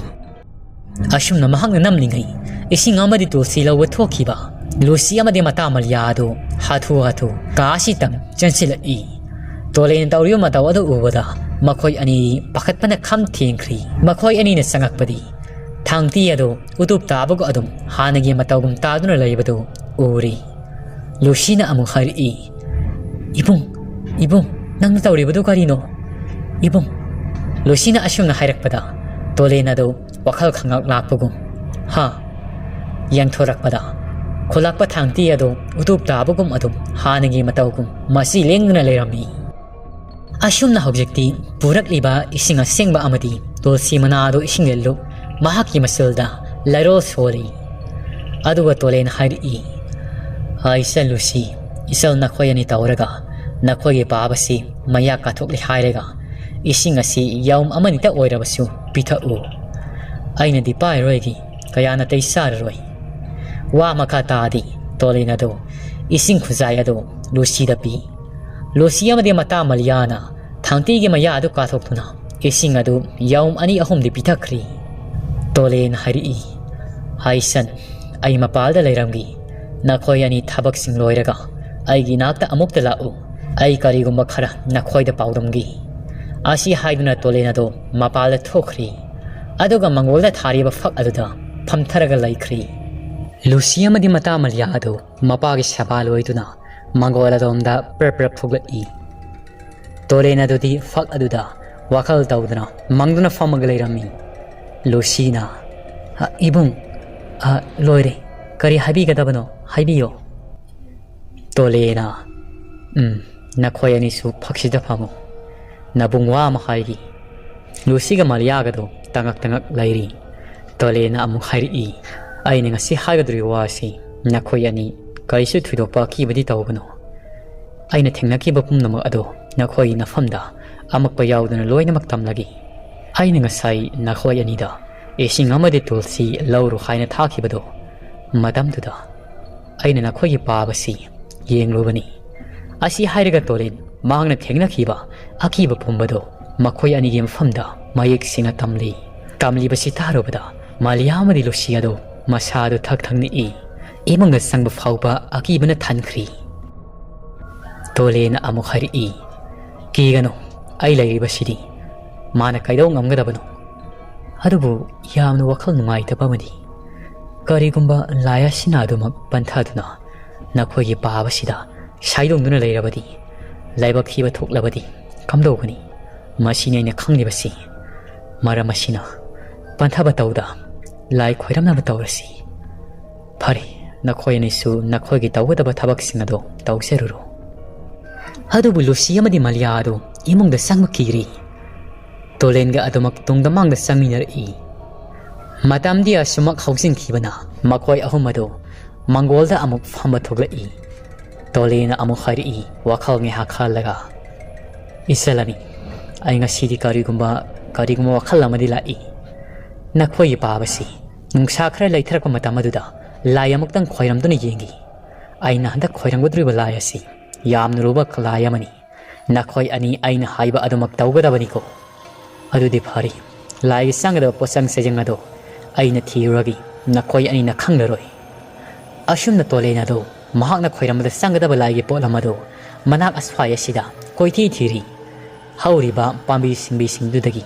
ꯑꯁꯨꯝꯅ ꯃꯍꯥꯛꯅ ꯅꯝꯂꯤꯉꯩ, ꯏꯁꯤꯡ ꯑꯃꯗꯤ ꯇꯨꯜꯁꯤ ꯂꯧꯕ ꯊꯣꯛꯈꯤꯕ ꯂꯨꯁꯤ ꯑꯃꯗꯤ ꯃꯇꯥ ꯃꯂꯤꯌꯥ ꯑꯗꯨ ꯍꯥꯊꯨ ꯍꯥꯊꯨ ꯀꯥ ꯑꯁꯤꯗ ꯆꯪꯁꯤꯜꯂꯛꯏ꯫ ꯇꯣꯂꯦꯟ ꯇꯧꯔꯤꯕ ꯃꯇꯧ ꯑꯗꯨ ꯎꯕꯗ ꯃꯈꯣꯏ ꯑꯅꯤ ꯄꯥꯈꯠꯄꯅ ꯈꯝ ꯊꯦꯡꯈ꯭ꯔꯤ꯫ ꯃꯈꯣꯏ ꯑꯅꯤꯅ ꯆꯪꯉꯛꯄꯗꯤ ꯊꯥꯡꯇꯤ ꯑꯗꯨ ꯎꯇꯨꯞ ꯇꯥꯕꯒ ꯑꯗꯨꯝ ꯍꯥꯟꯅꯒꯤ ꯃꯇꯧꯒꯨꯝ ꯇꯥꯗꯨꯅ ꯂꯩꯕꯗꯨ ꯎꯔꯤ꯫ ꯂꯨꯁꯤꯅ ꯑꯃꯨꯛ ꯍꯥꯏꯔꯛꯏ, "ꯏꯕꯨꯡ, ꯏꯕꯨꯡ, ꯅꯪꯅ ꯇꯧꯔꯤꯕꯗꯨ ꯀꯔꯤꯅꯣ? ꯏꯕꯨꯡ꯫" ꯂꯨꯁꯤꯅ ꯑꯁꯨꯝꯅ ꯍꯥꯏꯔꯛꯄꯗ ꯇꯣꯂꯦꯟ ꯑꯗꯨ ꯋꯥꯈꯜ ꯈꯪꯉꯛ ꯂꯥꯛꯄꯒꯨꯝ, ꯍꯥ, ꯌꯦꯡꯊꯣꯔꯛꯄꯗ ꯈꯨꯂꯥꯛꯄ ꯊꯥꯡꯇꯤ ꯑꯗꯨ ꯎꯇꯨꯞ ꯇꯥꯕꯒꯨꯝ ꯑꯗꯨꯝ ꯍꯥꯟꯅꯒꯤ ꯃꯇꯧꯒꯨꯝ ꯃꯆꯤ ꯂꯦꯡꯗꯅ ꯂꯩꯔꯝꯃꯤ꯫ ꯑꯁꯨꯝꯅ ꯍꯧꯖꯤꯛꯇꯤ ꯄꯨꯔꯛꯂꯤꯕ ꯏꯁꯤꯡ ꯑꯁꯦꯡꯕ ꯑꯃꯗꯤ ꯇꯨꯜꯁꯤ ꯃꯅꯥ ꯑꯗꯨ ꯏꯁꯤꯡ ꯂꯤꯠꯂꯨ ꯃꯍꯥꯛꯀꯤ ꯃꯆꯤꯜꯗ ꯂꯩꯔꯣꯜ ꯁꯣꯜꯂꯤ꯫ ꯑꯗꯨꯒ ꯇꯣꯂꯦꯟ ꯍꯥꯏꯔꯛꯏ, "ꯍꯥꯏ ꯏꯆꯜ ꯂꯨꯁꯤ, ꯏꯆꯜ ꯅꯈꯣꯏ ꯑꯅꯤ ꯇꯧꯔꯒ ꯅꯈꯣꯏꯒꯤ ꯄꯥꯞ ꯑꯁꯤ ꯃꯌꯥ ꯀꯥꯊꯣꯛꯂꯦ ꯍꯥꯏꯔꯒ ꯏꯁꯤꯡ ꯑꯁꯤ ꯌꯥꯎꯝ ꯑꯃꯅꯤꯇ ꯑꯣꯏꯔꯕꯁꯨ ꯄꯤꯊꯛꯎ꯫ ꯑꯩꯅꯗꯤ ꯄꯥꯏꯔꯣꯏꯒꯤ, ꯀꯌꯥ ꯅꯥꯇꯩ ꯆꯥꯔꯔꯣꯏ꯫" ꯋꯥ ꯃꯈꯥ ꯇꯥꯗꯤ ꯇꯣꯂꯦꯟ ꯑꯗꯨ ꯏꯁꯤꯡ ꯈꯨꯖꯥꯏ ꯑꯗꯨ ꯂꯨꯁꯤꯗ ꯄꯤ꯫ ꯂꯨꯁꯤ ꯑꯃꯗꯤ ꯃꯇꯥ ꯃꯂꯤꯌꯥꯅ ꯊꯥꯡꯇꯤꯒꯤ ꯃꯌꯥ ꯑꯗꯨ ꯀꯥꯊꯣꯛꯇꯨꯅ ꯏꯁꯤꯡ ꯑꯗꯨ ꯌꯥꯎꯝ ꯑꯅꯤ ꯑꯍꯨꯝꯗꯤ ꯄꯤꯊꯛꯈ꯭ꯔꯤ꯫ ꯇꯣꯂꯦꯟ ꯍꯥꯏꯔꯛꯏ, "ꯍꯥꯏ ꯏꯆꯟ, ꯑꯩ ꯃꯄꯥꯜꯗ ꯂꯩꯔꯝꯒꯦ꯫ ꯅꯈꯣꯏ ꯑꯅꯤ ꯊꯕꯛꯁꯤꯡ ꯂꯣꯏꯔꯒ ꯑꯩꯒꯤ ꯏꯅꯥꯛꯇ ꯑꯃꯨꯛꯇ ꯂꯥꯛꯎ꯫ ꯑꯩ ꯀꯔꯤꯒꯨꯝꯕ ꯈꯔ ꯅꯈꯣꯏꯗ ꯄꯥꯎꯗꯝꯒꯦ꯫" ꯑꯁꯤ ꯍꯥꯏꯗꯨꯅ ꯇꯣꯂꯦꯟ ꯑꯗꯨ ꯃꯄꯥꯜꯗ ꯊꯣꯛꯈ꯭ꯔꯤ꯫ ꯑꯗꯨꯒ ꯃꯪꯒꯣꯜꯗ ꯊꯥꯔꯤꯕ ꯐꯛ ꯑꯗꯨꯗ ꯐꯝꯊꯔꯒ ꯂꯩꯈ꯭ꯔꯤ꯫ ꯂꯨꯁꯤ ꯑꯃꯗꯤ ꯃꯇꯥ ꯃꯂꯤꯌꯥ ꯑꯗꯨ ꯃꯄꯥꯒꯤ ꯁꯦꯕꯥ ꯂꯣꯏꯗꯨꯅ ꯃꯪꯒꯣꯜ ꯑꯗꯣꯝꯗ ꯄ꯭ꯔꯞ ꯄ꯭ꯔꯞ ꯐꯨꯒꯠꯂꯤ꯫ ꯇꯣꯂꯦꯟ ꯑꯗꯨꯗꯤ ꯐꯛ ꯑꯗꯨꯗ ꯋꯥꯈꯜ ꯇꯧꯗꯅ ꯃꯪꯗꯨꯅ ꯐꯝꯃꯒ ꯂꯩꯔꯝꯃꯤ꯫ ꯂꯨꯁꯤꯅ, "ꯑ, ꯏꯕꯨꯡ, ꯑ, ꯂꯣꯏꯔꯦ꯫ ꯀꯔꯤ ꯍꯥꯏꯕꯤꯒꯗꯕꯅꯣ? ꯍꯥꯏꯕꯤꯌꯣ꯫" ꯇꯣꯂꯦꯟꯅ, "ꯎꯝ, ꯅꯈꯣꯏ ꯑꯅꯤꯁꯨ ꯐꯛꯁꯤꯗ ꯐꯝꯃꯨ꯫ ꯅꯕꯨꯡ ꯋꯥ ꯑꯃ ꯍꯥꯏꯒꯦ꯫" ꯂꯨꯁꯤꯒ ꯃꯂꯤꯌꯥꯒꯗꯣ ꯇꯉꯛ ꯇꯉꯛ ꯂꯩꯔꯤ꯫ ꯇꯣꯂꯦꯟꯅ ꯑꯃꯨꯛ ꯍꯥꯏꯔꯛꯏ, "ꯑꯩꯅ ꯉꯁꯤ ꯍꯥꯏꯒꯗꯧꯔꯤꯕ ꯋꯥꯁꯤ ꯅꯈꯣꯏ ꯑꯅꯤ ꯀꯔꯤꯁꯨ ꯊꯣꯏꯗꯣꯛꯄ ꯑꯀꯤꯕꯗꯤ ꯇꯧꯒꯅꯨ꯫ ꯑꯩꯅ ꯊꯦꯡꯅꯈꯤꯕ ꯄꯨꯝꯅꯃꯛ ꯑꯗꯣ ꯅꯈꯣꯏꯒꯤ ꯅꯐꯝꯗ ꯑꯃꯛꯄ ꯌꯥꯎꯗꯅ ꯂꯣꯏꯅꯃꯛ ꯇꯝꯂꯒꯦ꯫ ꯑꯩꯅ ꯉꯁꯥꯏ ꯅꯈꯣꯏ ꯑꯅꯤꯗ "ꯏꯁꯤꯡ ꯑꯃꯗꯤ ꯇꯨꯜꯁꯤ ꯂꯧꯔꯨ" ꯍꯥꯏꯅ ꯊꯥꯈꯤꯕꯗꯣ, ꯃꯇꯝꯗꯨꯗ ꯑꯩꯅ ꯅꯈꯣꯏꯒꯤ ꯄꯥꯕꯁꯤ ꯌꯦꯡꯂꯨꯕꯅꯤ꯫ ꯑꯁꯤ ꯍꯥꯏꯔꯒ ꯇꯣꯂꯦꯟ ꯃꯍꯥꯛꯅ ꯊꯦꯡꯅꯈꯤꯕ ꯑꯀꯤꯕ ꯄꯨꯝꯕꯗꯣ ꯃꯈꯣꯏ ꯑꯅꯤꯒꯤ ꯃꯐꯝꯗ ꯃꯌꯦꯛ ꯁꯦꯡꯅ ꯇꯝꯂꯤ꯫ ꯇꯝꯂꯤꯕꯁꯤ ꯇꯥꯔꯨꯕꯗ ꯃꯥꯂꯤꯌꯥ ꯑꯃꯗꯤ ꯂꯨꯁꯤ ꯑꯗꯣ ꯃꯁꯥꯗꯨ ꯊꯛ ꯊꯛ ꯅꯤꯛꯏ꯫ ꯏꯃꯨꯡꯗ ꯆꯪꯕ ꯐꯥꯎꯕ ꯑꯀꯤꯕꯅ ꯊꯟꯈ꯭ꯔꯤ꯫ ꯇꯣꯂꯦꯅ ꯑꯃꯨꯛ ꯍꯥꯏꯔꯛꯏ, "ꯀꯤꯒꯅꯨ, ꯑꯩ ꯂꯩꯔꯤꯕꯁꯤꯗꯤ꯫ ꯃꯥꯅ ꯀꯩꯗꯧ ꯉꯝꯒꯗꯕꯅꯣ? ꯑꯗꯨꯕꯨ ꯌꯥꯝꯅ ꯋꯥꯈꯜ ꯅꯨꯡꯉꯥꯏꯇꯕ ꯑꯃꯗꯤ, ꯀꯔꯤꯒꯨꯝꯕ ꯂꯥꯏ ꯑꯁꯤꯅ ꯑꯗꯨꯃꯛ ꯄꯟꯊꯗꯨꯅ ꯅꯈꯣꯏꯒꯤ ꯄꯥꯕꯁꯤꯗ ꯁꯥꯏꯗꯣꯡꯗꯨꯅ ꯂꯩꯔꯕꯗꯤ, ꯂꯥꯏꯕꯛ ꯊꯤꯕ ꯊꯣꯛꯂꯕꯗꯤ ꯀꯝꯗꯧꯒꯅꯤ? ꯃꯁꯤꯅꯤ ꯑꯩꯅ ꯈꯪꯂꯤꯕꯁꯤ꯫ ꯃꯔꯝ ꯑꯁꯤꯅ ꯄꯟꯊꯕ ꯇꯧꯗ, ꯂꯥꯏ ꯈꯣꯏꯔꯝꯅꯕ ꯇꯧꯔꯁꯤ꯫ ꯐꯔꯦ, ꯅꯈꯣꯏ ꯑꯅꯤꯁꯨ ꯅꯈꯣꯏꯒꯤ ꯇꯧꯒꯗꯕ ꯊꯕꯛꯁꯤꯡ ꯑꯗꯨ ꯇꯧꯖꯔꯨꯔꯣ"꯫ ꯑꯗꯨꯕꯨ ꯂꯨꯁꯤ ꯑꯃꯗꯤ ꯃꯥꯂꯤꯌꯥ ꯑꯗꯨ ꯏꯃꯨꯡꯗ ꯆꯪꯕ ꯀꯤꯔꯤ꯫ ꯇꯣꯂꯦꯟꯒ ꯑꯗꯨꯃꯛ ꯇꯨꯡꯗ ꯃꯥꯡꯗ ꯆꯪꯃꯤꯟꯅꯔꯛꯏ꯫ ꯃꯇꯝꯗꯤ ꯑꯁꯨꯃꯛ ꯍꯧꯖꯤꯟꯈꯤꯕꯅ ꯃꯈꯣꯏ ꯑꯍꯨꯝ ꯑꯗꯨ ꯃꯪꯒꯣꯜꯗ ꯑꯃꯨꯛ ꯐꯝꯕ ꯊꯣꯛꯂꯛꯏ꯫ ꯇꯣꯂꯦꯅ ꯑꯃꯨꯛ ꯍꯥꯏꯔꯛꯏ, ꯋꯥꯈꯜ ꯉꯥꯏꯍꯥꯛ ꯈꯜꯂꯒ, "ꯏꯆꯜ ꯑꯅꯤ, ꯑꯩ ꯉꯁꯤꯗꯤ ꯀꯔꯤꯒꯨꯝꯕ, ꯀꯔꯤꯒꯨꯝꯕ ꯋꯥꯈꯜ ꯑꯃꯗꯤ ꯂꯥꯛꯏ꯫ ꯅꯈꯣꯏꯒꯤ ꯄꯥꯕꯁꯤ ꯅꯨꯡꯁꯥ ꯈꯔ ꯂꯩꯊꯔꯛꯄ ꯃꯇꯝ ꯑꯗꯨꯗ ꯂꯥꯏ ꯑꯃꯨꯛꯇꯪ ꯈꯣꯏꯔꯝꯗꯨꯅ ꯌꯦꯡꯈꯤ꯫ ꯑꯩꯅ ꯍꯟꯗꯛ ꯈꯣꯏꯔꯝꯒꯗꯧꯔꯤꯕ ꯂꯥꯏ ꯑꯁꯤ ꯌꯥꯝꯅ ꯂꯨꯕ ꯂꯥꯏ ꯑꯃꯅꯤ꯫ ꯅꯈꯣꯏ ꯑꯅꯤ ꯑꯩꯅ ꯍꯥꯏꯕ ꯑꯗꯨꯃꯛ ꯇꯧꯒꯗꯕꯅꯤꯀꯣ꯫ ꯑꯗꯨꯗꯤ ꯐꯔꯦ, ꯂꯥꯏꯒꯤ ꯆꯪꯒꯗꯕ ꯄꯣꯠꯆꯪ ꯆꯩꯖꯪ ꯑꯗꯨ ꯑꯩꯅ ꯊꯤꯔꯨꯔꯒꯦ꯫ ꯅꯈꯣꯏ ꯑꯅꯤꯅ ꯈꯪꯂꯔꯣꯏ"꯫ ꯑꯁꯨꯝꯅ ꯇꯣꯂꯦꯟ ꯑꯗꯨ ꯃꯍꯥꯛꯅ ꯈꯣꯏꯔꯝꯕꯗ ꯆꯪꯒꯗꯕ ꯂꯥꯏꯒꯤ ꯄꯣꯠꯂꯝ ꯑꯗꯨ ꯃꯅꯥꯛ ꯑꯁ꯭ꯋꯥꯏ ꯑꯁꯤꯗ ꯀꯣꯏꯊꯤ ꯊꯤꯔꯤ꯫ ꯍꯧꯔꯤꯕ ꯄꯥꯝꯕꯤ ꯁꯤꯡꯕꯤꯁꯤꯡꯗꯨꯗꯒꯤ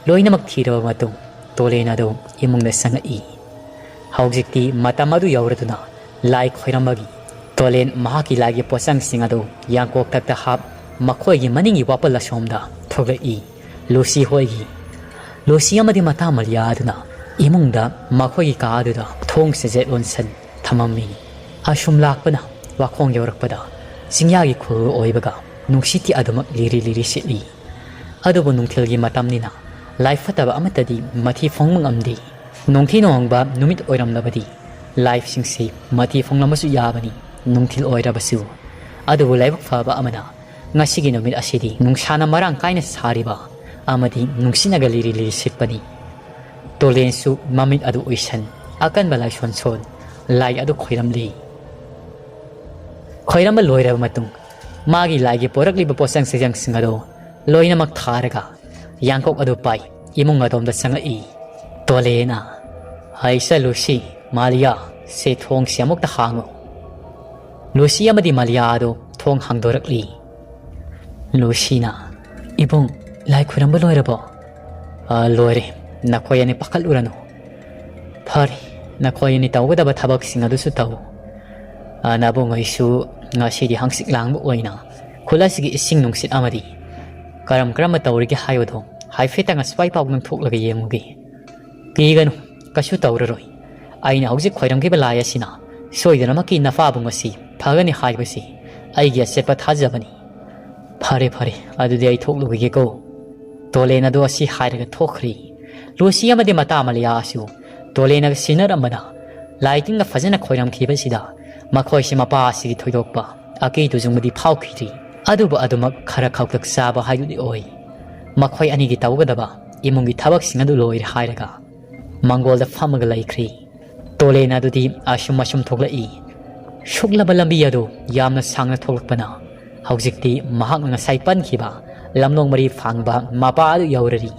ꯂꯣꯏꯅꯃꯛ ꯊꯤꯔꯕ ꯃꯇꯨꯡ, ꯇꯣꯂꯦꯟ ꯑꯗꯨ ꯏꯃꯨꯡꯗ ꯆꯪꯉꯛꯏ꯫ ꯍꯧꯖꯤꯛꯇꯤ ꯃꯇꯝ ꯑꯗꯨ ꯌꯧꯔꯗꯨꯅ ꯂꯥꯏ ꯈꯣꯏꯔꯝꯕꯒꯤ ꯇꯣꯂꯦꯟ ꯃꯍꯥꯛꯀꯤ ꯂꯥꯏꯒꯤ ꯄꯣꯠꯆꯪꯁꯤꯡ ꯑꯗꯨ ꯌꯥꯡꯀꯣꯛꯊꯛꯇ ꯍꯥꯞ, ꯃꯈꯣꯏꯒꯤ ꯃꯅꯤꯡꯒꯤ ꯋꯥꯄꯜ ꯑꯁꯣꯝꯗ ꯊꯣꯛꯂꯛꯏ꯫ ꯂꯨꯁꯤ ꯍꯣꯏꯒꯤ, ꯂꯨꯁꯤ ꯑꯃꯗꯤ ꯃꯇꯥ ꯃꯥꯂꯤꯌꯥ ꯑꯗꯨꯅ ꯏꯃꯨꯡꯗ ꯃꯈꯣꯏꯒꯤ ꯀꯥ ꯑꯗꯨꯗ ꯊꯣꯡ ꯁꯖꯦꯠ ꯂꯣꯟꯁꯟ ꯊꯝꯃꯝꯃꯤ꯫ ꯑꯁꯨꯝ ꯂꯥꯛꯄꯅ ꯋꯥꯈꯣꯡ ꯌꯧꯔꯛꯄꯗ ꯆꯤꯡꯌꯥꯒꯤ ꯈꯨꯜ ꯑꯣꯏꯕꯒ ꯅꯨꯡꯁꯤꯠꯇꯤ ꯑꯗꯨꯃꯛ ꯂꯤꯔꯤ ꯂꯤꯔꯤ ꯁꯤꯠꯂꯤ꯫ ꯑꯗꯨꯕꯨ ꯅꯨꯡꯊꯤꯜꯒꯤ ꯃꯇꯝꯅꯤꯅ ꯂꯥꯏ ꯐꯠꯇꯕ ꯑꯃꯠꯇꯗꯤ ꯃꯊꯤ ꯐꯣꯡꯕ ꯉꯝꯗꯦ꯫ ꯅꯣꯡꯊꯤ ꯅꯣꯡꯕ ꯅꯨꯃꯤꯠ ꯑꯣꯏꯔꯝꯂꯕꯗꯤ ꯂꯥꯏꯁꯤꯡꯁꯤ ꯃꯊꯤ ꯐꯣꯡꯂꯝꯕꯁꯨ ꯌꯥꯕꯅꯤ, ꯅꯨꯡꯊꯤꯜ ꯑꯣꯏꯔꯕꯁꯨ꯫ ꯑꯗꯨꯕꯨ ꯂꯥꯏꯕꯛ ꯐꯕ ꯑꯃꯅ ꯉꯁꯤꯒꯤ ꯅꯨꯃꯤꯠ ꯑꯁꯤꯗꯤ ꯅꯨꯡꯁꯥꯅ ꯃꯔꯥꯡ ꯀꯥꯏꯅ ꯁꯥꯔꯤꯕ ꯑꯃꯗꯤ ꯅꯨꯡꯁꯤꯠꯅꯒ ꯂꯤꯔꯤ ꯂꯤꯔꯤ ꯁꯤꯠꯄꯅꯤ꯫ ꯇꯣꯂꯦꯟꯁꯨ ꯃꯃꯤꯠ ꯑꯗꯨ ꯎꯏꯁꯟ, ꯑꯀꯟꯕ ꯂꯥꯏꯁꯣꯟ ꯁꯣꯟ, ꯂꯥꯏ ꯑꯗꯨ ꯈꯣꯏꯔꯝꯂꯤ꯫ ꯈꯣꯏꯔꯝꯕ ꯂꯣꯏꯔꯕ ꯃꯇꯨꯡ, ꯃꯥꯒꯤ ꯂꯥꯏꯒꯤ ꯄꯣꯔꯛꯂꯤꯕ ꯄꯣꯠꯆꯪ ꯆꯩꯖꯪꯁꯤꯡ ꯑꯗꯨ ꯂꯣꯏꯅꯃꯛ ꯊꯥꯔꯒ, ꯌꯥꯡꯀꯣꯛ ꯑꯗꯨ ꯄꯥꯏ, ꯏꯃꯨꯡ ꯑꯗꯣꯝꯗ ꯆꯪꯉꯛꯏ꯫ ꯇꯣꯂꯦꯅ, "ꯍꯩꯁ ꯂꯨꯁꯤ, ꯃꯥꯂꯤꯌꯥ, ꯁꯦ ꯊꯣꯡꯁꯤ ꯑꯃꯨꯛꯇ ꯍꯥꯡꯉꯨ꯫" ꯂꯨꯁꯤ ꯑꯃꯗꯤ ꯃꯥꯂꯤꯌꯥ ꯑꯗꯨ ꯊꯣꯡ ꯍꯥꯡꯗꯣꯔꯛꯂꯤ꯫ ꯂꯨꯁꯤꯅ, "ꯏꯕꯨꯡ, ꯂꯥꯏ ꯈꯨꯔꯝꯕ ꯂꯣꯏꯔꯕꯣ?" "ꯑ, ꯂꯣꯏꯔꯦ꯫ ꯅꯈꯣꯏ ꯑꯅꯤ ꯄꯥꯈꯠꯂꯨꯔꯅꯨ꯫ ꯐꯔꯦ, ꯅꯈꯣꯏ ꯑꯅꯤ ꯇꯧꯒꯗꯕ ꯊꯕꯛꯁꯤꯡ ꯑꯗꯨꯁꯨ ꯇꯧ꯫ ꯑ, ꯅꯕꯨꯡ ꯑꯩꯁꯨ ꯉꯁꯤꯗꯤ ꯍꯪꯆꯤꯠ ꯂꯥꯡꯕ ꯑꯣꯏꯅ ꯈꯨꯜ ꯑꯁꯤꯒꯤ ꯏꯁꯤꯡ ꯅꯨꯡꯁꯤꯠ ꯑꯃꯗꯤ ꯀꯔꯝ ꯀꯔꯝꯕ ꯇꯧꯔꯤꯒꯦ ꯍꯥꯏꯕꯗꯣ ꯍꯥꯏꯐꯦꯠꯇꯪ ꯑꯁ꯭ꯋꯥꯏ ꯐꯥꯎꯗꯪ ꯊꯣꯛꯂꯒ ꯌꯦꯡꯉꯨꯒꯦ꯫" "ꯀꯤꯒꯅꯨ, ꯀꯩꯁꯨ ꯇꯧꯔꯔꯣꯏ꯫ ꯑꯩꯅ ꯍꯧꯖꯤꯛ ꯈꯣꯏꯔꯝꯈꯤꯕ ꯂꯥꯏ ꯑꯁꯤꯅ ꯁꯣꯏꯗꯅꯃꯛꯀꯤ ꯅꯄꯥꯕꯨꯡ ꯑꯁꯤ ꯐꯒꯅꯤ ꯍꯥꯏꯕꯁꯤ ꯑꯩꯒꯤ ꯑꯆꯦꯠꯄ ꯊꯥꯖꯕꯅꯤ꯫" "ꯐꯔꯦ, ꯐꯔꯦ, ꯑꯗꯨꯗꯤ ꯑꯩ ꯊꯣꯛꯂꯨꯈꯤꯒꯦꯀꯣ꯫" ꯇꯣꯂꯦꯟ ꯑꯗꯨ ꯑꯁꯤ ꯍꯥꯏꯔꯒ ꯊꯣꯛꯈ꯭ꯔꯤ꯫ ꯂꯨꯁꯤ ꯑꯃꯗꯤ ꯃꯇꯥ ꯃꯥꯂꯤꯌꯥ ꯑꯁꯤ ꯇꯣꯂꯦꯟꯅꯒ ꯁꯤꯟꯅꯔꯝꯕꯅ ꯂꯥꯏ ꯇꯤꯟꯒ ꯐꯖꯅ ꯈꯣꯏꯔꯝꯈꯤꯕꯁꯤꯗ ꯃꯈꯣꯏꯁꯤ ꯃꯄꯥ ꯑꯁꯤꯒꯤ ꯊꯣꯏꯗꯣꯛꯄ ꯑꯀꯤ ꯇꯨꯖꯨꯡꯕꯗꯤ ꯐꯥꯎꯈꯤꯗ꯭ꯔꯤ꯫ ꯑꯗꯨꯕꯨ ꯑꯗꯨꯃꯛ ꯈꯔ ꯈꯧꯇꯛ ꯆꯥꯕ ꯍꯥꯏꯗꯨꯗꯤ ꯑꯣꯏ꯫ ꯃꯈꯣꯏ ꯑꯅꯤꯒꯤ ꯇꯧꯒꯗꯕ ꯏꯃꯨꯡꯒꯤ ꯊꯕꯛꯁꯤꯡ ꯑꯗꯨ ꯂꯣꯏꯔꯦ ꯍꯥꯏꯔꯒ ꯃꯪꯒꯣꯜꯗ ꯐꯝꯃꯒ ꯂꯩꯈ꯭ꯔꯤ꯫ ꯇꯣꯂꯦꯟ ꯑꯗꯨꯗꯤ ꯑꯁꯨꯝ ꯑꯁꯨꯝ ꯊꯣꯛꯂꯛꯏ꯫ ꯁꯨꯛꯂꯕ ꯂꯝꯕꯤ ꯑꯗꯨ ꯌꯥꯝꯅ ꯁꯥꯡꯅ ꯊꯣꯛꯂꯛꯄꯅ ꯍꯧꯖꯤꯛꯇꯤ ꯃꯍꯥꯛꯅ ꯉꯁꯥꯏ ꯄꯟꯈꯤꯕ ꯂꯝꯂꯣꯡ ꯃꯔꯤ ꯐꯥꯡꯕ ꯃꯄꯥ ꯑꯗꯨ ꯌꯧꯔꯔꯤ꯫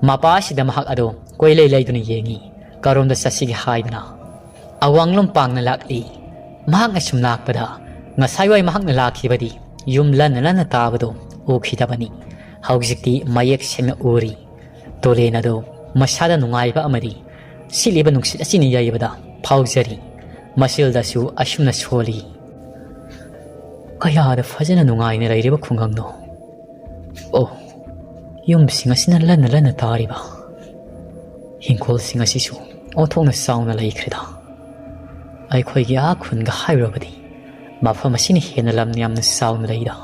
ꯃꯄꯥ ꯑꯁꯤꯗ ꯃꯍꯥꯛ ꯑꯗꯨ ꯀꯣꯏꯂꯩ ꯂꯩꯗꯨꯅ ꯌꯦꯡꯉꯤ꯫ ꯀꯔꯣꯝꯗ ꯆꯠꯁꯤꯒꯦ ꯍꯥꯏꯗꯨꯅ ꯑꯋꯥꯡꯂꯣꯝ ꯄꯥꯡꯅ ꯂꯥꯛꯂꯤ꯫ ꯃꯍꯥꯛꯅ ꯁꯨꯝ ꯂꯥꯛꯄꯗ ꯉꯁꯥꯏꯋꯥꯏ ꯃꯍꯥꯛꯅ ꯂꯥꯛꯈꯤꯕꯗꯤ ꯌꯨꯝ ꯂꯟꯅ ꯂꯟꯅ ꯇꯥꯕꯗꯨ ꯎꯈꯤꯗꯕꯅꯤ꯫ ꯍꯧꯖꯤꯛꯇꯤ ꯃꯌꯦꯛ ꯁꯦꯡꯅ ꯎꯔꯤ꯫ ꯇꯣꯂꯦꯟ ꯑꯗꯨ ꯃꯁꯥꯗ ꯅꯨꯡꯉꯥꯏꯕ ꯑꯃꯗꯤ ꯁꯤꯠꯂꯤꯕ ꯅꯨꯡꯁꯤꯠ ꯑꯁꯤꯅ ꯌꯩꯕꯗ ꯐꯥꯎꯖꯔꯤ꯫ ꯃꯆꯤꯜꯗꯁꯨ ꯑꯁꯨꯝꯅ ꯁꯣꯜꯂꯤ꯫ ꯀꯌꯥꯗ ꯐꯖꯅ ꯅꯨꯡꯉꯥꯏꯅ ꯂꯩꯔꯤꯕ ꯈꯨꯡꯒꯪꯅꯣ꯫ ꯑꯣ, ꯌꯨꯝꯁꯤꯡ ꯑꯁꯤꯅ ꯂꯟꯅ ꯂꯟꯅ ꯇꯥꯔꯤꯕ꯫ ꯍꯤꯡꯈꯣꯜꯁꯤꯡ ꯑꯁꯤꯁꯨ ꯑꯣꯟꯊꯣꯛꯅ ꯆꯥꯎꯅ ꯂꯩꯈ꯭ꯔꯦꯗ꯫ ꯑꯩꯈꯣꯏꯒꯤ ꯑꯥ ꯈꯨꯟꯒ ꯍꯥꯏꯔꯨꯔꯕꯗꯤ ꯃꯐꯝ ꯑꯁꯤꯅ ꯍꯦꯟꯅ ꯂꯝ ꯌꯥꯝꯅ ꯆꯥꯎꯅ ꯂꯩꯗ꯫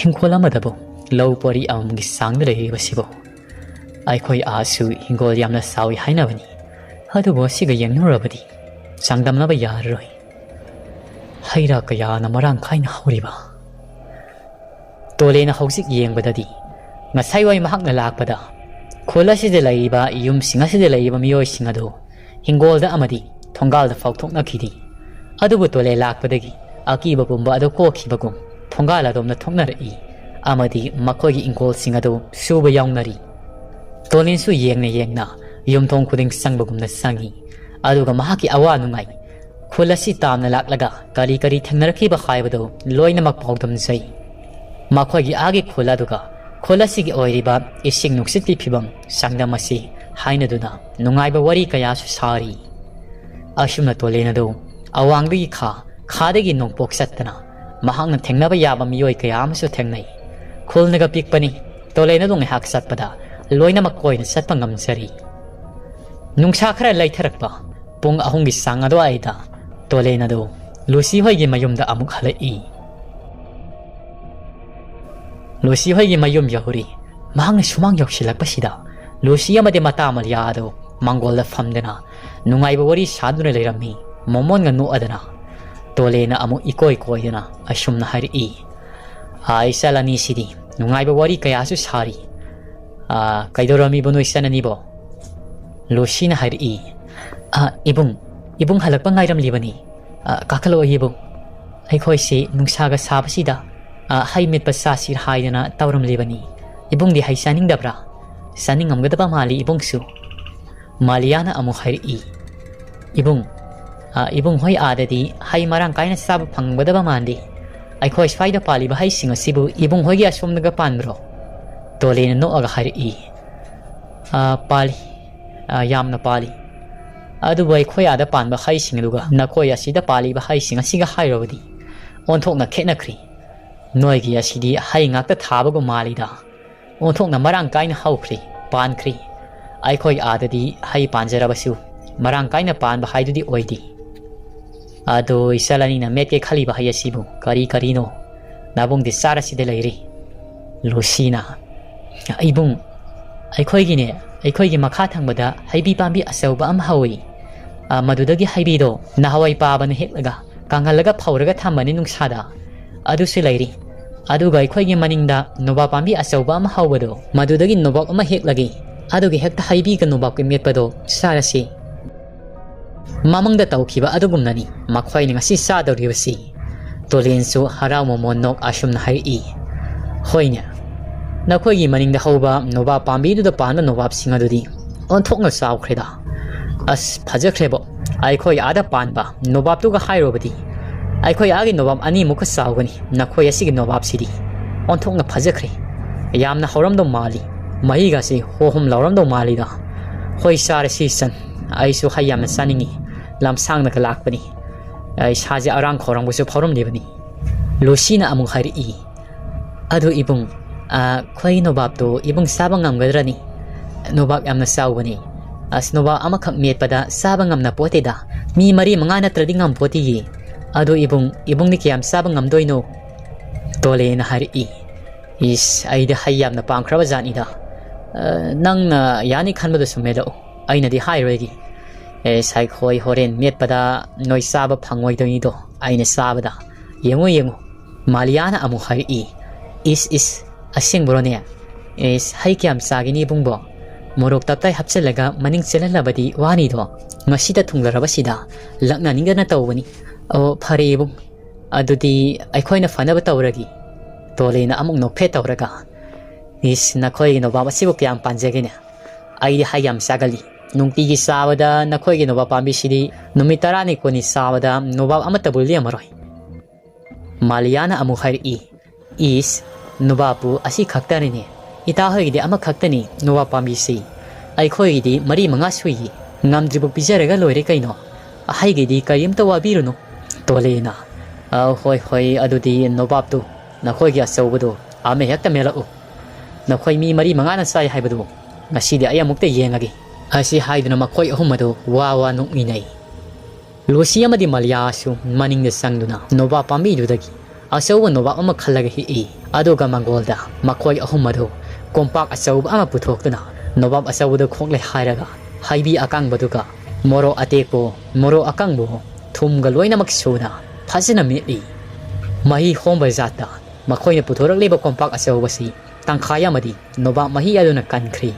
ꯍꯤꯡꯈꯣꯜ ꯑꯃꯗꯕꯨ ꯂꯧ ꯄꯔꯤ ꯑꯃꯃꯝꯒꯤ ꯆꯥꯡꯗ ꯂꯩꯔꯤꯕꯁꯤꯕꯨ꯫ ꯑꯩꯈꯣꯏ ꯑꯥꯁꯨ ꯍꯤꯡꯒꯣꯜ ꯌꯥꯝꯅ ꯆꯥꯎꯏ ꯍꯥꯏꯅꯕꯅꯤ, ꯑꯗꯨꯕꯨ ꯑꯁꯤꯒ ꯌꯦꯡꯅꯔꯨꯔꯕꯗꯤ ꯆꯥꯡꯗꯝꯅꯕ ꯌꯥꯔꯔꯣꯏ꯫ ꯍꯩ ꯔꯥ ꯀꯌꯥꯅ ꯃꯔꯥꯡ ꯀꯥꯏꯅ ꯍꯧꯔꯤꯕ꯫ ꯇꯣꯂꯦꯅ ꯍꯧꯖꯤꯛ ꯌꯦꯡꯕꯗꯗꯤ ꯉꯁꯥꯏꯋꯥꯏ ꯃꯍꯥꯛꯅ ꯂꯥꯛꯄꯗ ꯈꯨꯜ ꯑꯁꯤꯗ ꯂꯩꯔꯤꯕ ꯌꯨꯝꯁꯤꯡ ꯑꯁꯤꯗ ꯂꯩꯔꯤꯕ ꯃꯤꯑꯣꯏꯁꯤꯡ ꯑꯗꯨ ꯍꯤꯡꯒꯣꯜꯗ ꯑꯃꯗꯤ ꯊꯣꯡꯒꯥꯜꯗ ꯐꯥꯎꯊꯣꯛꯅꯈꯤꯗꯦ꯫ ꯑꯗꯨꯕꯨ ꯇꯣꯂꯦ ꯂꯥꯛꯄꯗꯒꯤ ꯑꯀꯤꯕ ꯄꯨꯝꯕ ꯑꯗꯨ ꯀꯣꯛꯈꯤꯕꯒꯨꯝ ꯊꯣꯡꯒꯥꯜ ꯑꯗꯣꯝꯗ ꯊꯣꯛꯅꯔꯛꯏ ꯑꯃꯗꯤ ꯃꯈꯣꯏꯒꯤ ꯏꯪꯈꯣꯜꯁꯤꯡ ꯑꯗꯨ ꯁꯨꯕ ꯌꯥꯎꯅꯔꯤ꯫ ꯇꯣꯂꯦꯟꯁꯨ ꯌꯦꯡꯅ ꯌꯦꯡꯅ ꯌꯨꯝꯊꯣꯡ ꯈꯨꯗꯤꯡ ꯆꯪꯕꯒꯨꯝꯅ ꯆꯪꯏ, ꯑꯗꯨꯒ ꯃꯍꯥꯛꯀꯤ ꯑꯋꯥ ꯅꯨꯡꯉꯥꯏ, ꯈꯨꯜ ꯑꯁꯤ ꯇꯥꯝꯅ ꯂꯥꯛꯂꯒ ꯀꯔꯤ ꯀꯔꯤ ꯊꯦꯡꯅꯔꯛꯈꯤꯕ ꯍꯥꯏꯕꯗꯨ ꯂꯣꯏꯅꯃꯛ ꯄꯥꯎꯗꯝꯖꯩ꯫ ꯃꯈꯣꯏꯒꯤ ꯑꯥꯒꯤ ꯈꯨꯜ ꯑꯗꯨꯒ ꯈꯨꯜ ꯑꯁꯤꯒꯤ ꯑꯣꯏꯔꯤꯕ ꯏꯁꯤꯡ ꯅꯨꯡꯁꯤꯠꯀꯤ ꯐꯤꯕꯝ ꯆꯥꯡꯗꯝ ꯑꯁꯤ ꯍꯥꯏꯅꯗꯨꯅ ꯅꯨꯡꯉꯥꯏꯕ ꯋꯥꯔꯤ ꯀꯌꯥꯁꯨ ꯁꯥꯔꯤ꯫ ꯑꯁꯨꯝꯅ ꯇꯣꯂꯦꯟ ꯑꯗꯨ ꯑꯋꯥꯡꯗꯒꯤ ꯈꯥ, ꯈꯥꯗꯒꯤ ꯅꯣꯡꯄꯣꯛ ꯆꯠꯇꯅ ꯃꯍꯥꯛꯅ ꯊꯦꯡꯅꯕ ꯌꯥꯕ ꯃꯤꯑꯣꯏ ꯀꯌꯥ ꯑꯃꯁꯨ ꯊꯦꯡꯅꯩ꯫ ꯈꯨꯜꯅꯒ ꯄꯤꯛꯄꯅꯤ, ꯇꯣꯂꯦꯟ ꯑꯗꯨ ꯉꯥꯏꯍꯥꯛ ꯆꯠꯄꯗ ꯂꯣꯏꯅꯃꯛ ꯀꯣꯏꯅ ꯆꯠꯄ ꯉꯝꯖꯔꯤ꯫ ꯅꯨꯡꯁꯥ ꯈꯔ ꯂꯩꯊꯔꯛꯄ ꯄꯨꯡ ꯑꯍꯨꯝꯒꯤ ꯆꯥꯡ ꯑꯗꯨꯋꯥꯏꯗ ꯇꯣꯂꯦꯟ ꯑꯗꯨ ꯂꯨꯁꯤ ꯍꯣꯏꯒꯤ ꯃꯌꯨꯝꯗ ꯑꯃꯨꯛ ꯍꯜꯂꯛꯏ꯫ ꯂꯨꯁꯤ ꯍꯣꯏꯒꯤ ꯃꯌꯨꯝ ꯌꯧꯔꯤ꯫ ꯃꯍꯥꯛꯅ ꯁꯨꯃꯥꯡ ꯌꯧꯁꯤꯜꯂꯛꯄꯁꯤꯗ ꯂꯨꯁꯤ ꯑꯃꯗꯤ ꯃꯇꯥ ꯃꯔꯤꯌꯥ ꯑꯗꯨ ꯃꯥꯡꯒꯣꯜꯗ ꯐꯝꯗꯨꯅ ꯅꯨꯡꯉꯥꯏꯕ ꯋꯥꯔꯤ ꯁꯥꯗꯨꯅ ꯂꯩꯔꯝꯃꯤ꯫ ꯃꯣꯃꯣꯟꯒ ꯅꯣꯛꯑꯗꯅ ꯇꯣꯂꯦꯅ ꯑꯃꯨꯛ ꯏꯀꯣꯏ ꯀꯣꯏꯗꯅ ꯑꯁꯨꯝꯅ ꯍꯥꯏꯔꯛꯏ, "ꯑꯥ, ꯏꯆꯜ ꯑꯅꯤꯁꯤꯗꯤ ꯅꯨꯡꯉꯥꯏꯕ ꯋꯥꯔꯤ ꯀꯌꯥꯁꯨ ꯁꯥꯔꯤ꯫ ꯑꯥ, ꯀꯩꯗꯧꯔꯝꯃꯤꯕꯅꯣ ꯏꯆꯜ ꯑꯅꯤꯕꯣ?" ꯂꯨꯁꯤꯅ ꯍꯥꯏꯔꯛꯏ, "ꯑꯥ, ꯏꯕꯨꯡ, ꯏꯕꯨꯡ ꯍꯜꯂꯛꯄ ꯉꯥꯏꯔꯝꯂꯤꯕꯅꯤ꯫ ꯑꯥ, ꯀꯥꯈꯠꯂꯛꯑꯣ ꯏꯕꯨꯡ꯫ ꯑꯩꯈꯣꯏꯁꯤ ꯅꯨꯡꯁꯥꯒ ꯁꯥꯕꯁꯤꯗ, ꯑꯥ, ꯍꯩ ꯃꯦꯠꯄ ꯆꯥꯁꯤꯔ ꯍꯥꯏꯗꯅ ꯇꯧꯔꯝꯂꯤꯕꯅꯤ꯫ ꯏꯕꯨꯡꯗꯤ ꯍꯩ ꯆꯥꯅꯤꯡꯗꯕ꯭ꯔꯥ? ꯆꯥꯅꯤꯡꯉꯝꯒꯗꯕ ꯃꯥꯜꯂꯤ ꯏꯕꯨꯡꯁꯨ꯫" ꯃꯥꯂꯤꯌꯥꯅ ꯑꯃꯨꯛ ꯍꯥꯏꯔꯛꯏ, "ꯏꯕꯨꯡ, ꯑꯥ, ꯏꯕꯨꯡ ꯍꯣꯏ ꯑꯥꯗꯗꯤ ꯍꯩ ꯃꯔꯥꯡ ꯀꯥꯏꯅ ꯆꯥꯕ ꯐꯪꯒꯗꯕ ꯃꯥꯟꯗꯦ꯫ ꯑꯩꯈꯣꯏ ꯁ꯭ꯋꯥꯏꯗ ꯄꯥꯜꯂꯤꯕ ꯍꯩꯁꯤꯡ ꯑꯁꯤꯕꯨ ꯏꯕꯨꯡ ꯍꯣꯏꯒꯤ ꯑꯁꯣꯝꯗꯒ ꯄꯥꯟꯕ꯭ꯔꯣ?" ꯇꯣꯂꯦꯅ ꯅꯣꯛꯑꯒ ꯍꯥꯏꯔꯛꯏ, "ꯑꯥ, ꯄꯥꯜꯂꯤ꯫ ꯑꯥ, ꯌꯥꯝꯅ ꯄꯥꯜꯂꯤ꯫ ꯑꯗꯨꯕꯨ ꯑꯩꯈꯣꯏ ꯑꯥꯗ ꯄꯥꯟꯕ ꯍꯩꯁꯤꯡ ꯑꯗꯨꯒ ꯅꯈꯣꯏ ꯑꯁꯤꯗ ꯄꯥꯜꯂꯤꯕ ꯍꯩꯁꯤꯡ ꯑꯁꯤꯒ ꯍꯥꯏꯔꯕꯗꯤ ꯑꯣꯟꯊꯣꯛꯅ ꯈꯦꯠꯅꯈ꯭ꯔꯤ꯫ ꯅꯣꯏꯒꯤ ꯑꯁꯤꯗꯤ ꯍꯩ ꯉꯥꯛꯇ ꯊꯥꯕꯒꯨꯝ ꯃꯥꯜꯂꯤꯗ꯫ ꯑꯣꯟꯊꯣꯛꯅ ꯃꯔꯥꯡ ꯀꯥꯏꯅ ꯍꯧꯈ꯭ꯔꯤ, ꯄꯥꯟꯈ꯭ꯔꯤ꯫ ꯑꯩꯈꯣꯏ ꯑꯥꯗꯗꯤ ꯍꯩ ꯄꯥꯟꯖꯔꯕꯁꯨ ꯃꯔꯥꯡ ꯀꯥꯏꯅ ꯄꯥꯟꯕ ꯍꯥꯏꯗꯨꯗꯤ ꯑꯣꯏꯗꯦ꯫ ꯑꯗꯣ ꯏꯆꯜ ꯑꯅꯤꯅ ꯃꯦꯠꯀꯦ ꯈꯜꯂꯤꯕ ꯍꯩ ꯑꯁꯤꯕꯨ ꯀꯔꯤ ꯀꯔꯤꯅꯣ? ꯅꯥꯕꯨꯡꯗꯤ ꯆꯥꯔꯁꯤꯗ ꯂꯩꯔꯤ꯫" ꯂꯨꯁꯤꯅ, "ꯏꯕꯨꯡ, ꯑꯩꯈꯣꯏꯒꯤꯅꯦ, ꯑꯩꯈꯣꯏꯒꯤ ꯃꯈꯥ ꯊꯪꯕꯗ ꯍꯩꯕꯤ ꯄꯥꯝꯕꯤ ꯑꯆꯧꯕ ꯑꯃ ꯍꯧꯏ꯫ ꯑ, ꯃꯗꯨꯗꯒꯤ ꯍꯩꯕꯤꯗꯣ ꯅꯍꯥꯟꯋꯥꯏ ꯄꯥꯕꯅ ꯍꯦꯛꯂꯒ ꯀꯪꯍꯜꯂꯒ ꯐꯧꯔꯒ ꯊꯝꯕꯅꯤ ꯅꯨꯡꯁꯥꯗ꯫ ꯑꯗꯨꯁꯨ ꯂꯩꯔꯤ꯫ ꯑꯗꯨꯒ ꯑꯩꯈꯣꯏꯒꯤ ꯃꯅꯤꯡꯗ ꯅꯣꯕꯥꯞ ꯄꯥꯝꯕꯤ ꯑꯆꯧꯕ ꯑꯃ ꯍꯧꯕꯗꯣ, ꯃꯗꯨꯗꯒꯤ ꯅꯣꯕꯥꯞ ꯑꯃ ꯍꯦꯛꯂꯒꯦ꯫ ꯑꯗꯨꯒꯤ ꯍꯦꯛꯇ ꯍꯩꯕꯤꯒ ꯅꯣꯕꯥꯞꯀꯤ ꯃꯦꯠꯄꯗꯣ ꯆꯥꯔꯁꯤ꯫ ꯃꯃꯥꯡꯗ ꯇꯧꯈꯤꯕ ꯑꯗꯨꯒꯨꯝꯅꯅꯤ ꯃꯈꯣꯏꯅ ꯉꯁꯤ ꯆꯥꯗꯧꯔꯤꯕꯁꯤ꯫ ꯇꯣꯂꯦꯟꯁꯨ ꯍꯔꯥꯎ ꯃꯃꯣꯟ ꯅꯣꯛ ꯑꯁꯨꯝꯅ ꯍꯥꯏꯔꯛꯏ, "ꯍꯣꯏꯅꯦ, ꯅꯈꯣꯏꯒꯤ ꯃꯅꯤꯡꯗ ꯍꯧꯕ ꯅꯣꯕꯥꯞ ꯄꯥꯝꯕꯤꯗꯨꯗ ꯄꯥꯟꯕ ꯅꯣꯕꯥꯞꯁꯤꯡ ꯑꯗꯨꯗꯤ ꯑꯣꯟꯊꯣꯛꯅ ꯆꯥꯎꯈ꯭ꯔꯦꯗ꯫ ꯑꯁ, ꯐꯖꯈ꯭ꯔꯦꯕꯣ꯫ ꯑꯩꯈꯣꯏ ꯑꯥꯗ ꯄꯥꯟꯕ ꯅꯣꯕꯥꯞꯇꯨꯒ ꯍꯥꯏꯔꯨꯕꯗꯤ ꯑꯩꯈꯣꯏ ꯑꯥꯒꯤ ꯅꯣꯕꯥꯞ ꯑꯅꯤꯃꯨꯛꯀ ꯆꯥꯎꯒꯅꯤ꯫ ꯅꯈꯣꯏ ꯑꯁꯤꯒꯤ ꯅꯣꯕꯥꯞꯁꯤꯗꯤ ꯑꯣꯟꯊꯣꯛꯅ ꯐꯖꯈ꯭ꯔꯦ꯫ ꯌꯥꯝꯅ ꯍꯧꯔꯝꯗꯧ ꯃꯥꯜꯂꯤ꯫ ꯃꯍꯤꯒꯁꯤ ꯍꯣ ꯍꯨꯝ ꯂꯥꯎꯔꯝꯗꯧ ꯃꯥꯜꯂꯤꯗ꯫ ꯍꯣꯏ, ꯆꯥꯔꯁꯤ ꯏꯆꯟ꯫ ꯑꯩꯁꯨ ꯍꯩ ꯌꯥꯝꯅ ꯆꯥꯅꯤꯡꯏ꯫ ꯂꯝꯁꯥꯡꯅꯒ ꯂꯥꯛꯄꯅꯤ꯫ ꯏꯁꯥꯁꯦ ꯑꯔꯥꯡ ꯈꯧꯔꯥꯡꯕꯁꯨ ꯐꯥꯎꯔꯝꯂꯤꯕꯅꯤ꯫" ꯂꯨꯁꯤꯅ ꯑꯃꯨꯛ ꯍꯥꯏꯔꯛꯏ, "ꯑꯗꯨ ꯏꯕꯨꯡ, ꯑ, ꯈꯣꯏ ꯅꯣꯕꯥꯞꯇꯨ ꯏꯕꯨꯡ ꯆꯥꯕ ꯉꯝꯒꯗ꯭ꯔꯅꯤ? ꯅꯣꯕꯥꯞ ꯌꯥꯝꯅ ꯆꯥꯎꯕꯅꯤ꯫ ꯑꯁ, ꯅꯣꯕꯥꯞ ꯑꯃꯈꯛ ꯃꯦꯠꯄꯗ ꯆꯥꯕ ꯉꯝꯅ ꯄꯣꯠꯇꯦꯗ꯫ ꯃꯤ ꯃꯔꯤ ꯃꯉꯥ ꯅꯠꯇ꯭ꯔꯗꯤ ꯉꯝꯄꯣꯠꯇꯤꯌꯦ꯫ ꯑꯗꯨ ꯏꯕꯨꯡ, ꯏꯕꯨꯡꯗꯤ ꯀꯌꯥꯝ ꯆꯥꯕ ꯉꯝꯗꯣꯏꯅꯣ?" ꯇꯣꯂꯦꯅ ꯍꯥꯏꯔꯛꯏ꯫ "ꯏꯁ, ꯑꯩꯗꯤ ꯍꯩ ꯌꯥꯝꯅ ꯄꯥꯝꯈ꯭ꯔꯕ ꯖꯥꯠꯅꯤꯗ꯫ ꯑ, ꯅꯪꯅ ꯌꯥꯅꯤ ꯈꯟꯕꯗꯨ ꯁꯨꯝ ꯃꯦꯠꯂꯛꯎ꯫ ꯑꯩꯅꯗꯤ ꯍꯥꯏꯔꯣꯏꯒꯦ꯫ ꯑꯦ, ꯁꯥꯏꯈꯣꯏ ꯍꯣꯔꯦꯟ ꯃꯦꯠꯄꯗ ꯅꯣꯏ ꯆꯥꯕ ꯐꯪꯉꯣꯏꯗꯣꯏꯅꯤꯗꯣ, ꯑꯩꯅ ꯆꯥꯕꯗ꯫ ꯌꯦꯡꯉꯨ, ꯌꯦꯡꯉꯨ꯫" ꯃꯥꯂꯤꯌꯥꯅ ꯑꯃꯨꯛ ꯍꯥꯏꯔꯛꯏ, "ꯏꯁ, ꯏꯁ, ꯑꯁꯦꯡꯕꯔꯣꯅꯦ? ꯏꯁ, ꯍꯩ ꯀꯌꯥꯝ ꯆꯥꯒꯤꯅꯤ ꯏꯕꯨꯡꯕꯣ? ꯃꯣꯔꯣꯛ ꯇꯞꯇꯥꯏ ꯍꯥꯞꯆꯤꯜꯂꯒ ꯃꯅꯤꯡ ꯆꯦꯜꯍꯜꯂꯕꯗꯤ ꯋꯥꯅꯤꯗꯣ꯫ ꯉꯁꯤꯗ ꯊꯨꯡꯂꯔꯕꯁꯤꯗ ꯂꯛꯅꯅꯤꯡꯗꯅ ꯇꯧꯕꯅꯤ꯫ ꯑꯣ, ꯐꯔꯦ ꯏꯕꯨꯡ꯫ ꯑꯗꯨꯗꯤ ꯑꯩꯈꯣꯏꯅ ꯐꯅꯕ ꯇꯧꯔꯒꯦ꯫" ꯇꯣꯂꯦꯅ ꯑꯃꯨꯛ ꯅꯣꯛꯐꯦꯠ ꯇꯧꯔꯒ, "ꯏꯁ, ꯅꯈꯣꯏꯒꯤ ꯅꯣꯕꯥꯞ ꯑꯁꯤꯕꯨ ꯀꯌꯥꯝ ꯄꯥꯟꯖꯒꯦꯅꯦ? ꯑꯩꯗꯤ ꯍꯩ ꯌꯥꯝ ꯆꯥꯒꯜꯂꯤ꯫ ꯅꯨꯡꯇꯤꯒꯤ ꯆꯥꯕꯗ ꯅꯈꯣꯏꯒꯤ ꯅꯣꯕꯥꯞ ꯄꯥꯝꯕꯤꯁꯤꯗꯤ ꯅꯨꯃꯤꯠ ꯇꯔꯥꯅꯤ ꯀꯨꯟꯅꯤ ꯆꯥꯕꯗ ꯅꯣꯕꯥꯞ ꯑꯃꯠꯇꯕꯨ ꯂꯦꯝꯃꯔꯣꯏ꯫" ꯃꯥꯂꯤꯌꯥꯅ ꯑꯃꯨꯛ ꯍꯥꯏꯔꯛꯏ, "ꯏꯁ, ꯅꯣꯕꯥꯞꯄꯨ ꯑꯁꯤ ꯈꯛꯇꯅꯤꯅꯦ꯫ ꯏꯇꯥ ꯍꯣꯏꯒꯤꯗꯤ ꯑꯃꯈꯛꯇꯅꯤ ꯅꯣꯕꯥꯞ ꯄꯥꯝꯕꯤꯁꯤ꯫ ꯑꯩꯈꯣꯏꯒꯤꯗꯤ ꯃꯔꯤ ꯃꯉꯥ ꯁꯨꯏꯌꯦ꯫ ꯉꯝꯗ꯭ꯔꯤꯕꯨ ꯄꯤꯖꯔꯒ ꯂꯣꯏꯔꯦ ꯀꯩꯅꯣ꯫ ꯑꯍꯩꯒꯤꯗꯤ ꯀꯔꯤꯝꯇ ꯋꯥꯕꯤꯔꯨꯅꯨ꯫" ꯇꯣꯂꯦꯅ, "ꯑ, ꯍꯣꯏ, ꯍꯣꯏ, ꯑꯗꯨꯗꯤ ꯅꯣꯕꯥꯞꯇꯨ ꯅꯈꯣꯏꯒꯤ ꯑꯆꯧꯕꯗꯨ ꯑꯃ ꯍꯦꯛꯇ ꯃꯦꯜꯂꯛꯎ꯫ ꯅꯈꯣꯏ ꯃꯤ ꯃꯔꯤ ꯃꯉꯥꯅ ꯆꯥꯏ ꯍꯥꯏꯕꯗꯨ ꯉꯁꯤꯗꯤ ꯑꯩ ꯑꯃꯨꯛꯇ ꯌꯦꯡꯉꯒꯦ꯫" ꯑꯁꯤ ꯍꯥꯏꯗꯨꯅ ꯃꯈꯣꯏ ꯑꯍꯨꯝ ꯑꯗꯨ ꯋꯥ ꯋꯥ ꯅꯣꯛꯃꯤꯟꯅꯩ꯫ ꯂꯨꯁꯤ ꯑꯃꯗꯤ ꯃꯥꯂꯤꯌꯥꯁꯨ ꯃꯅꯤꯡꯗ ꯆꯪꯗꯨꯅ ꯅꯣꯕꯥꯞ ꯄꯥꯝꯕꯤꯗꯨꯗꯒꯤ ꯑꯆꯧꯕ ꯅꯣꯕꯥꯞ ꯑꯃ ꯈꯜꯂꯒ ꯍꯦꯛꯏ꯫ ꯑꯗꯨꯒ ꯃꯪꯒꯣꯜꯗ ꯃꯈꯣꯏ ꯑꯍꯨꯝ ꯑꯗꯨ ꯀꯣꯝꯄꯥꯛ ꯑꯆꯧꯕ ꯑꯃ ꯄꯨꯊꯣꯛꯇꯨꯅ ꯅꯣꯕꯥꯞ ꯑꯆꯧꯕꯗꯨ ꯈꯣꯛꯂꯦ ꯍꯥꯏꯔꯒ ꯍꯩꯕꯤ ꯑꯀꯪꯕꯗꯨꯒ ꯃꯣꯔꯣꯛ ꯑꯇꯦꯛꯄ, ꯃꯣꯔꯣꯛ ꯑꯀꯪꯕ, ꯊꯨꯝꯒ ꯂꯣꯏꯅꯃꯛ ꯁꯨꯅ ꯐꯖꯅ ꯃꯦꯠꯂꯤ꯫ ꯃꯍꯤ ꯍꯣꯝꯕ ꯖꯥꯠꯇ ꯃꯈꯣꯏꯅ ꯄꯨꯊꯣꯔꯛꯂꯤꯕ ꯀꯣꯝꯄꯥꯛ ꯑꯆꯧꯕꯁꯤ ꯇꯪꯈꯥꯏ ꯑꯃꯗꯤ ꯅꯣꯕꯥꯞ ꯃꯍꯤ ꯑꯗꯨꯅ ꯀꯟꯈ꯭ꯔꯦ꯫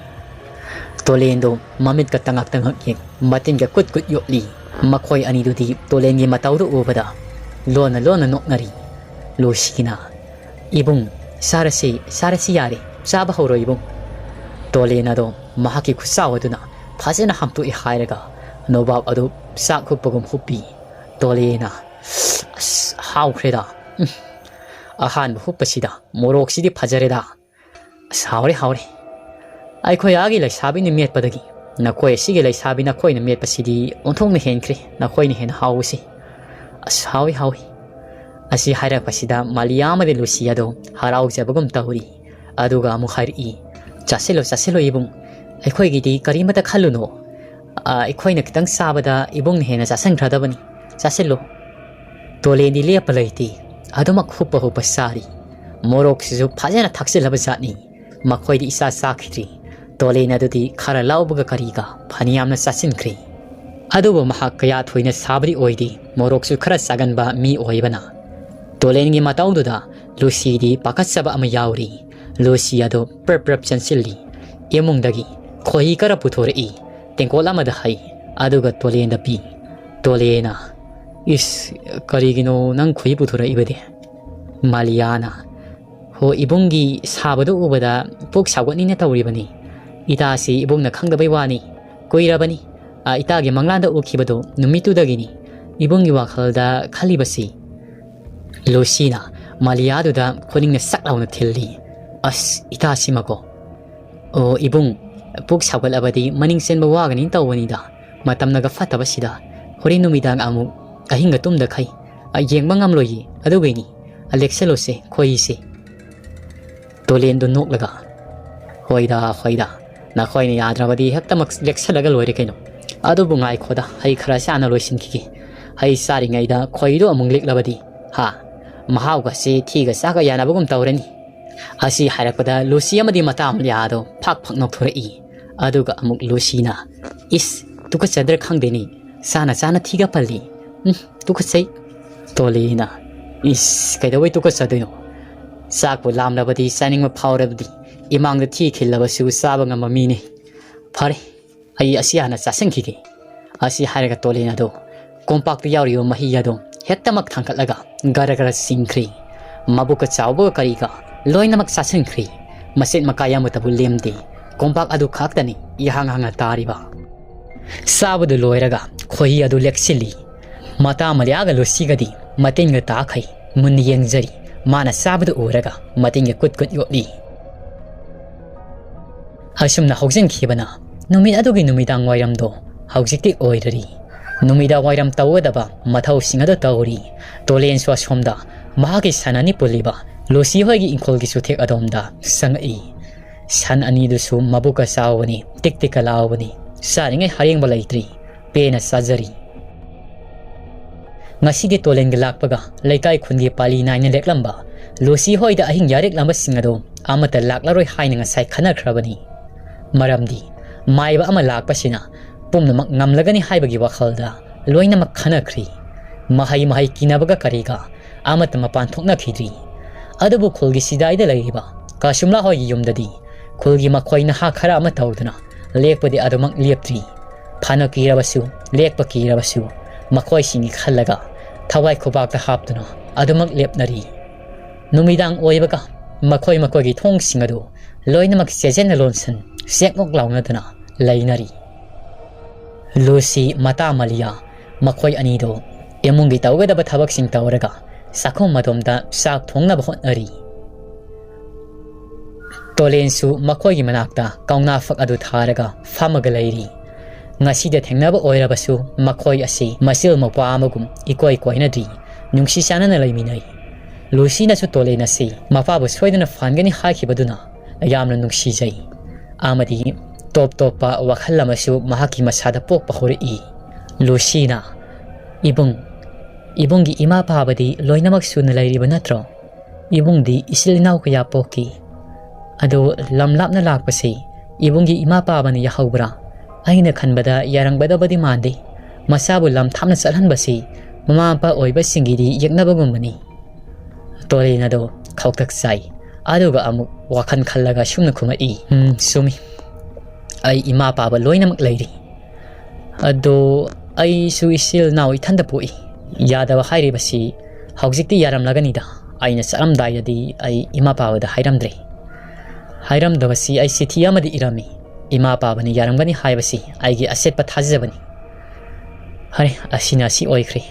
ꯇꯣꯂꯦꯟꯗꯣ ꯃꯃꯤꯠꯀ ꯇꯉꯛ ꯇꯉꯛ ꯌꯦꯡ, ꯃꯇꯤꯟꯒ ꯀꯨꯠ ꯀꯨꯠ ꯌꯣꯠꯂꯤ꯫ ꯃꯈꯣꯏ ꯑꯅꯤꯗꯨꯗꯤ ꯇꯣꯂꯦꯟꯒꯤ ꯃꯇꯧꯗꯨ ꯎꯕꯗ ꯂꯣꯟꯅ ꯂꯣꯟꯅ ꯅꯣꯛꯅꯔꯤ꯫ ꯂꯨꯁꯤꯅ, "ꯏꯕꯨꯡ, ꯆꯥꯔꯁꯤ, ꯆꯥꯔꯁꯤ ꯌꯥꯔꯦ, ꯆꯥꯕ ꯍꯧꯔꯣ ꯏꯕꯨꯡ꯫" ꯇꯣꯂꯦꯟ ꯑꯗꯣ ꯃꯍꯥꯛꯀꯤ ꯈꯨꯠꯆꯥꯎ ꯑꯗꯨꯅ ꯐꯖꯅ ꯍꯥꯝꯇꯣꯛꯏ ꯍꯥꯏꯔꯒ ꯅꯣꯕꯥꯞ ꯑꯗꯨ ꯆꯥꯛ ꯍꯨꯞꯄꯒꯨꯝ ꯍꯨꯞꯄꯤ꯫ ꯇꯣꯂꯦꯟꯅ, "ꯑꯁ, ꯍꯥꯎꯈ꯭ꯔꯦꯗ꯫ ꯎꯝ, ꯑꯍꯥꯟꯕ ꯍꯨꯞꯄꯁꯤꯗ ꯃꯣꯔꯣꯛꯁꯤꯗꯤ ꯐꯖꯔꯦꯗ꯫ ꯑꯁ, ꯍꯥꯎꯔꯦ, ꯍꯥꯎꯔꯦ꯫ ꯑꯩꯈꯣꯏ ꯑꯥꯒꯤ ꯂꯩꯁꯥꯕꯤꯅ ꯃꯦꯠꯄꯗꯒꯤ ꯅꯈꯣꯏ ꯑꯁꯤꯒꯤ ꯂꯩꯁꯥꯕꯤ ꯅꯈꯣꯏꯅ ꯃꯦꯠꯄꯁꯤꯗꯤ ꯑꯣꯟꯊꯣꯛꯅ ꯍꯦꯟꯈ꯭ꯔꯦ, ꯅꯈꯣꯏꯅ ꯍꯦꯟꯅ ꯍꯥꯎꯕꯁꯤ꯫ ꯑꯁ, ꯍꯥꯎꯏ, ꯍꯥꯎꯏ꯫" ꯑꯁꯤ ꯍꯥꯏꯔꯛꯄꯁꯤꯗ ꯃꯥꯂꯤꯌꯥ ꯑꯃꯗꯤ ꯂꯨꯁꯤ ꯑꯗꯣ ꯍꯔꯥꯎꯖꯕꯒꯨꯝ ꯇꯧꯔꯤ꯫ ꯑꯗꯨꯒ ꯑꯃꯨꯛ ꯍꯥꯏꯔꯛꯏ, "ꯆꯥꯁꯤꯜꯂꯣ, ꯆꯥꯁꯤꯜꯂꯣ ꯏꯕꯨꯡ, ꯑꯩꯈꯣꯏꯒꯤꯗꯤ ꯀꯔꯤꯃꯇ ꯈꯜꯂꯨꯅꯣ꯫ ꯑ, ꯑꯩꯈꯣꯏꯅ ꯈꯤꯇꯪ ꯆꯥꯕꯗ ꯏꯕꯨꯡꯅ ꯍꯦꯟꯅ ꯆꯥꯁꯤꯟꯈ꯭ꯔꯗꯕꯅꯤ꯫ ꯆꯥꯁꯤꯜꯂꯣ꯫" ꯇꯣꯂꯦꯟꯗꯤ ꯂꯦꯞꯄ ꯂꯩꯇꯦ, ꯑꯗꯨꯃꯛ ꯍꯨꯞꯄ ꯍꯨꯞꯄ ꯆꯥꯔꯤ꯫ ꯃꯣꯔꯣꯛꯁꯤꯁꯨ ꯐꯖꯅ ꯊꯥꯛꯆꯤꯜꯂꯕ ꯖꯥꯠꯅꯤ꯫ ꯃꯈꯣꯏꯗꯤ ꯏꯆꯥ ꯆꯥꯈꯤꯗ꯭ꯔꯤ꯫ ꯇꯣꯂꯦꯟ ꯑꯗꯨꯗꯤ ꯈꯔ ꯂꯧꯕꯒ ꯀꯔꯤꯒ ꯐꯅꯌꯥꯝꯅ ꯆꯥꯁꯤꯟꯈ꯭ꯔꯦ꯫ ꯑꯗꯨꯕꯨ ꯃꯍꯥꯛ ꯀꯌꯥ ꯊꯣꯏꯅ ꯁꯥꯕꯗꯤ ꯑꯣꯏꯗꯦ, ꯃꯣꯔꯣꯛꯁꯨ ꯈꯔ ꯆꯥꯒꯟꯕ ꯃꯤ ꯑꯣꯏꯕꯅ꯫ ꯇꯣꯂꯦꯟꯒꯤ ꯃꯇꯧꯗꯨꯗ ꯂꯨꯁꯤꯗꯤ ꯄꯥꯈꯠꯆꯕ ꯑꯃ ꯌꯥꯎꯔꯤ꯫ ꯂꯨꯁꯤ ꯑꯗꯨ ꯄ꯭ꯔꯞ ꯄ꯭ꯔꯞ ꯆꯦꯟꯁꯤꯜꯂꯤ꯫ ꯏꯃꯨꯡꯗꯒꯤ ꯈꯣꯏꯍꯤ ꯈꯔ ꯄꯨꯊꯣꯔꯛꯏ, ꯇꯦꯡꯀꯣꯠ ꯑꯃꯗ ꯍꯩ, ꯑꯗꯨꯒ ꯇꯣꯂꯦꯟꯗ ꯄꯤ꯫ ꯇꯣꯂꯦꯟꯅ, "ꯏꯁ, ꯀꯔꯤꯒꯤꯅꯣ ꯅꯪ ꯈꯣꯏꯍꯤ ꯄꯨꯊꯣꯔꯛꯏꯕꯗꯤ?" ꯃꯥꯂꯤꯌꯥꯅ, "ꯍꯣ, ꯏꯕꯨꯡꯒꯤ ꯁꯥꯕꯗꯨ ꯎꯕꯗ ꯄꯨꯛ ꯁꯥꯎꯒꯠꯅꯤꯡꯅ ꯇꯧꯔꯤꯕꯅꯤ꯫ ꯏꯇꯥꯁꯤ ꯏꯕꯨꯡꯅ ꯈꯪꯗꯕꯩ ꯋꯥꯅꯤ꯫ ꯀꯨꯏꯔꯕꯅꯤ, ꯑ, ꯏꯇꯥꯒꯤ ꯃꯪꯂꯥꯟꯗ ꯎꯈꯤꯕꯗꯨ ꯅꯨꯃꯤꯠꯇꯨꯗꯒꯤꯅꯤ ꯏꯕꯨꯡꯒꯤ ꯋꯥꯈꯜꯗ ꯈꯜꯂꯤꯕꯁꯤ꯫" ꯂꯨꯁꯤꯅ ꯃꯥꯂꯤꯌꯥꯗꯨꯗ ꯈꯨꯅꯤꯡꯅ ꯁꯛ ꯂꯥꯎꯅ ꯊꯤꯜꯂꯤ꯫ "ꯑꯁ, ꯏꯇꯥꯁꯤꯃꯀꯣ꯫ ꯑꯣ, ꯏꯕꯨꯡ, ꯄꯨꯛ ꯁꯥꯎꯒꯠꯂꯕꯗꯤ ꯃꯅꯤꯡ ꯆꯦꯟꯕ ꯋꯥꯒꯅꯤ ꯇꯧꯕꯅꯤꯗ꯫ ꯃꯇꯝꯅꯒ ꯐꯠꯇꯕꯁꯤꯗ ꯍꯣꯔꯦꯟ ꯅꯨꯃꯤꯗꯥꯡ ꯑꯃꯨꯛ ꯑꯍꯤꯡꯒ ꯇꯨꯝꯗꯈꯩ, ꯑ, ꯌꯦꯡꯕ ꯉꯝꯂꯣꯏꯌꯦ꯫ ꯑꯗꯨꯒꯤꯅꯤ, ꯑ, ꯂꯦꯛꯁꯜꯂꯨꯁꯦ, ꯈꯣꯏꯁꯦ꯫" ꯇꯣꯂꯦꯟꯗꯨ ꯅꯣꯛꯂꯒ, "ꯍꯣꯏꯗ, ꯍꯣꯏꯗ, ꯅꯈꯣꯏꯅ ꯌꯥꯗ꯭ꯔꯕꯗꯤ ꯍꯦꯛꯇꯃꯛ ꯂꯦꯛꯁꯜꯂꯒ ꯂꯣꯏꯔꯦ ꯀꯩꯅꯣ꯫ ꯑꯗꯨꯕꯨ ꯉꯥꯏꯈꯣꯗ, ꯍꯩ ꯈꯔ ꯆꯥꯅ ꯂꯣꯏꯁꯤꯟꯈꯤꯒꯦ꯫ ꯍꯩ ꯆꯥꯔꯤꯉꯩꯗ ꯈꯣꯏꯗꯣ ꯑꯃꯨꯛ ꯂꯤꯛꯂꯕꯗꯤ, ꯍꯥ, ꯃꯍꯥꯎꯒꯁꯦ ꯊꯤꯒ ꯆꯥꯒ ꯌꯥꯅꯕꯒꯨꯝ ꯇꯧꯔꯅꯤ꯫" ꯑꯁꯤ ꯍꯥꯏꯔꯛꯄꯗ ꯂꯨꯁꯤ ꯑꯃꯗꯤ ꯃꯇꯥ ꯑꯃꯂꯤꯌꯥꯗꯣ ꯐꯥꯛ ꯐꯥꯛ ꯅꯣꯛꯊꯣꯔꯛꯏ꯫ ꯑꯗꯨꯒ ꯑꯃꯨꯛ ꯂꯨꯁꯤꯅ, "ꯏꯁ, ꯇꯨꯀꯠꯆꯗ꯭ꯔꯥ ꯈꯪꯗꯦꯅꯦ, ꯆꯥꯅ ꯆꯥꯅ ꯊꯤꯒ ꯄꯜꯂꯤ꯫ ꯎꯝ, ꯇꯨꯀꯠꯆꯩ꯫" ꯇꯣꯂꯦꯟꯅ, "ꯏꯁ, ꯀꯩꯗꯧꯕꯩ ꯇꯨꯀꯠꯆꯗꯣꯏꯅꯣ? ꯆꯥꯛꯄꯨ ꯂꯥꯝꯂꯕꯗꯤ, ꯆꯥꯅꯤꯡꯕ ꯐꯥꯎꯔꯕꯗꯤ, ꯏꯃꯥꯡꯗ ꯊꯤ ꯈꯤꯜꯂꯕꯁꯨ ꯆꯥꯕ ꯉꯝꯕ ꯃꯤꯅꯤ꯫ "ꯐꯔꯦ, ꯑꯩ ꯑꯁꯤ ꯍꯥꯟꯅ ꯆꯥꯁꯤꯟꯈꯤꯒꯦ"꯫ ꯑꯁꯤ ꯍꯥꯏꯔꯒ ꯇꯣꯂꯦꯟ ꯑꯗꯣ ꯀꯣꯝꯄꯥꯛꯇ ꯌꯥꯎꯔꯤꯕ ꯃꯍꯤ ꯑꯗꯣ ꯍꯦꯛꯇꯃꯛ ꯊꯥꯡꯒꯠꯂꯒ ꯒꯔ ꯒꯔ ꯆꯤꯡꯈ꯭ꯔꯦ꯫ ꯃꯕꯨꯛꯀ ꯆꯥꯎꯕꯒ ꯀꯔꯤꯒ ꯂꯣꯏꯅꯃꯛ ꯆꯥꯁꯤꯟꯈ꯭ꯔꯦ꯫ ꯃꯆꯦꯠ ꯃꯀꯥꯏ ꯑꯃꯠꯇꯕꯨ ꯂꯦꯝꯗꯦ꯫ ꯀꯣꯝꯄꯥꯛ ꯑꯗꯨ ꯈꯛꯇꯅꯤ ꯏꯍꯥꯡ ꯍꯥꯡꯅ ꯇꯥꯔꯤꯕ꯫ ꯆꯥꯕꯗꯨ ꯂꯣꯏꯔꯒ ꯈꯣꯏꯍꯤ ꯑꯗꯨ ꯂꯦꯛꯁꯤꯜꯂꯤ꯫ ꯃꯇꯥ ꯃꯂꯤꯌꯥꯒ ꯂꯨꯁꯤꯒꯗꯤ ꯃꯇꯤꯟꯒ ꯇꯥꯈꯩ ꯃꯨꯟꯅ ꯌꯦꯡꯖꯔꯤ꯫ ꯃꯥꯅ ꯆꯥꯕꯗꯨ ꯎꯔꯒ ꯃꯇꯤꯟꯒ ꯀꯨꯠ ꯀꯨꯠ ꯌꯣꯠꯂꯤ꯫ ꯑꯁꯨꯝꯅ ꯍꯧꯖꯤꯟꯈꯤꯕꯅ ꯅꯨꯃꯤꯠ ꯑꯗꯨꯒꯤ ꯅꯨꯃꯤꯗꯥꯡ ꯋꯥꯏꯔꯝꯗꯣ ꯍꯧꯖꯤꯛꯇꯤ ꯑꯣꯏꯔꯔꯤ꯫ ꯅꯨꯃꯤꯗꯥꯡ ꯋꯥꯏꯔꯝ ꯇꯧꯒꯗꯕ ꯃꯊꯧꯁꯤꯡ ꯑꯗꯨ ꯇꯧꯔꯤ꯫ ꯇꯣꯂꯦꯟꯁꯨ ꯑꯁꯣꯝꯗ ꯃꯍꯥꯛꯀꯤ ꯁꯟ ꯑꯅꯤ ꯄꯨꯜꯂꯤꯕ ꯂꯨꯁꯤ ꯍꯣꯏꯒꯤ ꯏꯪꯈꯣꯜꯒꯤ ꯆꯨꯊꯦꯛ ꯑꯗꯣꯝꯗ ꯆꯪꯉꯛꯏ꯫ ꯁꯟ ꯑꯅꯤꯗꯨꯁꯨ ꯃꯕꯨꯛꯀ ꯆꯥꯎꯕꯅꯤ, ꯇꯤꯛ ꯇꯤꯛꯀ ꯂꯥꯎꯕꯅꯤ꯫ ꯆꯥꯔꯤꯉꯩ ꯍꯔꯦꯡꯕ ꯂꯩꯇ꯭ꯔꯤ꯫ ꯄꯦꯟꯅ ꯆꯥꯖꯔꯤ꯫ ꯉꯁꯤꯗꯤ ꯇꯣꯂꯦꯟꯒ ꯂꯥꯛꯄꯒ ꯂꯩꯀꯥꯏ ꯈꯨꯟꯒꯤ ꯄꯥꯂꯤ ꯅꯥꯏꯅ ꯂꯦꯛꯂꯝꯕ ꯂꯨꯁꯤ ꯍꯣꯏꯗ ꯑꯍꯤꯡ ꯌꯥꯔꯦꯛꯂꯝꯕꯁꯤꯡ ꯑꯗꯣ ꯑꯃꯠꯇ ꯂꯥꯛꯂꯔꯣꯏ ꯍꯥꯏꯅ ꯉꯁꯥꯏ ꯈꯟꯅꯈ꯭ꯔꯕꯅꯤ꯫ ꯃꯔꯝꯗꯤ ꯃꯥꯏꯕ ꯑꯃ ꯂꯥꯛꯄꯁꯤꯅ ꯄꯨꯝꯅꯃꯛ ꯉꯝꯂꯒꯅꯤ ꯍꯥꯏꯕꯒꯤ ꯋꯥꯈꯜꯗ ꯂꯣꯏꯅꯃꯛ ꯈꯟꯅꯈ꯭ꯔꯤ꯫ ꯃꯍꯩ ꯃꯍꯩ ꯀꯤꯅꯕꯒ ꯀꯔꯤꯒ ꯑꯃꯠꯇ ꯃꯄꯥꯟ ꯊꯣꯛꯅꯈꯤꯗ꯭ꯔꯤ꯫ ꯑꯗꯨꯕꯨ ꯈꯨꯜꯒꯤ ꯁꯤꯗꯥꯏꯗ ꯂꯩꯔꯤꯕ ꯀꯥꯁꯨꯝꯂꯥ ꯍꯣꯏꯒꯤ ꯌꯨꯝꯗꯗꯤ ꯈꯨꯜꯒꯤ ꯃꯈꯣꯏ ꯅꯍꯥ ꯈꯔ ꯑꯃ ꯇꯧꯗꯨꯅ ꯂꯦꯛꯄꯗꯤ ꯑꯗꯨꯃꯛ ꯂꯦꯞꯇ꯭ꯔꯤ꯫ ꯐꯅ ꯀꯤꯔꯕꯁꯨ, ꯂꯦꯛꯄ ꯀꯤꯔꯕꯁꯨ, ꯃꯈꯣꯏꯁꯤꯡꯒꯤ ꯈꯜꯂꯒ ꯊꯋꯥꯏ ꯈꯨꯕꯥꯛꯇ ꯍꯥꯞꯇꯨꯅ ꯑꯗꯨꯃꯛ ꯂꯦꯞꯅꯔꯤ꯫ ꯅꯨꯃꯤꯗꯥꯡ ꯑꯣꯏꯕꯒ ꯃꯈꯣꯏ ꯃꯈꯣꯏꯒꯤ ꯊꯣꯡꯁꯤꯡ ꯑꯗꯨ ꯂꯣꯏꯅꯃꯛ ꯆꯦꯖꯦꯟꯅ ꯂꯣꯟꯁꯤꯟ, ꯆꯦꯛꯃꯨꯛ ꯂꯥꯎꯅꯗꯨꯅ ꯂꯩꯅꯔꯤ꯫ ꯂꯨꯁꯤ ꯃꯇꯥ ꯃꯂꯤꯌꯥ ꯃꯈꯣꯏ ꯑꯅꯤꯗꯣ ꯏꯃꯨꯡꯒꯤ ꯇꯧꯒꯗꯕ ꯊꯕꯛꯁꯤꯡ ꯇꯧꯔꯒ ꯆꯥꯛꯈꯨꯝ ꯑꯗꯣꯝꯗ ꯆꯥꯛ ꯊꯣꯡꯅꯕ ꯍꯣꯠꯅꯔꯤ꯫ ꯇꯣꯂꯦꯟꯁꯨ ꯃꯈꯣꯏꯒꯤ ꯃꯅꯥꯛꯇ ꯀꯧꯅꯥ ꯐꯛ ꯑꯗꯨ ꯊꯥꯔꯒ ꯐꯝꯃꯒ ꯂꯩꯔꯤ꯫ ꯉꯁꯤꯗ ꯊꯦꯡꯅꯕ ꯑꯣꯏꯔꯕꯁꯨ ꯃꯈꯣꯏ ꯑꯁꯤ ꯃꯆꯤꯜ ꯃꯧꯄ꯭ꯋꯥ ꯑꯃꯒꯨꯝ ꯏꯀꯣꯏ ꯀꯣꯏꯅꯗ꯭ꯔꯤ, ꯅꯨꯡꯁꯤ ꯆꯥꯟꯅꯅ ꯂꯩꯃꯤꯟꯅꯩ꯫ ꯂꯨꯁꯤꯅꯁꯨ ꯇꯣꯂꯦꯟ ꯑꯁꯤ ꯃꯄꯥꯕꯨ ꯁꯣꯏꯗꯅ ꯐꯍꯟꯒꯅꯤ ꯍꯥꯏꯈꯤꯕꯗꯨꯅ ꯌꯥꯝꯅ ꯅꯨꯡꯁꯤꯖꯩ ꯑꯃꯗꯤ ꯇꯣꯞ ꯇꯣꯞꯄ ꯋꯥꯈꯜ ꯑꯃꯁꯨ ꯃꯍꯥꯛꯀꯤ ꯃꯁꯥꯗ ꯄꯣꯛꯄ ꯍꯧꯔꯛꯏ꯫ ꯂꯨꯁꯤꯅ, "ꯏꯕꯨꯡ, ꯏꯕꯨꯡꯒꯤ ꯏꯃꯥ ꯄꯥꯕꯗꯤ ꯂꯣꯏꯅꯃꯛ ꯁꯨꯅ ꯂꯩꯔꯤꯕ ꯅꯠꯇ꯭ꯔꯣ? ꯏꯕꯨꯡꯗꯤ ꯏꯆꯤꯜ ꯏꯅꯥꯎ ꯀꯌꯥ ꯄꯣꯛꯈꯤ꯫ ꯑꯗꯨ ꯂꯝ ꯂꯥꯞꯅ ꯂꯥꯛꯄꯁꯤ ꯏꯕꯨꯡꯒꯤ ꯏꯃꯥ ꯄꯥꯕꯅ ꯌꯥꯍꯧꯕ꯭ꯔꯥ? ꯑꯩꯅ ꯈꯟꯕꯗ ꯌꯥꯔꯝꯒꯗꯕꯗꯤ ꯃꯥꯟꯗꯦ꯫ ꯃꯆꯥꯕꯨ ꯂꯝ ꯊꯥꯞꯅ ꯆꯠꯍꯟꯕꯁꯤ ꯃꯃꯥ ꯃꯄꯥ ꯑꯣꯏꯕꯁꯤꯡꯒꯤꯗꯤ ꯌꯦꯛꯅꯕꯒꯨꯝꯕꯅꯤ"꯫ ꯇꯣꯂꯦꯟ ꯑꯗꯣ ꯈꯧꯇꯛ ꯆꯥꯏ꯫ ꯑꯗꯨꯒ ꯑꯃꯨꯛ ꯋꯥꯈꯜ ꯈꯜꯂꯒ ꯁꯨꯝꯅ ꯈꯨꯝꯃꯛꯏ, "ꯎꯝ, ꯆꯨꯝꯃꯤ꯫ ꯑꯩ ꯏꯃꯥ ꯄꯥꯕ ꯂꯣꯏꯅꯃꯛ ꯂꯩꯔꯤ꯫ ꯑꯗꯣ ꯑꯩꯁꯨ ꯏꯆꯤꯜ ꯏꯅꯥꯎ ꯏꯊꯟꯗ ꯄꯣꯛꯏ꯫ ꯌꯥꯗꯕ ꯍꯥꯏꯔꯤꯕꯁꯤ ꯍꯧꯖꯤꯛꯇꯤ ꯌꯥꯔꯝꯂꯒꯅꯤꯗ꯫ ꯑꯩꯅ ꯆꯠꯂꯝꯗꯥꯏꯗꯗꯤ ꯑꯩ ꯏꯃꯥ ꯄꯥꯕꯗ ꯍꯥꯏꯔꯝꯗ꯭ꯔꯦ꯫ ꯍꯥꯏꯔꯝꯗꯕꯁꯤ ꯑꯩ ꯆꯤꯊꯤ ꯑꯃꯗꯤ ꯏꯔꯝꯃꯤ꯫ ꯏꯃꯥ ꯄꯥꯕꯅ ꯌꯥꯔꯝꯒꯅꯤ ꯍꯥꯏꯕꯁꯤ ꯑꯩꯒꯤ ꯑꯆꯦꯠꯄ ꯊꯥꯖꯕꯅꯤ꯫ ꯍꯔꯦ, ꯑꯁꯤꯅ ꯑꯁꯤ ꯑꯣꯏꯈ꯭ꯔꯦ꯫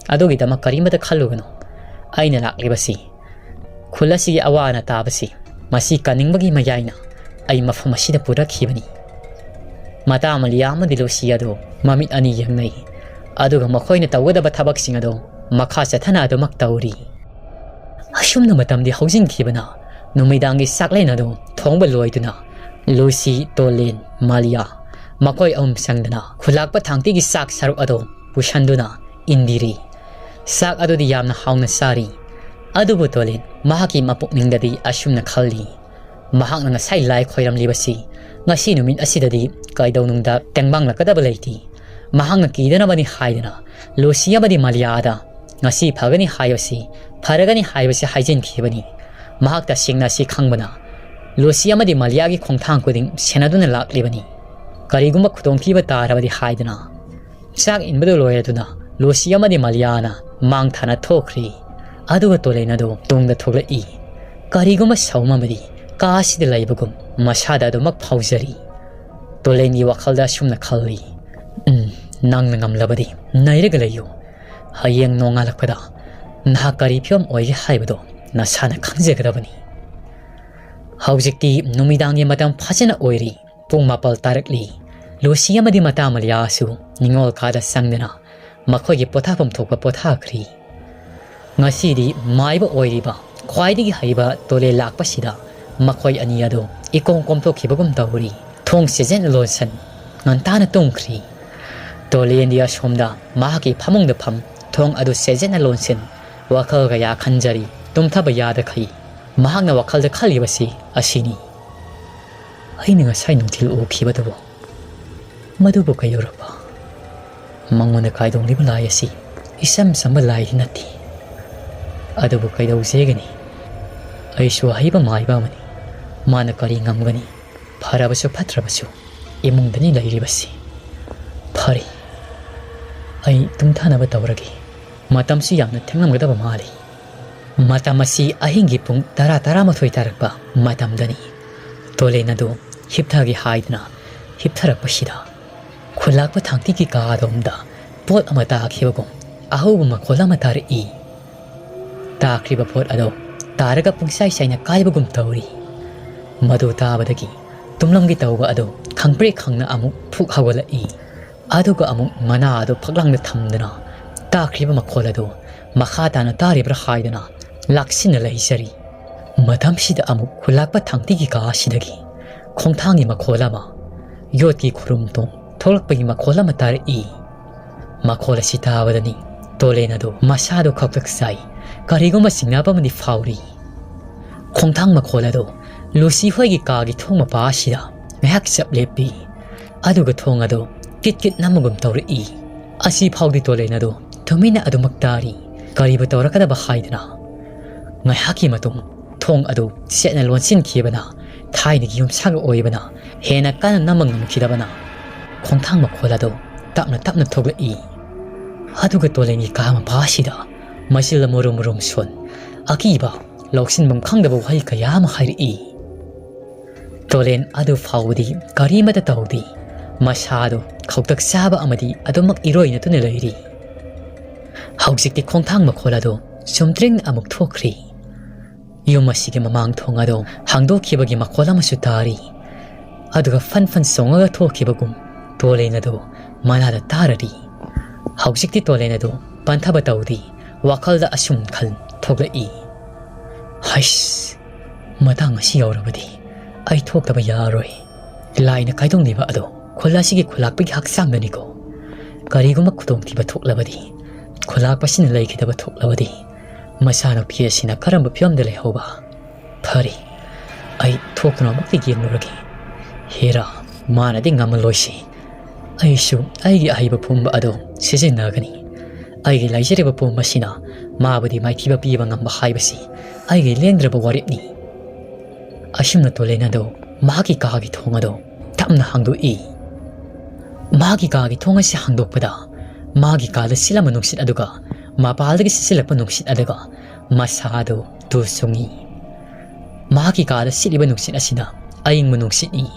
ꯑꯗꯨꯒꯤꯗꯃꯛ ꯀꯔꯤꯃꯇ ꯈꯜꯂꯨꯒꯅꯨ꯫ ꯑꯩꯅ ꯂꯥꯛꯂꯤꯕꯁꯤ ꯈꯨꯜ ꯑꯁꯤꯒꯤ ꯑꯋꯥ ꯑꯅꯥ ꯇꯥꯕꯁꯤ ꯃꯁꯤ ꯀꯟꯅꯤꯡꯕꯒꯤ ꯃꯌꯥꯏꯅ ꯑꯩ ꯃꯐꯝ ꯑꯁꯤꯗ ꯄꯨꯔꯛꯈꯤꯕꯅꯤ꯫ ꯃꯇꯥ ꯃꯂꯤꯌꯥ ꯑꯃꯗꯤ ꯂꯨꯁꯤ ꯑꯗꯨ ꯃꯃꯤꯠ ꯑꯅꯤ ꯌꯦꯡꯅꯩ, ꯑꯗꯨꯒ ꯃꯈꯣꯏꯅ ꯇꯧꯒꯗꯕ ꯊꯕꯛꯁꯤꯡ ꯑꯗꯨ ꯃꯈꯥ ꯆꯠꯊꯅ ꯑꯗꯨꯃꯛ ꯇꯧꯔꯤ꯫ ꯑꯁꯨꯝꯅ ꯃꯇꯝꯗꯤ ꯍꯧꯖꯤꯟꯈꯤꯕꯅ ꯅꯨꯃꯤꯗꯥꯡꯒꯤ ꯆꯥꯛꯂꯦꯟ ꯑꯗꯨ ꯊꯣꯡꯕ ꯂꯣꯏꯗꯨꯅ ꯂꯨꯁꯤ, ꯇꯣꯂꯦꯟ, ꯃꯥꯂꯤꯌꯥ ꯃꯈꯣꯏ ꯑꯍꯨꯝ ꯆꯪꯗꯅ ꯈꯨꯂꯥꯛꯄ ꯊꯥꯡꯇꯤꯒꯤ ꯆꯥꯛ ꯁꯔꯨꯛ ꯑꯗꯨ ꯄꯨꯁꯟꯗꯨꯅ ꯏꯟꯕꯤꯔꯤ꯫ ꯆꯥꯛ ꯑꯗꯨꯗꯤ ꯌꯥꯝꯅ ꯍꯥꯎꯅ ꯆꯥꯔꯤ꯫ ꯑꯗꯨꯕꯨ ꯇꯣꯂꯦꯟ ꯃꯍꯥꯛꯀꯤ ꯃꯄꯨꯛꯅꯤꯡꯗꯗꯤ ꯑꯁꯨꯝꯅ ꯈꯜꯂꯤ, ꯃꯍꯥꯛꯅ ꯉꯁꯥꯏ ꯂꯥꯏ ꯈꯣꯏꯔꯝꯂꯤꯕꯁꯤ ꯉꯁꯤ ꯅꯨꯃꯤꯠ ꯑꯁꯤꯗꯗꯤ ꯀꯩꯗꯧꯅꯨꯡꯗ ꯇꯦꯡꯕꯥꯡꯂꯛꯀꯗꯕ ꯂꯩꯇꯦ꯫ ꯃꯍꯥꯛꯅ ꯀꯤꯗꯅꯕꯅꯤ ꯍꯥꯏꯗꯅ ꯂꯨꯁꯤ ꯑꯃꯗꯤ ꯃꯥꯂꯤꯌꯥꯗ ꯉꯁꯤ ꯐꯒꯅꯤ ꯍꯥꯏꯕꯁꯤ, ꯐꯔꯒꯅꯤ ꯍꯥꯏꯕꯁꯤ ꯍꯥꯏꯖꯤꯟꯈꯤꯕꯅꯤ꯫ ꯃꯍꯥꯛ ꯇꯁꯦꯡꯅ ꯑꯁꯤ ꯈꯪꯕꯅ ꯂꯨꯁꯤ ꯑꯃꯗꯤ ꯃꯥꯂꯤꯌꯥꯒꯤ ꯈꯣꯡꯊꯥꯡ ꯈꯨꯗꯤꯡ ꯁꯦꯟꯅꯗꯨꯅ ꯂꯥꯛꯂꯤꯕꯅꯤ꯫ ꯀꯔꯤꯒꯨꯝꯕ ꯈꯨꯗꯣꯡꯊꯤꯕ ꯇꯥꯔꯕꯗꯤ ꯍꯥꯏꯗꯅ ꯆꯥꯛ ꯏꯟꯕꯗꯨ ꯂꯣꯏꯔꯗꯨꯅ ꯂꯨꯁꯤ ꯑꯃꯗꯤ ꯃꯥꯂꯤꯌꯥꯅ ꯃꯥꯡ ꯊꯥꯅ ꯊꯣꯛꯈ꯭ꯔꯤ꯫ ꯑꯗꯨꯒ ꯇꯣꯂꯦꯟ ꯑꯗꯨ ꯇꯨꯡꯗ ꯊꯣꯛꯂꯛꯏ꯫ ꯀꯔꯤꯒꯨꯝꯕ ꯁꯥꯎꯝ ꯑꯃꯗꯤ ꯀꯥ ꯑꯁꯤꯗ ꯂꯩꯕꯒꯨꯝ ꯃꯁꯥꯗ ꯑꯗꯨꯃꯛ ꯐꯥꯎꯖꯔꯤ꯫ ꯇꯣꯂꯦꯟꯒꯤ ꯋꯥꯈꯜꯗ ꯑꯁꯨꯝꯅ ꯈꯜꯂꯤ, "ꯎꯝ, ꯅꯪꯅ ꯉꯝꯂꯕꯗꯤ ꯅꯩꯔꯒ ꯂꯩꯌꯨ꯫ ꯍꯌꯦꯡ ꯅꯣꯡꯉꯥꯜꯂꯛꯄꯗ ꯅꯍꯥꯛ ꯀꯔꯤ ꯐꯤꯕꯝ ꯑꯣꯏꯒꯦ ꯍꯥꯏꯕꯗꯣ ꯅꯁꯥꯅ ꯈꯪꯖꯒꯗꯕꯅꯤ"꯫ ꯍꯧꯖꯤꯛꯇꯤ ꯅꯨꯃꯤꯗꯥꯡꯒꯤ ꯃꯇꯝ ꯐꯖꯅ ꯑꯣꯏꯔꯤ꯫ ꯄꯨꯡ ꯃꯥꯄꯜ ꯇꯥꯔꯛꯂꯤ꯫ ꯂꯨꯁꯤ ꯑꯃꯗꯤ ꯃꯇꯥ ꯃꯂꯤꯌꯥꯁꯨ ꯅꯤꯡꯉꯣꯜ ꯀꯥꯗ ꯆꯪꯗꯅ ꯃꯈꯣꯏꯒꯤ ꯄꯣꯊꯥꯐꯝ ꯊꯣꯛꯄ ꯄꯣꯊꯥꯈ꯭ꯔꯤ꯫ ꯉꯁꯤꯗꯤ ꯃꯥꯏꯕ ꯑꯣꯏꯔꯤꯕ ꯈ꯭ꯋꯥꯏꯗꯒꯤ ꯍꯩꯕ ꯇꯣꯂꯦꯟ ꯂꯥꯛꯄꯁꯤꯗ ꯃꯈꯣꯏ ꯑꯅꯤ ꯑꯗꯨ ꯏꯀꯣꯝ ꯀꯣꯝꯊꯣꯛꯈꯤꯕꯒꯨꯝ ꯇꯧꯔꯤ꯫ ꯊꯣꯡ ꯁꯦꯖꯦꯠꯅ ꯂꯣꯟꯁꯤꯟ ꯉꯟꯇꯥꯅ ꯇꯨꯝꯈ꯭ꯔꯤ꯫ ꯇꯣꯂꯦꯟꯗꯤ ꯑꯁꯣꯝꯗ ꯃꯍꯥꯛꯀꯤ ꯐꯃꯨꯡꯗ ꯐꯝ ꯊꯣꯡ ꯑꯗꯨ ꯁꯦꯖꯦꯠꯅ ꯂꯣꯟꯁꯤꯟ ꯋꯥꯈꯜ ꯀꯌꯥ ꯈꯟꯖꯔꯤ꯫ ꯇꯨꯝꯊꯕ ꯌꯥꯗꯈꯩ ꯃꯍꯥꯛꯅ ꯋꯥꯈꯜꯗ ꯈꯜꯂꯤꯕꯁꯤ ꯑꯁꯤꯅꯤ꯫ ꯑꯩꯅ ꯉꯁꯥꯏ ꯅꯨꯡꯊꯤꯜ ꯎꯈꯤꯕꯗꯨꯕꯨ ꯃꯗꯨꯕꯨ ꯀꯩꯗꯧꯔꯕ? ꯃꯉꯣꯟꯗ ꯀꯥꯏꯗꯣꯡꯂꯤꯕ ꯂꯥꯏ ꯑꯁꯤ ꯏꯆꯝ ꯆꯝꯕ ꯂꯥꯏꯗꯤ ꯅꯠꯇꯦ꯫ ꯑꯗꯨꯕꯨ ꯀꯩꯗꯧꯖꯦꯒꯅꯤ? ꯑꯩꯁꯨ ꯑꯍꯩꯕ ꯃꯥꯏꯕ ꯑꯃꯅꯤ꯫ ꯃꯥꯅ ꯀꯔꯤ ꯉꯝꯒꯅꯤ? ꯐꯔꯕꯁꯨ ꯐꯠꯇ꯭ꯔꯕꯁꯨ ꯏꯃꯨꯡꯗꯅꯤ ꯂꯩꯔꯤꯕꯁꯤ꯫ ꯐꯔꯦ, ꯑꯩ ꯇꯨꯝꯊꯅꯕ ꯇꯧꯔꯒꯦ꯫ ꯃꯇꯝꯁꯨ ꯌꯥꯝꯅ ꯊꯦꯡꯂꯝꯒꯗꯕ ꯃꯥꯜꯂꯤ꯫ ꯃꯇꯝ ꯑꯁꯤ ꯑꯍꯤꯡꯒꯤ ꯄꯨꯡ ꯇꯔꯥ, ꯇꯔꯥꯃꯥꯊꯣꯏ ꯇꯥꯔꯛꯄ ꯃꯇꯝꯗꯅꯤ꯫ ꯇꯣꯂꯦꯟ ꯑꯗꯨ ꯍꯤꯞꯊꯒꯦ ꯍꯥꯏꯗꯨꯅ ꯍꯤꯞꯊꯔꯛꯄꯁꯤꯗ, ꯈꯨꯜꯂꯥꯛꯄ ꯊꯥꯡꯇꯤꯒꯤ ꯀꯥ ꯑꯗꯣꯝꯗ ꯄꯣꯠ ꯑꯃ ꯇꯥꯈꯤꯕꯒꯨꯝ ꯑꯍꯧꯕ ꯃꯈꯣꯜ ꯑꯃ ꯇꯥꯔꯛꯏ꯫ ꯇꯥꯈ꯭ꯔꯤꯕ ꯄꯣꯠ ꯑꯗꯨ ꯇꯥꯔꯒ ꯄꯨꯡꯁꯥꯏ ꯁꯥꯏꯅ ꯀꯥꯏꯕꯒꯨꯝ ꯇꯧꯔꯤ꯫ ꯃꯗꯨ ꯇꯥꯕꯗꯒꯤ ꯇꯨꯝꯂꯝꯒꯦ ꯇꯧꯕ ꯑꯗꯨ ꯈꯪꯄ꯭ꯔꯦꯛ ꯈꯪꯅ ꯑꯃꯨꯛ ꯐꯨꯛ ꯍꯧꯒꯠꯂꯛꯏ꯫ ꯑꯗꯨꯒ ꯑꯃꯨꯛ ꯃꯅꯥ ꯑꯗꯨ ꯐꯛꯂꯥꯡꯗ ꯊꯝꯗꯨꯅ ꯇꯥꯈ꯭ꯔꯤꯕ ꯃꯈꯣꯜ ꯑꯗꯨ ꯃꯈꯥ ꯇꯥꯅ ꯇꯥꯔꯤꯕ꯭ꯔꯥ ꯍꯥꯏꯗꯨꯅ ꯂꯥꯛꯁꯤꯟꯅ ꯂꯩꯖꯔꯤ꯫ ꯃꯇꯝꯁꯤꯗ ꯑꯃꯨꯛ ꯈꯨꯜꯂꯥꯛꯄ ꯊꯥꯡꯇꯤꯒꯤ ꯀꯥ ꯑꯁꯤꯗꯒꯤ ꯈꯣꯡꯊꯥꯡꯒꯤ ꯃꯈꯣꯜ ꯑꯃ, ꯌꯣꯠꯀꯤ ꯈꯨꯔꯨꯝꯇꯣꯡ ꯊꯣꯛꯂꯛꯄꯒꯤ ꯃꯈꯣꯜ ꯑꯃ ꯇꯥꯔꯛꯏ꯫ ꯃꯈꯣꯜ ꯑꯁꯤ ꯇꯥꯕꯗꯅꯤ ꯇꯣꯂꯦꯟ ꯑꯗꯨ ꯃꯁꯥꯗꯨ ꯈꯛꯇꯛ ꯆꯥꯏ꯫ ꯀꯔꯤꯒꯨꯝꯕ ꯆꯤꯡꯅꯕ ꯑꯃꯗꯤ ꯐꯥꯎꯔꯤ꯫ ꯈꯣꯡꯊꯥꯡ ꯃꯈꯣꯜ ꯑꯗꯨ ꯂꯨꯁꯤ ꯍꯣꯏꯒꯤ ꯀꯥꯒꯤ ꯊꯣꯡ ꯃꯄꯥ ꯑꯁꯤꯗ ꯉꯥꯏꯍꯥꯛ ꯆꯞ ꯂꯦꯞꯄꯤ꯫ ꯑꯗꯨꯒ ꯊꯣꯡ ꯑꯗꯨ ꯀꯤꯠ ꯀꯤꯠ ꯅꯝꯃꯒꯨꯝ ꯇꯧꯔꯛꯏ꯫ ꯑꯁꯤ ꯐꯥꯎꯗꯤ ꯇꯣꯂꯦꯟ ꯑꯗꯨ ꯇꯨꯃꯤꯟꯅ ꯑꯗꯨꯃꯛ ꯇꯥꯔꯤ꯫ ꯀꯔꯤꯕꯨ ꯇꯧꯔꯛꯀꯗꯕ ꯍꯥꯏꯗꯅ꯫ ꯉꯥꯏꯍꯥꯛꯀꯤ ꯃꯇꯨꯡ ꯊꯣꯡ ꯑꯗꯨ ꯆꯦꯠꯅ ꯂꯣꯟꯁꯤꯟꯈꯤꯕꯅ, ꯊꯥꯏꯅꯒꯤ ꯌꯨꯝꯁꯥꯒ ꯑꯣꯏꯕꯅ ꯍꯦꯟꯅ ꯀꯟꯅ ꯅꯝꯕ ꯉꯝꯈꯤꯗꯕꯅ, ꯈꯣꯡꯊꯥꯡ ꯃꯈꯣꯜ ꯑꯗꯨ ꯇꯞꯅ ꯇꯞꯅ ꯊꯣꯛꯂꯛꯏ꯫ ꯑꯗꯨꯒ ꯇꯣꯂꯦꯟꯒꯤ ꯀꯥ ꯃꯄꯥ ꯑꯁꯤꯗ ꯃꯆꯤꯜ ꯃꯔꯨꯝ ꯃꯔꯨꯝ ꯁꯣꯟ, ꯑꯀꯤꯕ, ꯂꯧꯁꯤꯟꯐꯝ ꯈꯪꯗꯕ ꯋꯥꯍꯩ ꯀꯌꯥ ꯑꯃ ꯍꯥꯏꯔꯛꯏ꯫ ꯇꯣꯂꯦꯟ ꯑꯗꯨ ꯐꯥꯎꯕꯗꯤ ꯀꯔꯤꯃꯇ ꯇꯧꯗꯦ꯫ ꯃꯁꯥꯗꯨ ꯈꯧꯇꯛ ꯆꯥꯕ ꯑꯃꯗꯤ ꯑꯗꯨꯃꯛ ꯏꯔꯣꯏꯅꯗꯨꯅ ꯂꯩꯔꯤ꯫ ꯍꯧꯖꯤꯛꯇꯤ ꯈꯣꯡꯊꯥꯡ ꯃꯈꯣꯜ ꯑꯗꯨ ꯆꯨꯝꯗ꯭ꯔꯤꯡ ꯑꯃꯨꯛ ꯊꯣꯛꯈ꯭ꯔꯤ꯫ ꯌꯨꯝ ꯑꯁꯤꯒꯤ ꯃꯃꯥꯡ ꯊꯣꯡ ꯑꯗꯨ ꯍꯥꯡꯗꯣꯛꯈꯤꯕꯒꯤ ꯃꯈꯣꯜ ꯑꯃꯁꯨ ꯇꯥꯔꯤ꯫ ꯑꯗꯨꯒ ꯐꯟ ꯐꯟ ꯆꯣꯡꯉꯒ ꯊꯣꯛꯈꯤꯕꯒꯨꯝ ꯇꯣꯂꯦꯟ ꯑꯗꯨ ꯃꯅꯥꯗ ꯇꯥꯔꯔꯤ꯫ ꯍꯧꯖꯤꯛꯇꯤ ꯇꯣꯂꯦꯟ ꯑꯗꯨ ꯄꯟꯊꯕ ꯇꯧꯗꯦ꯫ ꯋꯥꯈꯜꯗ ꯑꯁꯨꯝ ꯈꯜ ꯊꯣꯛꯂꯛꯏ, "ꯍꯩꯁ, ꯃꯇꯥꯡ ꯑꯁꯤ ꯌꯧꯔꯕꯗꯤ ꯑꯩ ꯊꯣꯛꯇꯕ ꯌꯥꯔꯣꯏ꯫ ꯂꯥꯏꯅ ꯀꯥꯏꯗꯣꯡꯂꯤꯕ ꯑꯗꯣ ꯈꯨꯜ ꯑꯁꯤꯒꯤ ꯈꯨꯂꯥꯛꯄꯒꯤ ꯍꯛꯆꯥꯡꯗꯅꯤꯀꯣ꯫ ꯀꯔꯤꯒꯨꯝꯕ ꯈꯨꯗꯣꯡꯊꯤꯕ ꯊꯣꯛꯂꯕꯗꯤ, ꯈꯨꯂꯥꯛꯄꯁꯤꯅ ꯂꯩꯈꯤꯗꯕ ꯊꯣꯛꯂꯕꯗꯤ, ꯃꯆꯥꯅꯨꯄꯤ ꯑꯁꯤꯅ ꯀꯔꯝꯕ ꯐꯤꯕꯝꯗ ꯂꯩꯍꯧꯕ?" ꯐꯔꯦ, ꯑꯩ ꯊꯣꯛꯇꯨꯅꯃꯛꯇꯤ ꯌꯦꯡꯂꯨꯔꯒꯦ꯫ ꯍꯦꯔꯥ, ꯃꯥꯅꯗꯤ ꯉꯝꯃꯂꯣꯏꯁꯤ꯫ ꯑꯩꯁꯨ ꯑꯩꯒꯤ ꯑꯍꯩꯕ ꯄꯨꯝꯕ ꯑꯗꯣ ꯁꯤꯖꯤꯟꯅꯒꯅꯤ꯫ ꯑꯩꯒꯤ ꯂꯩꯖꯔꯤꯕ ꯄꯨꯝꯕꯁꯤꯅ ꯃꯥꯕꯨꯗꯤ ꯃꯥꯏꯊꯤꯕ ꯄꯤꯕ ꯉꯝꯕ ꯍꯥꯏꯕꯁꯤ ꯑꯩꯒꯤ ꯂꯦꯡꯗ꯭ꯔꯕ ꯋꯥꯔꯦꯞꯅꯤ꯫ ꯑꯁꯨꯝꯅ ꯇꯣꯂꯦꯟ ꯑꯗꯣ ꯃꯍꯥꯛꯀꯤ ꯀꯥꯒꯤ ꯊꯣꯡ ꯑꯗꯣ ꯊꯛ ꯇꯞꯅ ꯍꯥꯡꯗꯣꯛꯏ꯫ ꯃꯍꯥꯛꯀꯤ ꯀꯥꯒꯤ ꯊꯣꯡ ꯑꯁꯤ ꯍꯥꯡꯗꯣꯛꯄꯗ, ꯃꯥꯒꯤ ꯀꯥꯗ ꯁꯤꯠꯂꯝꯕ ꯅꯨꯡꯁꯤꯠ ꯑꯗꯨꯒ ꯃꯄꯥꯜꯗꯒꯤ ꯁꯤꯠꯆꯤꯜꯂꯛꯄ ꯅꯨꯡꯁꯤꯠ ꯑꯗꯨꯒ ꯃꯁꯥꯗꯨ ꯇꯨ ꯆꯨꯡꯏ꯫ ꯃꯍꯥꯛꯀꯤ ꯀꯥꯗ ꯁꯤꯠꯂꯤꯕ ꯅꯨꯡꯁꯤꯠ ꯑꯁꯤꯅ ꯑꯏꯪꯕ ꯅꯨꯡꯁꯤꯠꯅꯤ꯫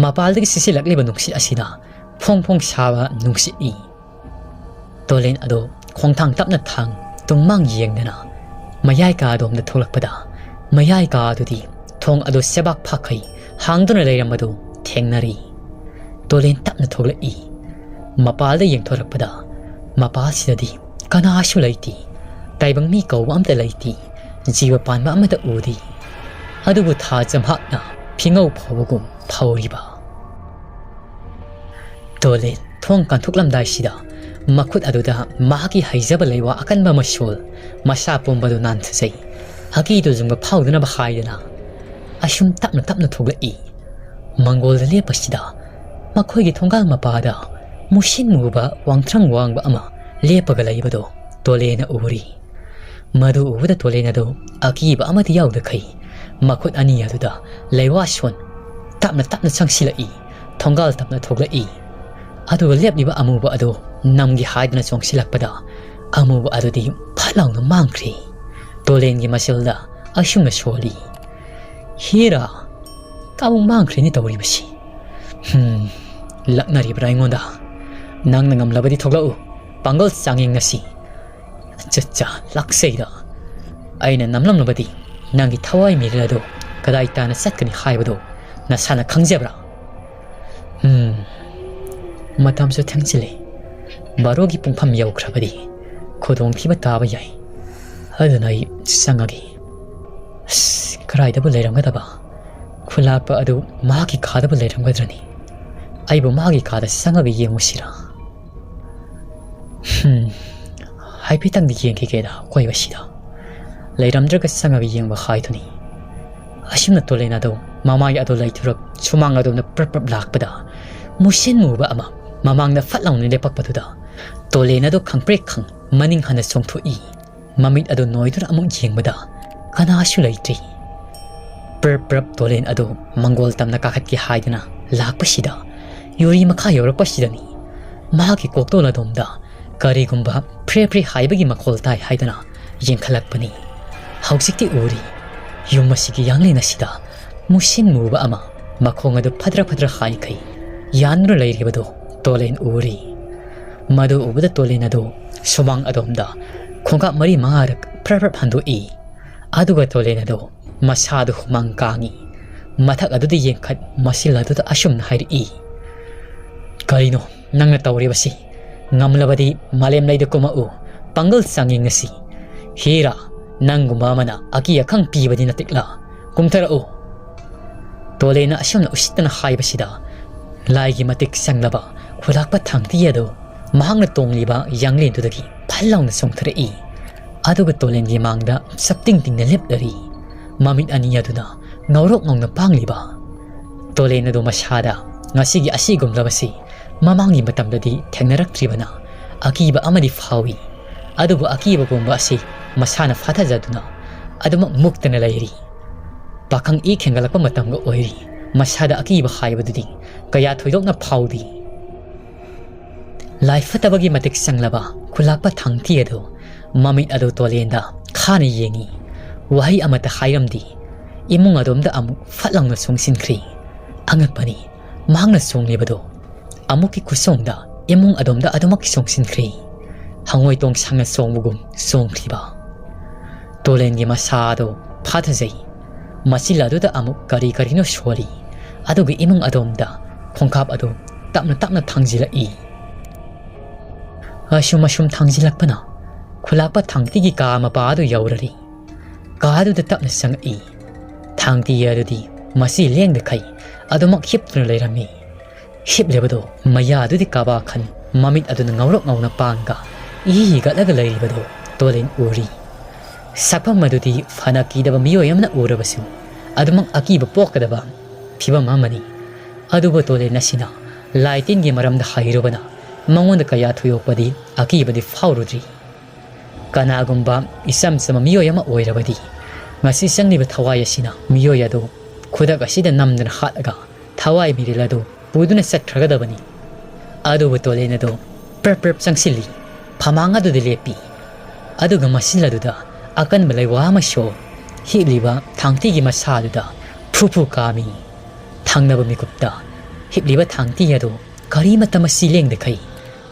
ꯃꯄꯥꯜꯗꯒꯤ ꯁꯤꯠꯆꯤꯜꯂꯛꯂꯤꯕ ꯅꯨꯡꯁꯤꯠ ꯑꯁꯤꯅ ꯐꯣꯡ ꯐꯣꯡ ꯁꯥꯕ ꯅꯨꯡꯁꯤꯠꯅꯤ꯫ ꯇꯣꯂꯦꯟ ꯑꯗꯣ ꯈꯣꯡꯊꯥꯡ ꯇꯞꯅ ꯊꯥꯡ ꯇꯨꯝꯃꯥꯡ ꯌꯦꯡꯗꯅ ꯃꯌꯥꯏ ꯀꯥ ꯑꯗꯣꯝꯗ ꯊꯣꯛꯂꯛꯄꯗ, ꯃꯌꯥꯏ ꯀꯥ ꯑꯗꯨꯗꯤ ꯊꯣꯡ ꯑꯗꯨ ꯁꯦꯕꯥꯛ ꯐꯥꯈꯩ ꯍꯥꯡꯗꯨꯅ ꯂꯩꯔꯝꯕꯗꯨ ꯊꯦꯡꯅꯔꯤ꯫ ꯇꯣꯂꯦꯟ ꯇꯞꯅ ꯊꯣꯛꯂꯛꯏ꯫ ꯃꯄꯥꯜꯗ ꯌꯦꯡꯊꯣꯔꯛꯄꯗ, ꯃꯄꯥꯜꯁꯤꯗꯗꯤ ꯀꯅꯥꯁꯨ ꯂꯩꯇꯦ꯫ ꯇꯥꯏꯕꯪ ꯃꯤ ꯀꯧꯕ ꯑꯃꯠꯇ ꯂꯩꯇꯦ꯫ ꯖꯤꯕ ꯄꯥꯟꯕ ꯑꯃꯠꯇ ꯎꯗꯦ꯫ ꯑꯗꯨꯕꯨ ꯊꯥ ꯆꯝꯍꯥꯛꯅ ꯐꯤꯉꯧ ꯐꯥꯎꯕꯒꯨꯝ ꯐꯥꯎꯔꯤꯕ꯫ ꯇꯣꯂꯦꯟ ꯊꯣꯡ ꯀꯥꯟꯊꯣꯛꯂꯝꯗꯥꯏꯁꯤꯗ ꯃꯈꯨꯠ ꯑꯗꯨꯗ ꯃꯍꯥꯛꯀꯤ ꯍꯩꯖꯕ ꯂꯩꯋꯥ ꯑꯀꯟꯕ ꯑꯃ ꯁꯣꯜ, ꯃꯁꯥ ꯄꯨꯝꯕꯗꯨ ꯅꯥꯟꯊꯖꯩ꯫ ꯑꯀꯤꯗꯨ ꯖꯨꯝꯕ ꯐꯥꯎꯗꯅꯕ ꯍꯥꯏꯗꯅ ꯑꯁꯨꯝ ꯇꯞꯅ ꯇꯞꯅ ꯊꯣꯛꯂꯛꯏ꯫ ꯃꯪꯒꯣꯜꯗ ꯂꯦꯞꯄꯁꯤꯗ ꯃꯈꯣꯏꯒꯤ ꯊꯣꯡꯒꯥꯜ ꯃꯄꯥꯗ ꯃꯨꯁꯤꯟ ꯃꯨꯕ ꯋꯥꯡꯊ꯭ꯔꯪ ꯋꯥꯡꯕ ꯑꯃ ꯂꯦꯞꯄꯒ ꯂꯩꯕꯗꯨ ꯇꯣꯂꯦꯟꯅ ꯎꯔꯤ꯫ ꯃꯗꯨ ꯎꯕꯗ ꯇꯣꯂꯦꯟ ꯑꯗꯨ ꯑꯀꯤꯕ ꯑꯃꯗꯤ ꯌꯥꯎꯗꯈꯩ ꯃꯈꯨꯠ ꯑꯅꯤ ꯑꯗꯨꯗ ꯂꯩꯋꯥ ꯁꯣꯟ ꯇꯞꯅ ꯇꯞꯅ ꯆꯪꯁꯤꯜꯂꯛꯏ꯫ ꯊꯣꯡꯒꯥꯜ ꯇꯞꯅ ꯊꯣꯛꯂꯛꯏ꯫ ꯑꯗꯨꯒ ꯂꯦꯞꯂꯤꯕ ꯑꯃꯨꯕ ꯑꯗꯨ ꯅꯝꯒꯦ ꯍꯥꯏꯗꯨꯅ ꯆꯣꯡꯁꯤꯜꯂꯛꯄꯗ ꯑꯃꯨꯕ ꯑꯗꯨꯗꯤ ꯐꯠ ꯂꯥꯎꯅ ꯃꯥꯡꯈ꯭ꯔꯦ꯫ ꯇꯣꯂꯦꯟꯒꯤ ꯃꯆꯤꯜꯗ ꯑꯁꯨꯝꯅ ꯁꯣꯜꯂꯤ, "ꯍꯦꯔꯥ, ꯀꯥꯕꯨ ꯃꯥꯡꯈ꯭ꯔꯦꯅꯦ ꯇꯧꯔꯤꯕꯁꯤ꯫ ꯍꯝ, ꯂꯛꯅꯔꯤꯕ꯭ꯔꯥ ꯑꯩꯉꯣꯟꯗ? ꯅꯪꯅ ꯉꯝꯂꯕꯗꯤ ꯊꯣꯛꯂꯛꯎ, ꯄꯥꯡꯒꯜ ꯆꯥꯡꯌꯦꯡꯅꯁꯤ꯫ ꯆꯠꯆꯥ, ꯂꯥꯛꯆꯩꯗ꯫ ꯑꯩꯅ ꯅꯝꯂꯝꯂꯕꯗꯤ ꯅꯪꯒꯤ ꯊꯋꯥꯏ ꯃꯤꯔꯦꯜ ꯑꯗꯨ ꯀꯗꯥꯏ ꯇꯥꯅ ꯆꯠꯀꯅꯤ ꯍꯥꯏꯕꯗꯨ ꯅꯁꯥꯅ ꯈꯪꯖꯕ꯭ꯔꯥ?" ꯎꯝ, ꯃꯇꯝꯁꯨ ꯊꯦꯡꯖꯤꯜꯂꯦ꯫ ꯕꯥꯔꯣꯒꯤ ꯄꯨꯡꯐꯝ ꯌꯧꯈ꯭ꯔꯕꯗꯤ ꯈꯨꯗꯣꯡꯊꯤꯕ ꯇꯥꯕ ꯌꯥꯏ꯫ ꯑꯗꯨꯅ ꯑꯩ ꯆꯪꯉꯒꯦ꯫ ꯑꯁ, ꯀꯗꯥꯏꯗꯕꯨ ꯂꯩꯔꯝꯒꯗꯕ? ꯈꯨꯂꯥꯛꯄ ꯑꯗꯨ ꯃꯍꯥꯛꯀꯤ ꯀꯥꯗꯕꯨ ꯂꯩꯔꯝꯒꯗ꯭ꯔꯅꯤ? ꯑꯩꯕꯨ ꯃꯥꯒꯤ ꯀꯥꯗ ꯆꯪꯉꯒ ꯌꯦꯡꯉꯨꯁꯤꯔꯥ? ꯍꯝ, ꯍꯥꯏꯐꯦꯠꯇꯪꯗꯤ ꯌꯦꯡꯈꯤꯒꯦꯗ ꯑꯀꯣꯏꯕꯁꯤꯗ꯫ ꯂꯩꯔꯝꯗ꯭ꯔꯒ ꯆꯪꯉꯒ ꯌꯦꯡꯕ ꯍꯥꯏꯗꯨꯅꯤ꯫ ꯑꯁꯨꯝꯅ ꯇꯣꯂꯦꯟ ꯑꯗꯨ ꯃꯃꯥꯏ ꯑꯗꯨ ꯂꯩꯊꯨꯔꯛ ꯁꯨꯃꯥꯡ ꯑꯗꯣꯝꯗ ꯄ꯭ꯔꯞ ꯄ꯭ꯔꯞ ꯂꯥꯛꯄꯗ, ꯃꯨꯁꯤꯟ ꯃꯨꯕ ꯑꯃ ꯃꯃꯥꯡꯗ ꯐꯠ ꯂꯥꯎꯅ ꯂꯦꯞꯄꯛꯄꯗꯨꯗ ꯇꯣꯂꯦꯟ ꯑꯗꯨ ꯈꯪꯄ꯭ꯔꯦꯛ ꯈꯪ ꯃꯅꯤꯡ ꯍꯟꯅ ꯆꯣꯡꯊꯣꯛꯏ꯫ ꯃꯃꯤꯠ ꯑꯗꯨ ꯅꯣꯏꯗꯨꯅ ꯑꯃꯨꯛ ꯌꯦꯡꯕꯗ ꯀꯅꯥꯁꯨ ꯂꯩꯇ꯭ꯔꯤ꯫ ꯄ꯭ꯔꯞ ꯄ꯭ꯔꯞ ꯇꯣꯂꯦꯟ ꯑꯗꯨ ꯃꯪꯒꯣꯜ ꯇꯝꯅ ꯀꯥꯈꯠꯀꯦ ꯍꯥꯏꯗꯨꯅ ꯂꯥꯛꯄꯁꯤꯗ, ꯌꯨꯔꯤ ꯃꯈꯥ ꯌꯧꯔꯛꯄꯁꯤꯗꯅꯤ ꯃꯍꯥꯛꯀꯤ ꯀꯣꯛꯇꯣꯜ ꯑꯗꯣꯝꯗ ꯀꯔꯤꯒꯨꯝꯕ ꯐ꯭ꯔꯦ ꯐ꯭ꯔꯦ ꯍꯥꯏꯕꯒꯤ ꯃꯈꯣꯜ ꯇꯥꯏ ꯍꯥꯏꯗꯨꯅ ꯌꯦꯡꯈꯠꯂꯛꯄꯅꯤ꯫ ꯍꯧꯖꯤꯛꯇꯤ ꯎꯔꯤ, ꯌꯨꯝ ꯑꯁꯤꯒꯤ ꯌꯥꯡꯂꯦꯟ ꯑꯁꯤꯗ ꯃꯨꯁꯤꯟ ꯃꯨꯕ ꯑꯃ ꯃꯈꯣꯡ ꯑꯗꯨ ꯐꯗ꯭ꯔ ꯐꯗ꯭ꯔ ꯍꯥꯏꯈꯩ ꯌꯥꯟꯗꯨꯅ ꯂꯩꯔꯤꯕꯗꯨ ꯇꯣꯂꯦꯟ ꯎꯔꯤ꯫ ꯃꯗꯨ ꯎꯕꯗ ꯇꯣꯂꯦꯟ ꯑꯗꯨ ꯁꯨꯃꯥꯡ ꯑꯗꯣꯝꯗ ꯈꯣꯡꯀꯥꯞ ꯃꯔꯤ ꯃꯉꯥꯔꯛ ꯐ꯭ꯔꯞ ꯐ꯭ꯔꯞ ꯍꯟꯗꯣꯛꯏ꯫ ꯑꯗꯨꯒ ꯇꯣꯂꯦꯟ ꯑꯗꯨ ꯃꯁꯥꯗꯨ ꯍꯨꯃꯥꯡ ꯀꯥꯡꯏ꯫ ꯃꯊꯛ ꯑꯗꯨꯗ ꯌꯦꯡꯈꯠ ꯃꯁꯤꯜ ꯑꯗꯨꯗ ꯑꯁꯨꯝꯅ ꯍꯥꯏꯔꯛꯏ, "ꯀꯔꯤꯅꯣ ꯅꯪꯅ ꯇꯧꯔꯤꯕꯁꯤ? ꯉꯝꯂꯕꯗꯤ ꯃꯥꯂꯦꯝ ꯂꯩꯗ ꯀꯨꯝꯃꯛꯎ, ꯄꯥꯡꯒꯜ ꯆꯥꯡꯌꯦꯡ ꯑꯁꯤ꯫ ꯍꯦꯔꯥ, ꯅꯪꯒꯨꯝꯕ ꯑꯃꯅ ꯑꯀꯤ ꯑꯈꯪ ꯄꯤꯕꯗꯤ ꯅꯠꯇꯦꯛꯂꯥ? ꯀꯨꯝꯊꯔꯛꯎ!" ꯇꯣꯂꯦꯅ ꯑꯁꯨꯝꯅ ꯎꯁꯤꯠꯇꯅ ꯍꯥꯏꯕꯁꯤꯗ, ꯂꯥꯏꯒꯤ ꯃꯇꯤꯛ ꯆꯪꯂꯕ ꯈꯨꯂꯥꯛꯄ ꯊꯥꯡꯇꯤ ꯑꯗꯨ ꯃꯍꯥꯛꯅ ꯇꯣꯡꯂꯤꯕ ꯌꯥꯡꯂꯦꯟꯗꯨꯗꯒꯤ ꯐꯜ ꯂꯥꯎꯅ ꯆꯣꯡꯊꯔꯛꯏ꯫ ꯑꯗꯨꯒ ꯇꯣꯂꯦꯟꯒꯤ ꯃꯥꯡꯗ ꯆꯞꯇꯤꯡ ꯇꯤꯡꯅ ꯂꯦꯞꯂꯔꯤ꯫ ꯃꯃꯤꯠ ꯑꯅꯤ ꯑꯗꯨꯅ ꯉꯧꯔꯣꯛ ꯉꯧꯅ ꯄꯥꯡꯂꯤꯕ꯫ ꯇꯣꯂꯦꯟ ꯑꯗꯨ ꯃꯁꯥꯗ ꯉꯁꯤꯒꯤ ꯑꯁꯤꯒꯨꯝꯂꯕꯁꯤ ꯃꯃꯥꯡꯒꯤ ꯃꯇꯝꯗꯗꯤ ꯊꯦꯡꯅꯔꯛꯇ꯭ꯔꯤꯕꯅ ꯑꯀꯤꯕ ꯑꯃꯗꯤ ꯐꯥꯎꯏ꯫ ꯑꯗꯨꯕꯨ ꯑꯀꯤꯕ ꯄꯨꯝꯕ ꯑꯁꯤ ꯃꯁꯥꯅ ꯐꯥꯊꯖꯗꯨꯅ ꯑꯗꯨꯃꯛ ꯃꯨꯛꯇꯅ ꯂꯩꯔꯤ꯫ ꯄꯥꯈꯪ ꯏ ꯈꯦꯡꯒꯠꯂꯛꯄ ꯃꯇꯝꯒ ꯑꯣꯏꯔꯤ꯫ ꯃꯁꯥꯗ ꯑꯀꯤꯕ ꯍꯥꯏꯕꯗꯨꯗꯤ ꯀꯌꯥ ꯊꯣꯏꯗꯣꯛꯅ ꯐꯥꯎꯗꯦ꯫ ꯂꯥꯏ ꯐꯠꯇꯕꯒꯤ ꯃꯇꯤꯛ ꯆꯪꯂꯕ ꯈꯨꯂꯥꯛꯄ ꯊꯥꯡꯇꯤ ꯑꯗꯨ ꯃꯃꯤꯠ ꯑꯗꯨ ꯇꯣꯂꯦꯟꯗ ꯈꯥꯅ ꯌꯦꯡꯏ꯫ ꯋꯥꯍꯩ ꯑꯃꯠꯇ ꯍꯥꯏꯔꯝꯗꯦ꯫ ꯏꯃꯨꯡ ꯑꯗꯣꯝꯗ ꯑꯃꯨꯛ ꯐꯠ ꯂꯥꯎꯅ ꯆꯣꯡꯁꯤꯟꯈ꯭ꯔꯦ꯫ ꯑꯉꯛꯄꯅꯤ, ꯃꯍꯥꯛꯅ ꯆꯣꯡꯂꯤꯕꯗꯨ ꯑꯃꯨꯛꯀꯤ ꯈꯨꯆꯣꯡꯗ ꯏꯃꯨꯡ ꯑꯗꯣꯝꯗ ꯑꯗꯨꯃꯛ ꯆꯣꯡꯁꯤꯟꯈ꯭ꯔꯦ꯫ ꯍꯪꯉꯣꯏ ꯇꯣꯡ ꯁꯥꯡꯅ ꯆꯣꯡꯕꯒꯨꯝ ꯆꯣꯡꯈ꯭ꯔꯤꯕ꯫ ꯇꯣꯂꯦꯟꯒꯤ ꯃꯁꯥ ꯑꯗꯨ ꯐꯥꯊꯖꯩ꯫ ꯃꯆꯤꯜ ꯑꯗꯨꯗ ꯑꯃꯨꯛ ꯀꯔꯤ ꯀꯔꯤꯅꯣ ꯁꯣꯜꯂꯤ꯫ ꯑꯗꯨꯒ ꯏꯃꯨꯡ ꯑꯗꯣꯝꯗ ꯈꯣꯡꯀꯥꯞ ꯑꯗꯨ ꯇꯞꯅ ꯇꯞꯅ ꯊꯥꯡꯖꯤꯜꯂꯛꯏ꯫ ꯑꯁꯨꯝ ꯑꯁꯨꯝ ꯊꯥꯡꯖꯤꯜꯂꯛꯄꯅ ꯈꯨꯂꯥꯛꯄ ꯊꯥꯡꯇꯤꯒꯤ ꯀꯥ ꯃꯄꯥ ꯑꯗꯨ ꯌꯧꯔꯔꯤ꯫ ꯀꯥ ꯑꯗꯨꯗ ꯇꯞꯅ ꯆꯪꯉꯛꯏ꯫ ꯊꯥꯡꯇꯤ ꯑꯗꯨꯗꯤ ꯃꯁꯤ ꯂꯦꯡꯗꯈꯩ ꯑꯗꯨꯃꯛ ꯍꯤꯞꯇꯨꯅ ꯂꯩꯔꯝꯃꯤ꯫ ꯍꯤꯞꯂꯤꯕꯗꯨ ꯃꯌꯥꯗꯨꯗꯤ ꯀꯥꯕꯥꯈꯟ ꯃꯃꯤꯠ ꯑꯗꯨꯅ ꯉꯧꯔꯣꯛ ꯉꯧꯅ ꯄꯥꯡꯒ ꯏ ꯍꯤꯒꯠꯂꯒ ꯂꯩꯔꯤꯕꯗꯨ ꯇꯣꯂꯦꯟ ꯎꯔꯤ꯫ ꯁꯛꯐꯝ ꯑꯗꯨꯗꯤ ꯐꯅ ꯀꯤꯗꯕ ꯃꯤꯑꯣꯏ ꯑꯃꯅ ꯎꯔꯕꯁꯨ ꯑꯗꯨꯃꯛ ꯑꯀꯤꯕ ꯄꯣꯛꯀꯗꯕ ꯐꯤꯕꯝ ꯑꯃꯅꯤ꯫ ꯑꯗꯨꯕꯨ ꯇꯣꯂꯦꯟ ꯑꯁꯤꯅ ꯂꯥꯏ ꯇꯤꯟꯒꯤ ꯃꯔꯝꯗ ꯍꯩꯔꯨꯕꯅ ꯃꯉꯣꯟꯗ ꯀꯌꯥ ꯊꯣꯏꯗꯣꯛꯄꯗꯤ ꯑꯀꯤꯕꯗꯤ ꯐꯥꯎꯔꯨꯗ꯭ꯔꯤ꯫ ꯀꯅꯥꯒꯨꯝꯕ ꯏꯆꯝ ꯆꯝꯕ ꯃꯤꯑꯣꯏ ꯑꯃ ꯑꯣꯏꯔꯕꯗꯤ ꯉꯁꯤ ꯆꯪꯂꯤꯕ ꯊꯋꯥꯏ ꯑꯁꯤꯅ ꯃꯤꯑꯣꯏ ꯑꯗꯨ ꯈꯨꯗꯛ ꯑꯁꯤꯗ ꯅꯝꯗꯅ ꯍꯥꯠꯂꯒ ꯊꯋꯥꯏ ꯃꯤꯔꯦꯜ ꯑꯗꯨ ꯄꯨꯗꯨꯅ ꯆꯠꯈ꯭ꯔꯒꯗꯕꯅꯤ꯫ ꯑꯗꯨꯕꯨ ꯇꯣꯂꯦꯟ ꯑꯗꯨ ꯄ꯭ꯔꯞ ꯄ꯭ꯔꯞ ꯆꯪꯁꯤꯜꯂꯤ꯫ ꯐꯃꯥꯡ ꯑꯗꯨꯗ ꯂꯦꯞꯄꯤ꯫ ꯑꯗꯨꯒ ꯃꯁꯤꯜ ꯑꯗꯨꯗ ꯑꯀꯟꯕ ꯂꯩꯋꯥ ꯑꯃ ꯁꯣꯛ ꯍꯤꯞꯂꯤꯕ ꯊꯥꯡꯇꯤꯒꯤ ꯃꯁꯥ ꯑꯗꯨꯗ ꯐꯨ ꯐꯨ ꯀꯥꯝꯃꯤ꯫ ꯊꯪꯅꯕ ꯃꯤꯀꯨꯞꯇ ꯍꯤꯞꯂꯤꯕ ꯊꯥꯡꯇꯤ ꯑꯗꯨ ꯀꯔꯤꯃꯠꯇ ꯃꯁꯤ ꯂꯦꯡꯗꯈꯩ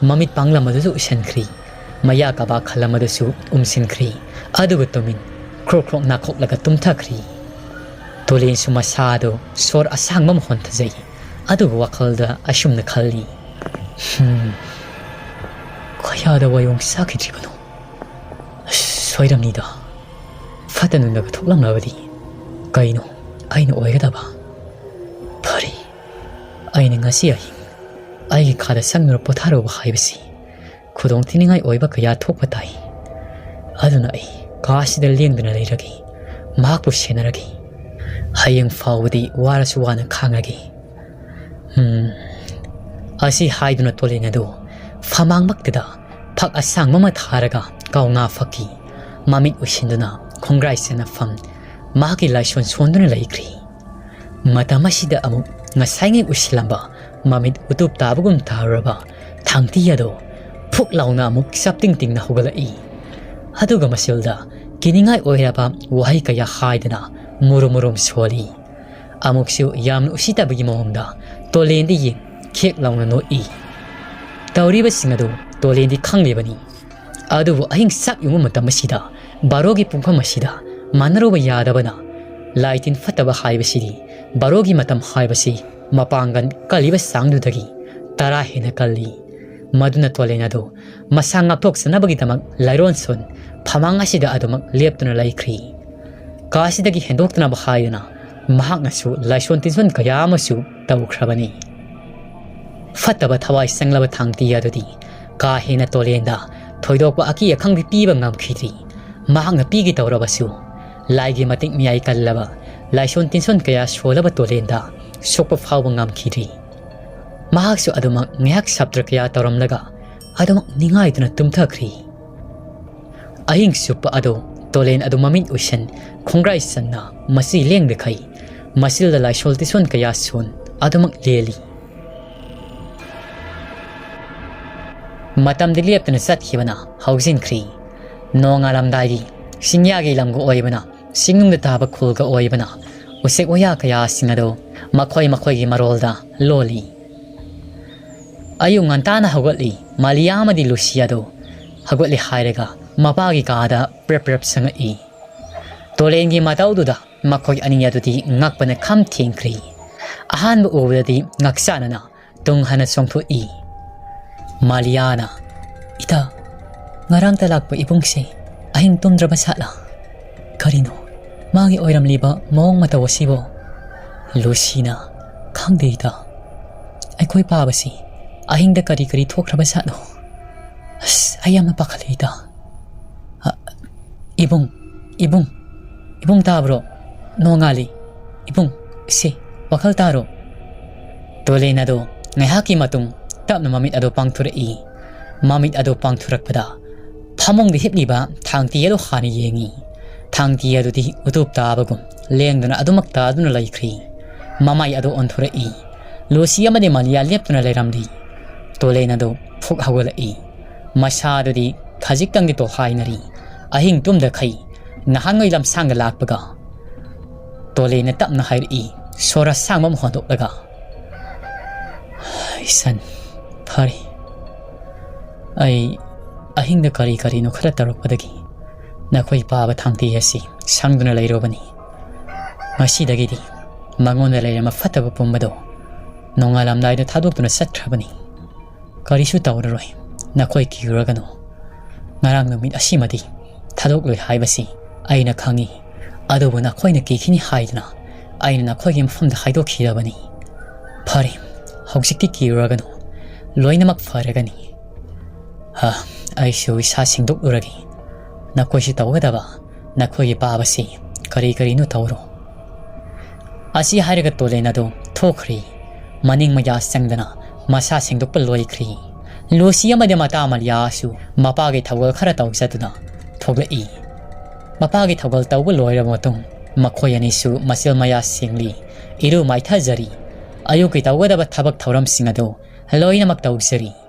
ꯃꯃꯤꯠ ꯄꯥꯡꯂꯝ ꯑꯗꯨꯁꯨ ꯎꯁꯟꯈ꯭ꯔꯤ꯫ ꯃꯌꯥ ꯀꯕꯥ ꯈꯜꯂꯝ ꯑꯗꯨꯁꯨ ꯎꯝꯁꯤꯟꯈ꯭ꯔꯤ꯫ ꯑꯗꯨꯒ ꯇꯨꯃꯤꯟ ꯈ꯭ꯔꯣꯛ ꯈ꯭ꯔꯣꯛ ꯅꯥꯈꯣꯛꯂꯒ ꯇꯨꯝꯊꯈ꯭ꯔꯤ꯫ ꯇꯣꯂꯦꯟꯁꯨ ꯃꯁꯥ ꯑꯗꯨ ꯁꯣꯔ ꯑꯁꯥꯡꯕ ꯑꯃ ꯍꯣꯟꯊꯖꯩ꯫ ꯑꯗꯨꯒ ꯋꯥꯈꯜꯗ ꯑꯁꯨꯝꯅ ꯈꯜꯂꯤ, "ꯍꯝ, ꯀꯌꯥꯗ ꯋꯥꯌꯣꯡ ꯆꯥꯈꯤꯗ꯭ꯔꯤꯕꯅꯣ? ꯑꯁ, ꯁꯣꯏꯔꯝꯅꯤꯗ꯫ ꯐꯠꯇ ꯅꯨꯡꯗꯒ ꯊꯣꯛꯂꯝꯂꯕꯗꯤ ꯀꯩꯅꯣ ꯑꯩꯅ ꯑꯣꯏꯒꯗꯕ? ꯐꯔꯦ, ꯑꯩꯅ ꯉꯁꯤ ꯑꯍꯤꯡ ꯑꯩꯒꯤ ꯈꯥꯗ ꯆꯪꯗꯨꯅ ꯄꯣꯊꯥꯔꯨꯕ ꯍꯥꯏꯕꯁꯤ ꯈꯨꯗꯣꯡ ꯊꯤꯅꯤꯡꯉꯥꯏ ꯑꯣꯏꯕ ꯀꯌꯥ ꯊꯣꯛꯄ ꯇꯥꯏ꯫ ꯑꯗꯨꯅ ꯑꯩ ꯀꯥꯁꯤꯗ ꯂꯦꯡꯗꯅ ꯂꯩꯔꯒꯦ꯫ ꯃꯍꯥꯛꯄꯨ ꯁꯦꯟꯅꯔꯒꯦ꯫ ꯍꯌꯦꯡ ꯐꯥꯎꯕꯗꯤ ꯋꯥꯔꯁꯨ ꯋꯥꯅ ꯈꯥꯡꯉꯒꯦ꯫ ꯎꯝ, ꯑꯁꯤ ꯍꯥꯏꯗꯨꯅ ꯇꯣꯂꯦꯟ ꯑꯗꯨ ꯐꯃꯥꯡꯃꯛꯇꯗ ꯐꯛ ꯑꯁꯥꯡꯕ ꯑꯃ ꯊꯥꯔꯒ ꯀꯧꯅꯥ ꯐꯛꯀꯤ ꯃꯃꯤꯠ ꯎꯏꯁꯤꯟꯗꯨꯅ ꯈꯣꯡꯒ꯭ꯔꯥꯏ ꯆꯅꯐꯝ ꯃꯍꯥꯛꯀꯤ ꯂꯥꯏꯁꯣꯟ ꯁꯣꯟꯗꯨꯅ ꯂꯩꯈ꯭ꯔꯤ꯫ ꯃꯇꯝ ꯑꯁꯤꯗ ꯑꯃꯨꯛ ꯉꯁꯥꯏꯉꯩ ꯎꯏꯁꯤꯜꯂꯝꯕ ꯃꯃꯤꯠ ꯎꯇꯨꯞ ꯇꯥꯕꯒꯨꯝ ꯇꯥꯔꯨꯔꯕ ꯊꯥꯡꯇꯤ ꯑꯗꯨ ꯐꯨꯛ ꯂꯥꯎꯅ ꯑꯃꯨꯛ ꯆꯞꯇꯤꯡ ꯇꯤꯡꯅ ꯍꯧꯒꯠꯂꯛꯏ꯫ ꯑꯗꯨꯒ ꯃꯁꯤꯗ ꯀꯤꯅꯤꯡꯉꯥꯏ ꯑꯣꯏꯔꯕ ꯋꯥꯍꯩ ꯀꯌꯥ ꯍꯥꯏꯗꯅ ꯃꯨꯔꯨꯝ ꯃꯨꯔꯨꯝ ꯁꯣꯜꯂꯤ꯫ ꯑꯃꯨꯛꯁꯨ ꯌꯥꯝꯅ ꯎꯁꯤꯠꯇꯕꯒꯤ ꯃꯑꯣꯡꯗ ꯇꯣꯂꯦꯟꯗ ꯌꯦꯡ ꯈꯦꯛ ꯂꯥꯎꯅ ꯅꯣꯛꯏ꯫ ꯇꯧꯔꯤꯕꯁꯤꯡ ꯑꯗꯨ ꯇꯣꯂꯦꯟꯗꯤ ꯈꯪꯂꯤꯕꯅꯤ꯫ ꯑꯗꯨꯕꯨ ꯑꯍꯤꯡ ꯆꯥꯛ ꯌꯨꯡꯕ ꯃꯇꯝ ꯑꯁꯤꯗ, ꯕꯥꯔꯣꯒꯤ ꯄꯨꯡꯐꯝ ꯑꯁꯤꯗ ꯃꯥꯟꯅꯔꯨꯕ ꯌꯥꯗꯕꯅ, ꯂꯥꯏ ꯇꯤꯟ ꯐꯠꯇꯕ ꯍꯥꯏꯕꯁꯤꯗꯤ ꯕꯥꯔꯣꯒꯤ ꯃꯇꯝ ꯍꯥꯏꯕꯁꯤ ꯃꯄꯥꯡꯒꯜ ꯀꯜꯂꯤꯕ ꯆꯥꯡꯗꯨꯗꯒꯤ ꯇꯔꯥ ꯍꯦꯟꯅ ꯀꯜꯂꯤ꯫ ꯃꯗꯨꯅ ꯇꯣꯂꯦꯟ ꯑꯗꯨ ꯃꯁꯥ ꯉꯥꯛꯊꯣꯛꯆꯅꯕꯒꯤꯗꯃꯛ ꯂꯥꯏꯔꯣꯟꯁꯣꯟ ꯐꯃꯥꯡ ꯑꯁꯤꯗ ꯑꯗꯨꯃꯛ ꯂꯦꯞꯇꯨꯅ ꯂꯩꯈ꯭ꯔꯤ꯫ ꯀꯥꯁꯤꯗꯒꯤ ꯍꯦꯟꯗꯣꯛꯇꯅꯕ ꯍꯥꯏꯗꯨꯅ ꯃꯍꯥꯛꯅꯁꯨ ꯂꯥꯏꯁꯣꯟ ꯇꯤꯟꯁꯣꯟ ꯀꯌꯥ ꯑꯃꯁꯨ ꯇꯧꯈ꯭ꯔꯕꯅꯤ꯫ ꯐꯠꯇꯕ ꯊꯋꯥꯏ ꯆꯪꯂꯕ ꯊꯥꯡꯇꯤ ꯑꯗꯨꯗꯤ ꯀꯥ ꯍꯦꯟꯅ ꯇꯣꯂꯦꯟꯗ ꯊꯣꯏꯗꯣꯛꯄ ꯑꯀꯤ ꯑꯈꯪꯗꯤ ꯄꯤꯕ ꯉꯝꯈꯤꯗ꯭ꯔꯤ꯫ ꯃꯍꯥꯛꯅ ꯄꯤꯒꯦ ꯇꯧꯔꯕꯁꯨ ꯂꯥꯏꯒꯤ ꯃꯇꯤꯛ ꯃꯌꯥꯏ ꯀꯜꯂꯕ ꯂꯥꯏꯁꯣꯟ ꯇꯤꯟꯁꯣꯟ ꯀꯌꯥ ꯁꯣꯜꯂꯕ ꯇꯣꯂꯦꯟꯗ ꯁꯣꯛꯄ ꯐꯥꯎꯕ ꯉꯝꯈꯤꯗ꯭ꯔꯤ꯫ ꯃꯍꯥꯛꯁꯨ ꯑꯗꯨꯃꯛ ꯉꯥꯏꯍꯥꯛ ꯁꯞꯇ꯭ꯔ ꯀꯌꯥ ꯇꯧꯔꯝꯂꯒ ꯑꯗꯨꯃꯛ ꯅꯤꯡꯉꯥꯏꯗꯨꯅ ꯇꯨꯝꯊꯈ꯭ꯔꯤ꯫ ꯑꯍꯤꯡ ꯆꯨꯞꯄ ꯑꯗꯨ ꯇꯣꯂꯦꯟ ꯑꯗꯨ ꯃꯃꯤꯠ ꯎꯏꯁꯟ, ꯈꯣꯡꯒ꯭ꯔꯥꯏ ꯆꯟꯅ, ꯃꯆꯤ ꯂꯦꯡꯗꯈꯩ, ꯃꯆꯤꯜꯗ ꯂꯥꯏꯁꯣꯜ ꯇꯤꯁꯣꯟ ꯀꯌꯥ ꯁꯣꯟ ꯑꯗꯨꯃꯛ ꯂꯦꯜꯂꯤ꯫ ꯃꯇꯝꯗꯤ ꯂꯦꯞꯇꯅ ꯆꯠꯈꯤꯕꯅ ꯍꯧꯖꯤꯟꯈ꯭ꯔꯤ꯫ ꯅꯣꯡꯉꯥꯜꯂꯝꯗꯥꯏꯒꯤ ꯆꯤꯡꯌꯥꯒꯤ ꯂꯝꯒ ꯑꯣꯏꯕꯅ, ꯆꯤꯡꯅꯨꯡꯗ ꯇꯥꯕ ꯈꯨꯜꯒ ꯑꯣꯏꯕꯅ, ꯎꯆꯦꯛ ꯋꯥꯌꯥ ꯀꯌꯥꯁꯤꯡ ꯑꯗꯨ ꯃꯈꯣꯏ ꯃꯈꯣꯏꯒꯤ ꯃꯔꯣꯜꯗ ꯂꯣꯜꯂꯤ꯫ ꯑꯌꯨꯛ ꯉꯟꯇꯥꯅ ꯍꯧꯒꯠꯂꯤ꯫ ꯃꯥꯂꯤꯌꯥ ꯑꯃꯗꯤ ꯂꯨꯁꯤ ꯑꯗꯨ ꯍꯧꯒꯠꯂꯤ ꯍꯥꯏꯔꯒ ꯃꯄꯥꯒꯤ ꯀꯥꯗ ꯄ꯭ꯔꯦꯞ ꯄ꯭ꯔꯦꯞ ꯆꯪꯉꯛꯏ꯫ ꯇꯣꯂꯦꯟꯒꯤ ꯃꯇꯧꯗꯨꯗ ꯃꯈꯣꯏ ꯑꯅꯤ ꯑꯗꯨꯗꯤ ꯉꯛꯄꯅ ꯈꯝ ꯊꯦꯡꯈ꯭ꯔꯤ꯫ ꯑꯍꯥꯟꯕ ꯎꯕꯗꯗꯤ ꯉꯛꯆꯥꯅꯅ ꯇꯨꯡ ꯍꯟꯅ ꯆꯣꯡꯊꯣꯛꯏ꯫ ꯃꯥꯂꯤꯌꯥꯅ, "ꯏꯇꯥ, ꯉꯔꯥꯡꯇ ꯂꯥꯛꯄ ꯏꯕꯨꯡꯁꯦ ꯑꯍꯤꯡ ꯇꯨꯝꯗ꯭ꯔꯕ ꯁꯥꯠꯂ? ꯀꯔꯤꯅꯣ ꯃꯥꯒꯤ ꯑꯣꯏꯔꯝꯂꯤꯕ ꯃꯑꯣꯡ ꯃꯇꯧ ꯑꯁꯤꯕꯣ?" ꯂꯨꯁꯤꯅ, "ꯈꯪꯗꯦ ꯏꯇꯥ, ꯑꯩꯈꯣꯏ ꯄꯥꯕꯁꯤ ꯑꯍꯤꯡꯗ ꯀꯔꯤ ꯀꯔꯤ ꯊꯣꯛꯈ꯭ꯔꯕ ꯁꯥꯠꯅꯣ? ꯑꯁ, ꯑꯩ ꯌꯥꯝꯅ ꯄꯥꯈꯠꯂꯦ ꯏꯇꯥ꯫ ꯑ, ꯏꯕꯨꯡ, ꯏꯕꯨꯡ, ꯏꯕꯨꯡ ꯇꯥꯕ꯭ꯔꯣ? ꯅꯣꯡꯉꯥꯜꯂꯤ꯫ ꯏꯕꯨꯡ, ꯁꯦ, ꯋꯥꯈꯜ ꯇꯥꯔꯣ꯫" ꯇꯣꯂꯦꯟ ꯑꯗꯣ ꯉꯥꯏꯍꯥꯛꯀꯤ ꯃꯇꯨꯡ ꯇꯞꯅ ꯃꯃꯤꯠ ꯑꯗꯨ ꯄꯥꯡꯊꯣꯔꯛꯏ꯫ ꯃꯃꯤꯠ ꯑꯗꯨ ꯄꯥꯡꯊꯣꯔꯛꯄꯗ ꯐꯃꯨꯡꯗ ꯍꯤꯞꯂꯤꯕ ꯊꯥꯡꯇꯤ ꯑꯗꯨ ꯍꯥꯟꯅ ꯌꯦꯡꯏ꯫ ꯊꯥꯡꯇꯤ ꯑꯗꯨꯗꯤ ꯎꯇꯨꯞ ꯇꯥꯕꯒꯨꯝ ꯂꯦꯡꯗꯨꯅ ꯑꯗꯨꯃꯛ ꯇꯥꯗꯨꯅ ꯂꯩꯈ꯭ꯔꯤ꯫ ꯃꯃꯥꯏ ꯑꯗꯨ ꯑꯣꯟꯊꯣꯔꯛꯏ꯫ ꯂꯨꯁꯤ ꯑꯃꯗꯤ ꯃꯥꯂꯤꯌꯥ ꯂꯦꯞꯇꯨꯅ ꯂꯩꯔꯝꯂꯤ꯫ ꯇꯣꯂꯦꯟ ꯑꯗꯨ ꯐꯨꯛ ꯍꯧꯒꯠꯂꯛꯏ꯫ ꯃꯁꯥ ꯑꯗꯨꯗꯤ ꯈꯖꯤꯛꯇꯪꯗꯤ ꯇꯣꯈꯥꯏꯅꯔꯤ꯫ ꯑꯍꯤꯡ ꯇꯨꯝꯗꯈꯩ ꯅꯍꯥꯟꯉꯩ ꯂꯝꯁꯥꯡꯗ ꯂꯥꯛꯄꯒ꯫ ꯇꯣꯂꯦꯟꯅ ꯇꯞꯅ ꯍꯥꯏꯔꯛꯏ, ꯁꯣꯔ ꯑꯁꯥꯡꯕ ꯑꯃ ꯍꯣꯟꯗꯣꯛꯂꯒ, "ꯏꯆꯟ, ꯐꯔꯦ꯫ ꯑꯩ ꯑꯍꯤꯡꯗ ꯀꯔꯤ ꯀꯔꯤꯅꯣ ꯈꯔ ꯇꯧꯔꯛꯄꯗꯒꯤ ꯅꯈꯣꯏ ꯄꯥꯕ ꯊꯥꯡꯇꯤ ꯑꯁꯤ ꯁꯪꯗꯨꯅ ꯂꯩꯔꯨꯕꯅꯤ꯫ ꯉꯁꯤꯗꯒꯤꯗꯤ ꯃꯉꯣꯟꯗ ꯂꯩꯔꯝꯕ ꯐꯠꯇꯕ ꯄꯨꯝꯕꯗꯣ ꯅꯣꯡꯉꯥꯜꯂꯝꯗꯥꯏꯗ ꯊꯥꯗꯣꯛꯇꯨꯅ ꯆꯠꯈ꯭ꯔꯕꯅꯤ꯫ ꯀꯔꯤꯁꯨ ꯇꯧꯔꯔꯣꯏ꯫ ꯅꯈꯣꯏ ꯀꯤꯔꯨꯔꯒꯅꯨ꯫ ꯉꯔꯥꯡ ꯅꯨꯃꯤꯠ ꯑꯁꯤꯃꯗꯤ ꯊꯥꯗꯣꯛꯂꯣꯏ ꯍꯥꯏꯕꯁꯤ ꯑꯩꯅ ꯈꯪꯏ꯫ ꯑꯗꯨꯕꯨ ꯅꯈꯣꯏꯅ ꯀꯤꯈꯤꯅꯤ ꯍꯥꯏꯗꯨꯅ ꯑꯩꯅ ꯅꯈꯣꯏꯒꯤ ꯃꯐꯝꯗ ꯍꯥꯏꯗꯣꯛꯈꯤꯗꯕꯅꯤ꯫ ꯐꯔꯦ, ꯍꯧꯖꯤꯛꯇꯤ ꯀꯤꯔꯨꯔꯒꯅꯨ꯫ ꯂꯣꯏꯅꯃꯛ ꯐꯔꯒꯅꯤ꯫ ꯍ, ꯑꯩꯁꯨ ꯏꯁꯥ ꯁꯦꯡꯗꯣꯛꯂꯨꯔꯒꯦ꯫ ꯅꯈꯣꯏꯁꯨ ꯇꯧꯒꯗꯕ ꯅꯈꯣꯏꯒꯤ ꯄꯥꯕꯁꯤ ꯀꯔꯤ ꯀꯔꯤꯅꯣ ꯇꯧꯔꯣ꯫" ꯑꯁꯤ ꯍꯥꯏꯔꯒ ꯇꯣꯂꯦꯟ ꯑꯗꯨ ꯊꯣꯛꯈ꯭ꯔꯤ꯫ ꯃꯅꯤꯡ ꯃꯌꯥ ꯆꯪꯗꯅ ꯃꯁꯥ ꯁꯦꯡꯗꯣꯛꯄ ꯂꯣꯏꯈ꯭ꯔꯤ꯫ ꯂꯨꯁꯤ ꯑꯃꯗꯤ ꯃꯇꯥ ꯃꯥꯂꯤꯌꯥꯁꯨ ꯃꯄꯥꯒꯤ ꯊꯧꯒꯜ ꯈꯔ ꯇꯧꯖꯗꯨꯅ ꯊꯣꯛꯂꯛꯏ꯫ ꯃꯄꯥꯒꯤ ꯊꯧꯒꯜ ꯇꯧꯕ ꯂꯣꯏꯔꯕ ꯃꯇꯨꯡ, ꯃꯈꯣꯏ ꯑꯅꯤꯁꯨ ꯃꯆꯤꯜ ꯃꯌꯥ ꯁꯦꯡꯂꯤ, ꯏꯔꯨ ꯃꯥꯏꯊꯖꯔꯤ, ꯑꯌꯨꯛꯀꯤ ꯇꯧꯒꯗꯕ ꯊꯕꯛ ꯊꯧꯔꯝꯁꯤꯡ ꯑꯗꯨ ꯂꯣꯏꯅꯃꯛ ꯇꯧꯖꯔꯤ꯫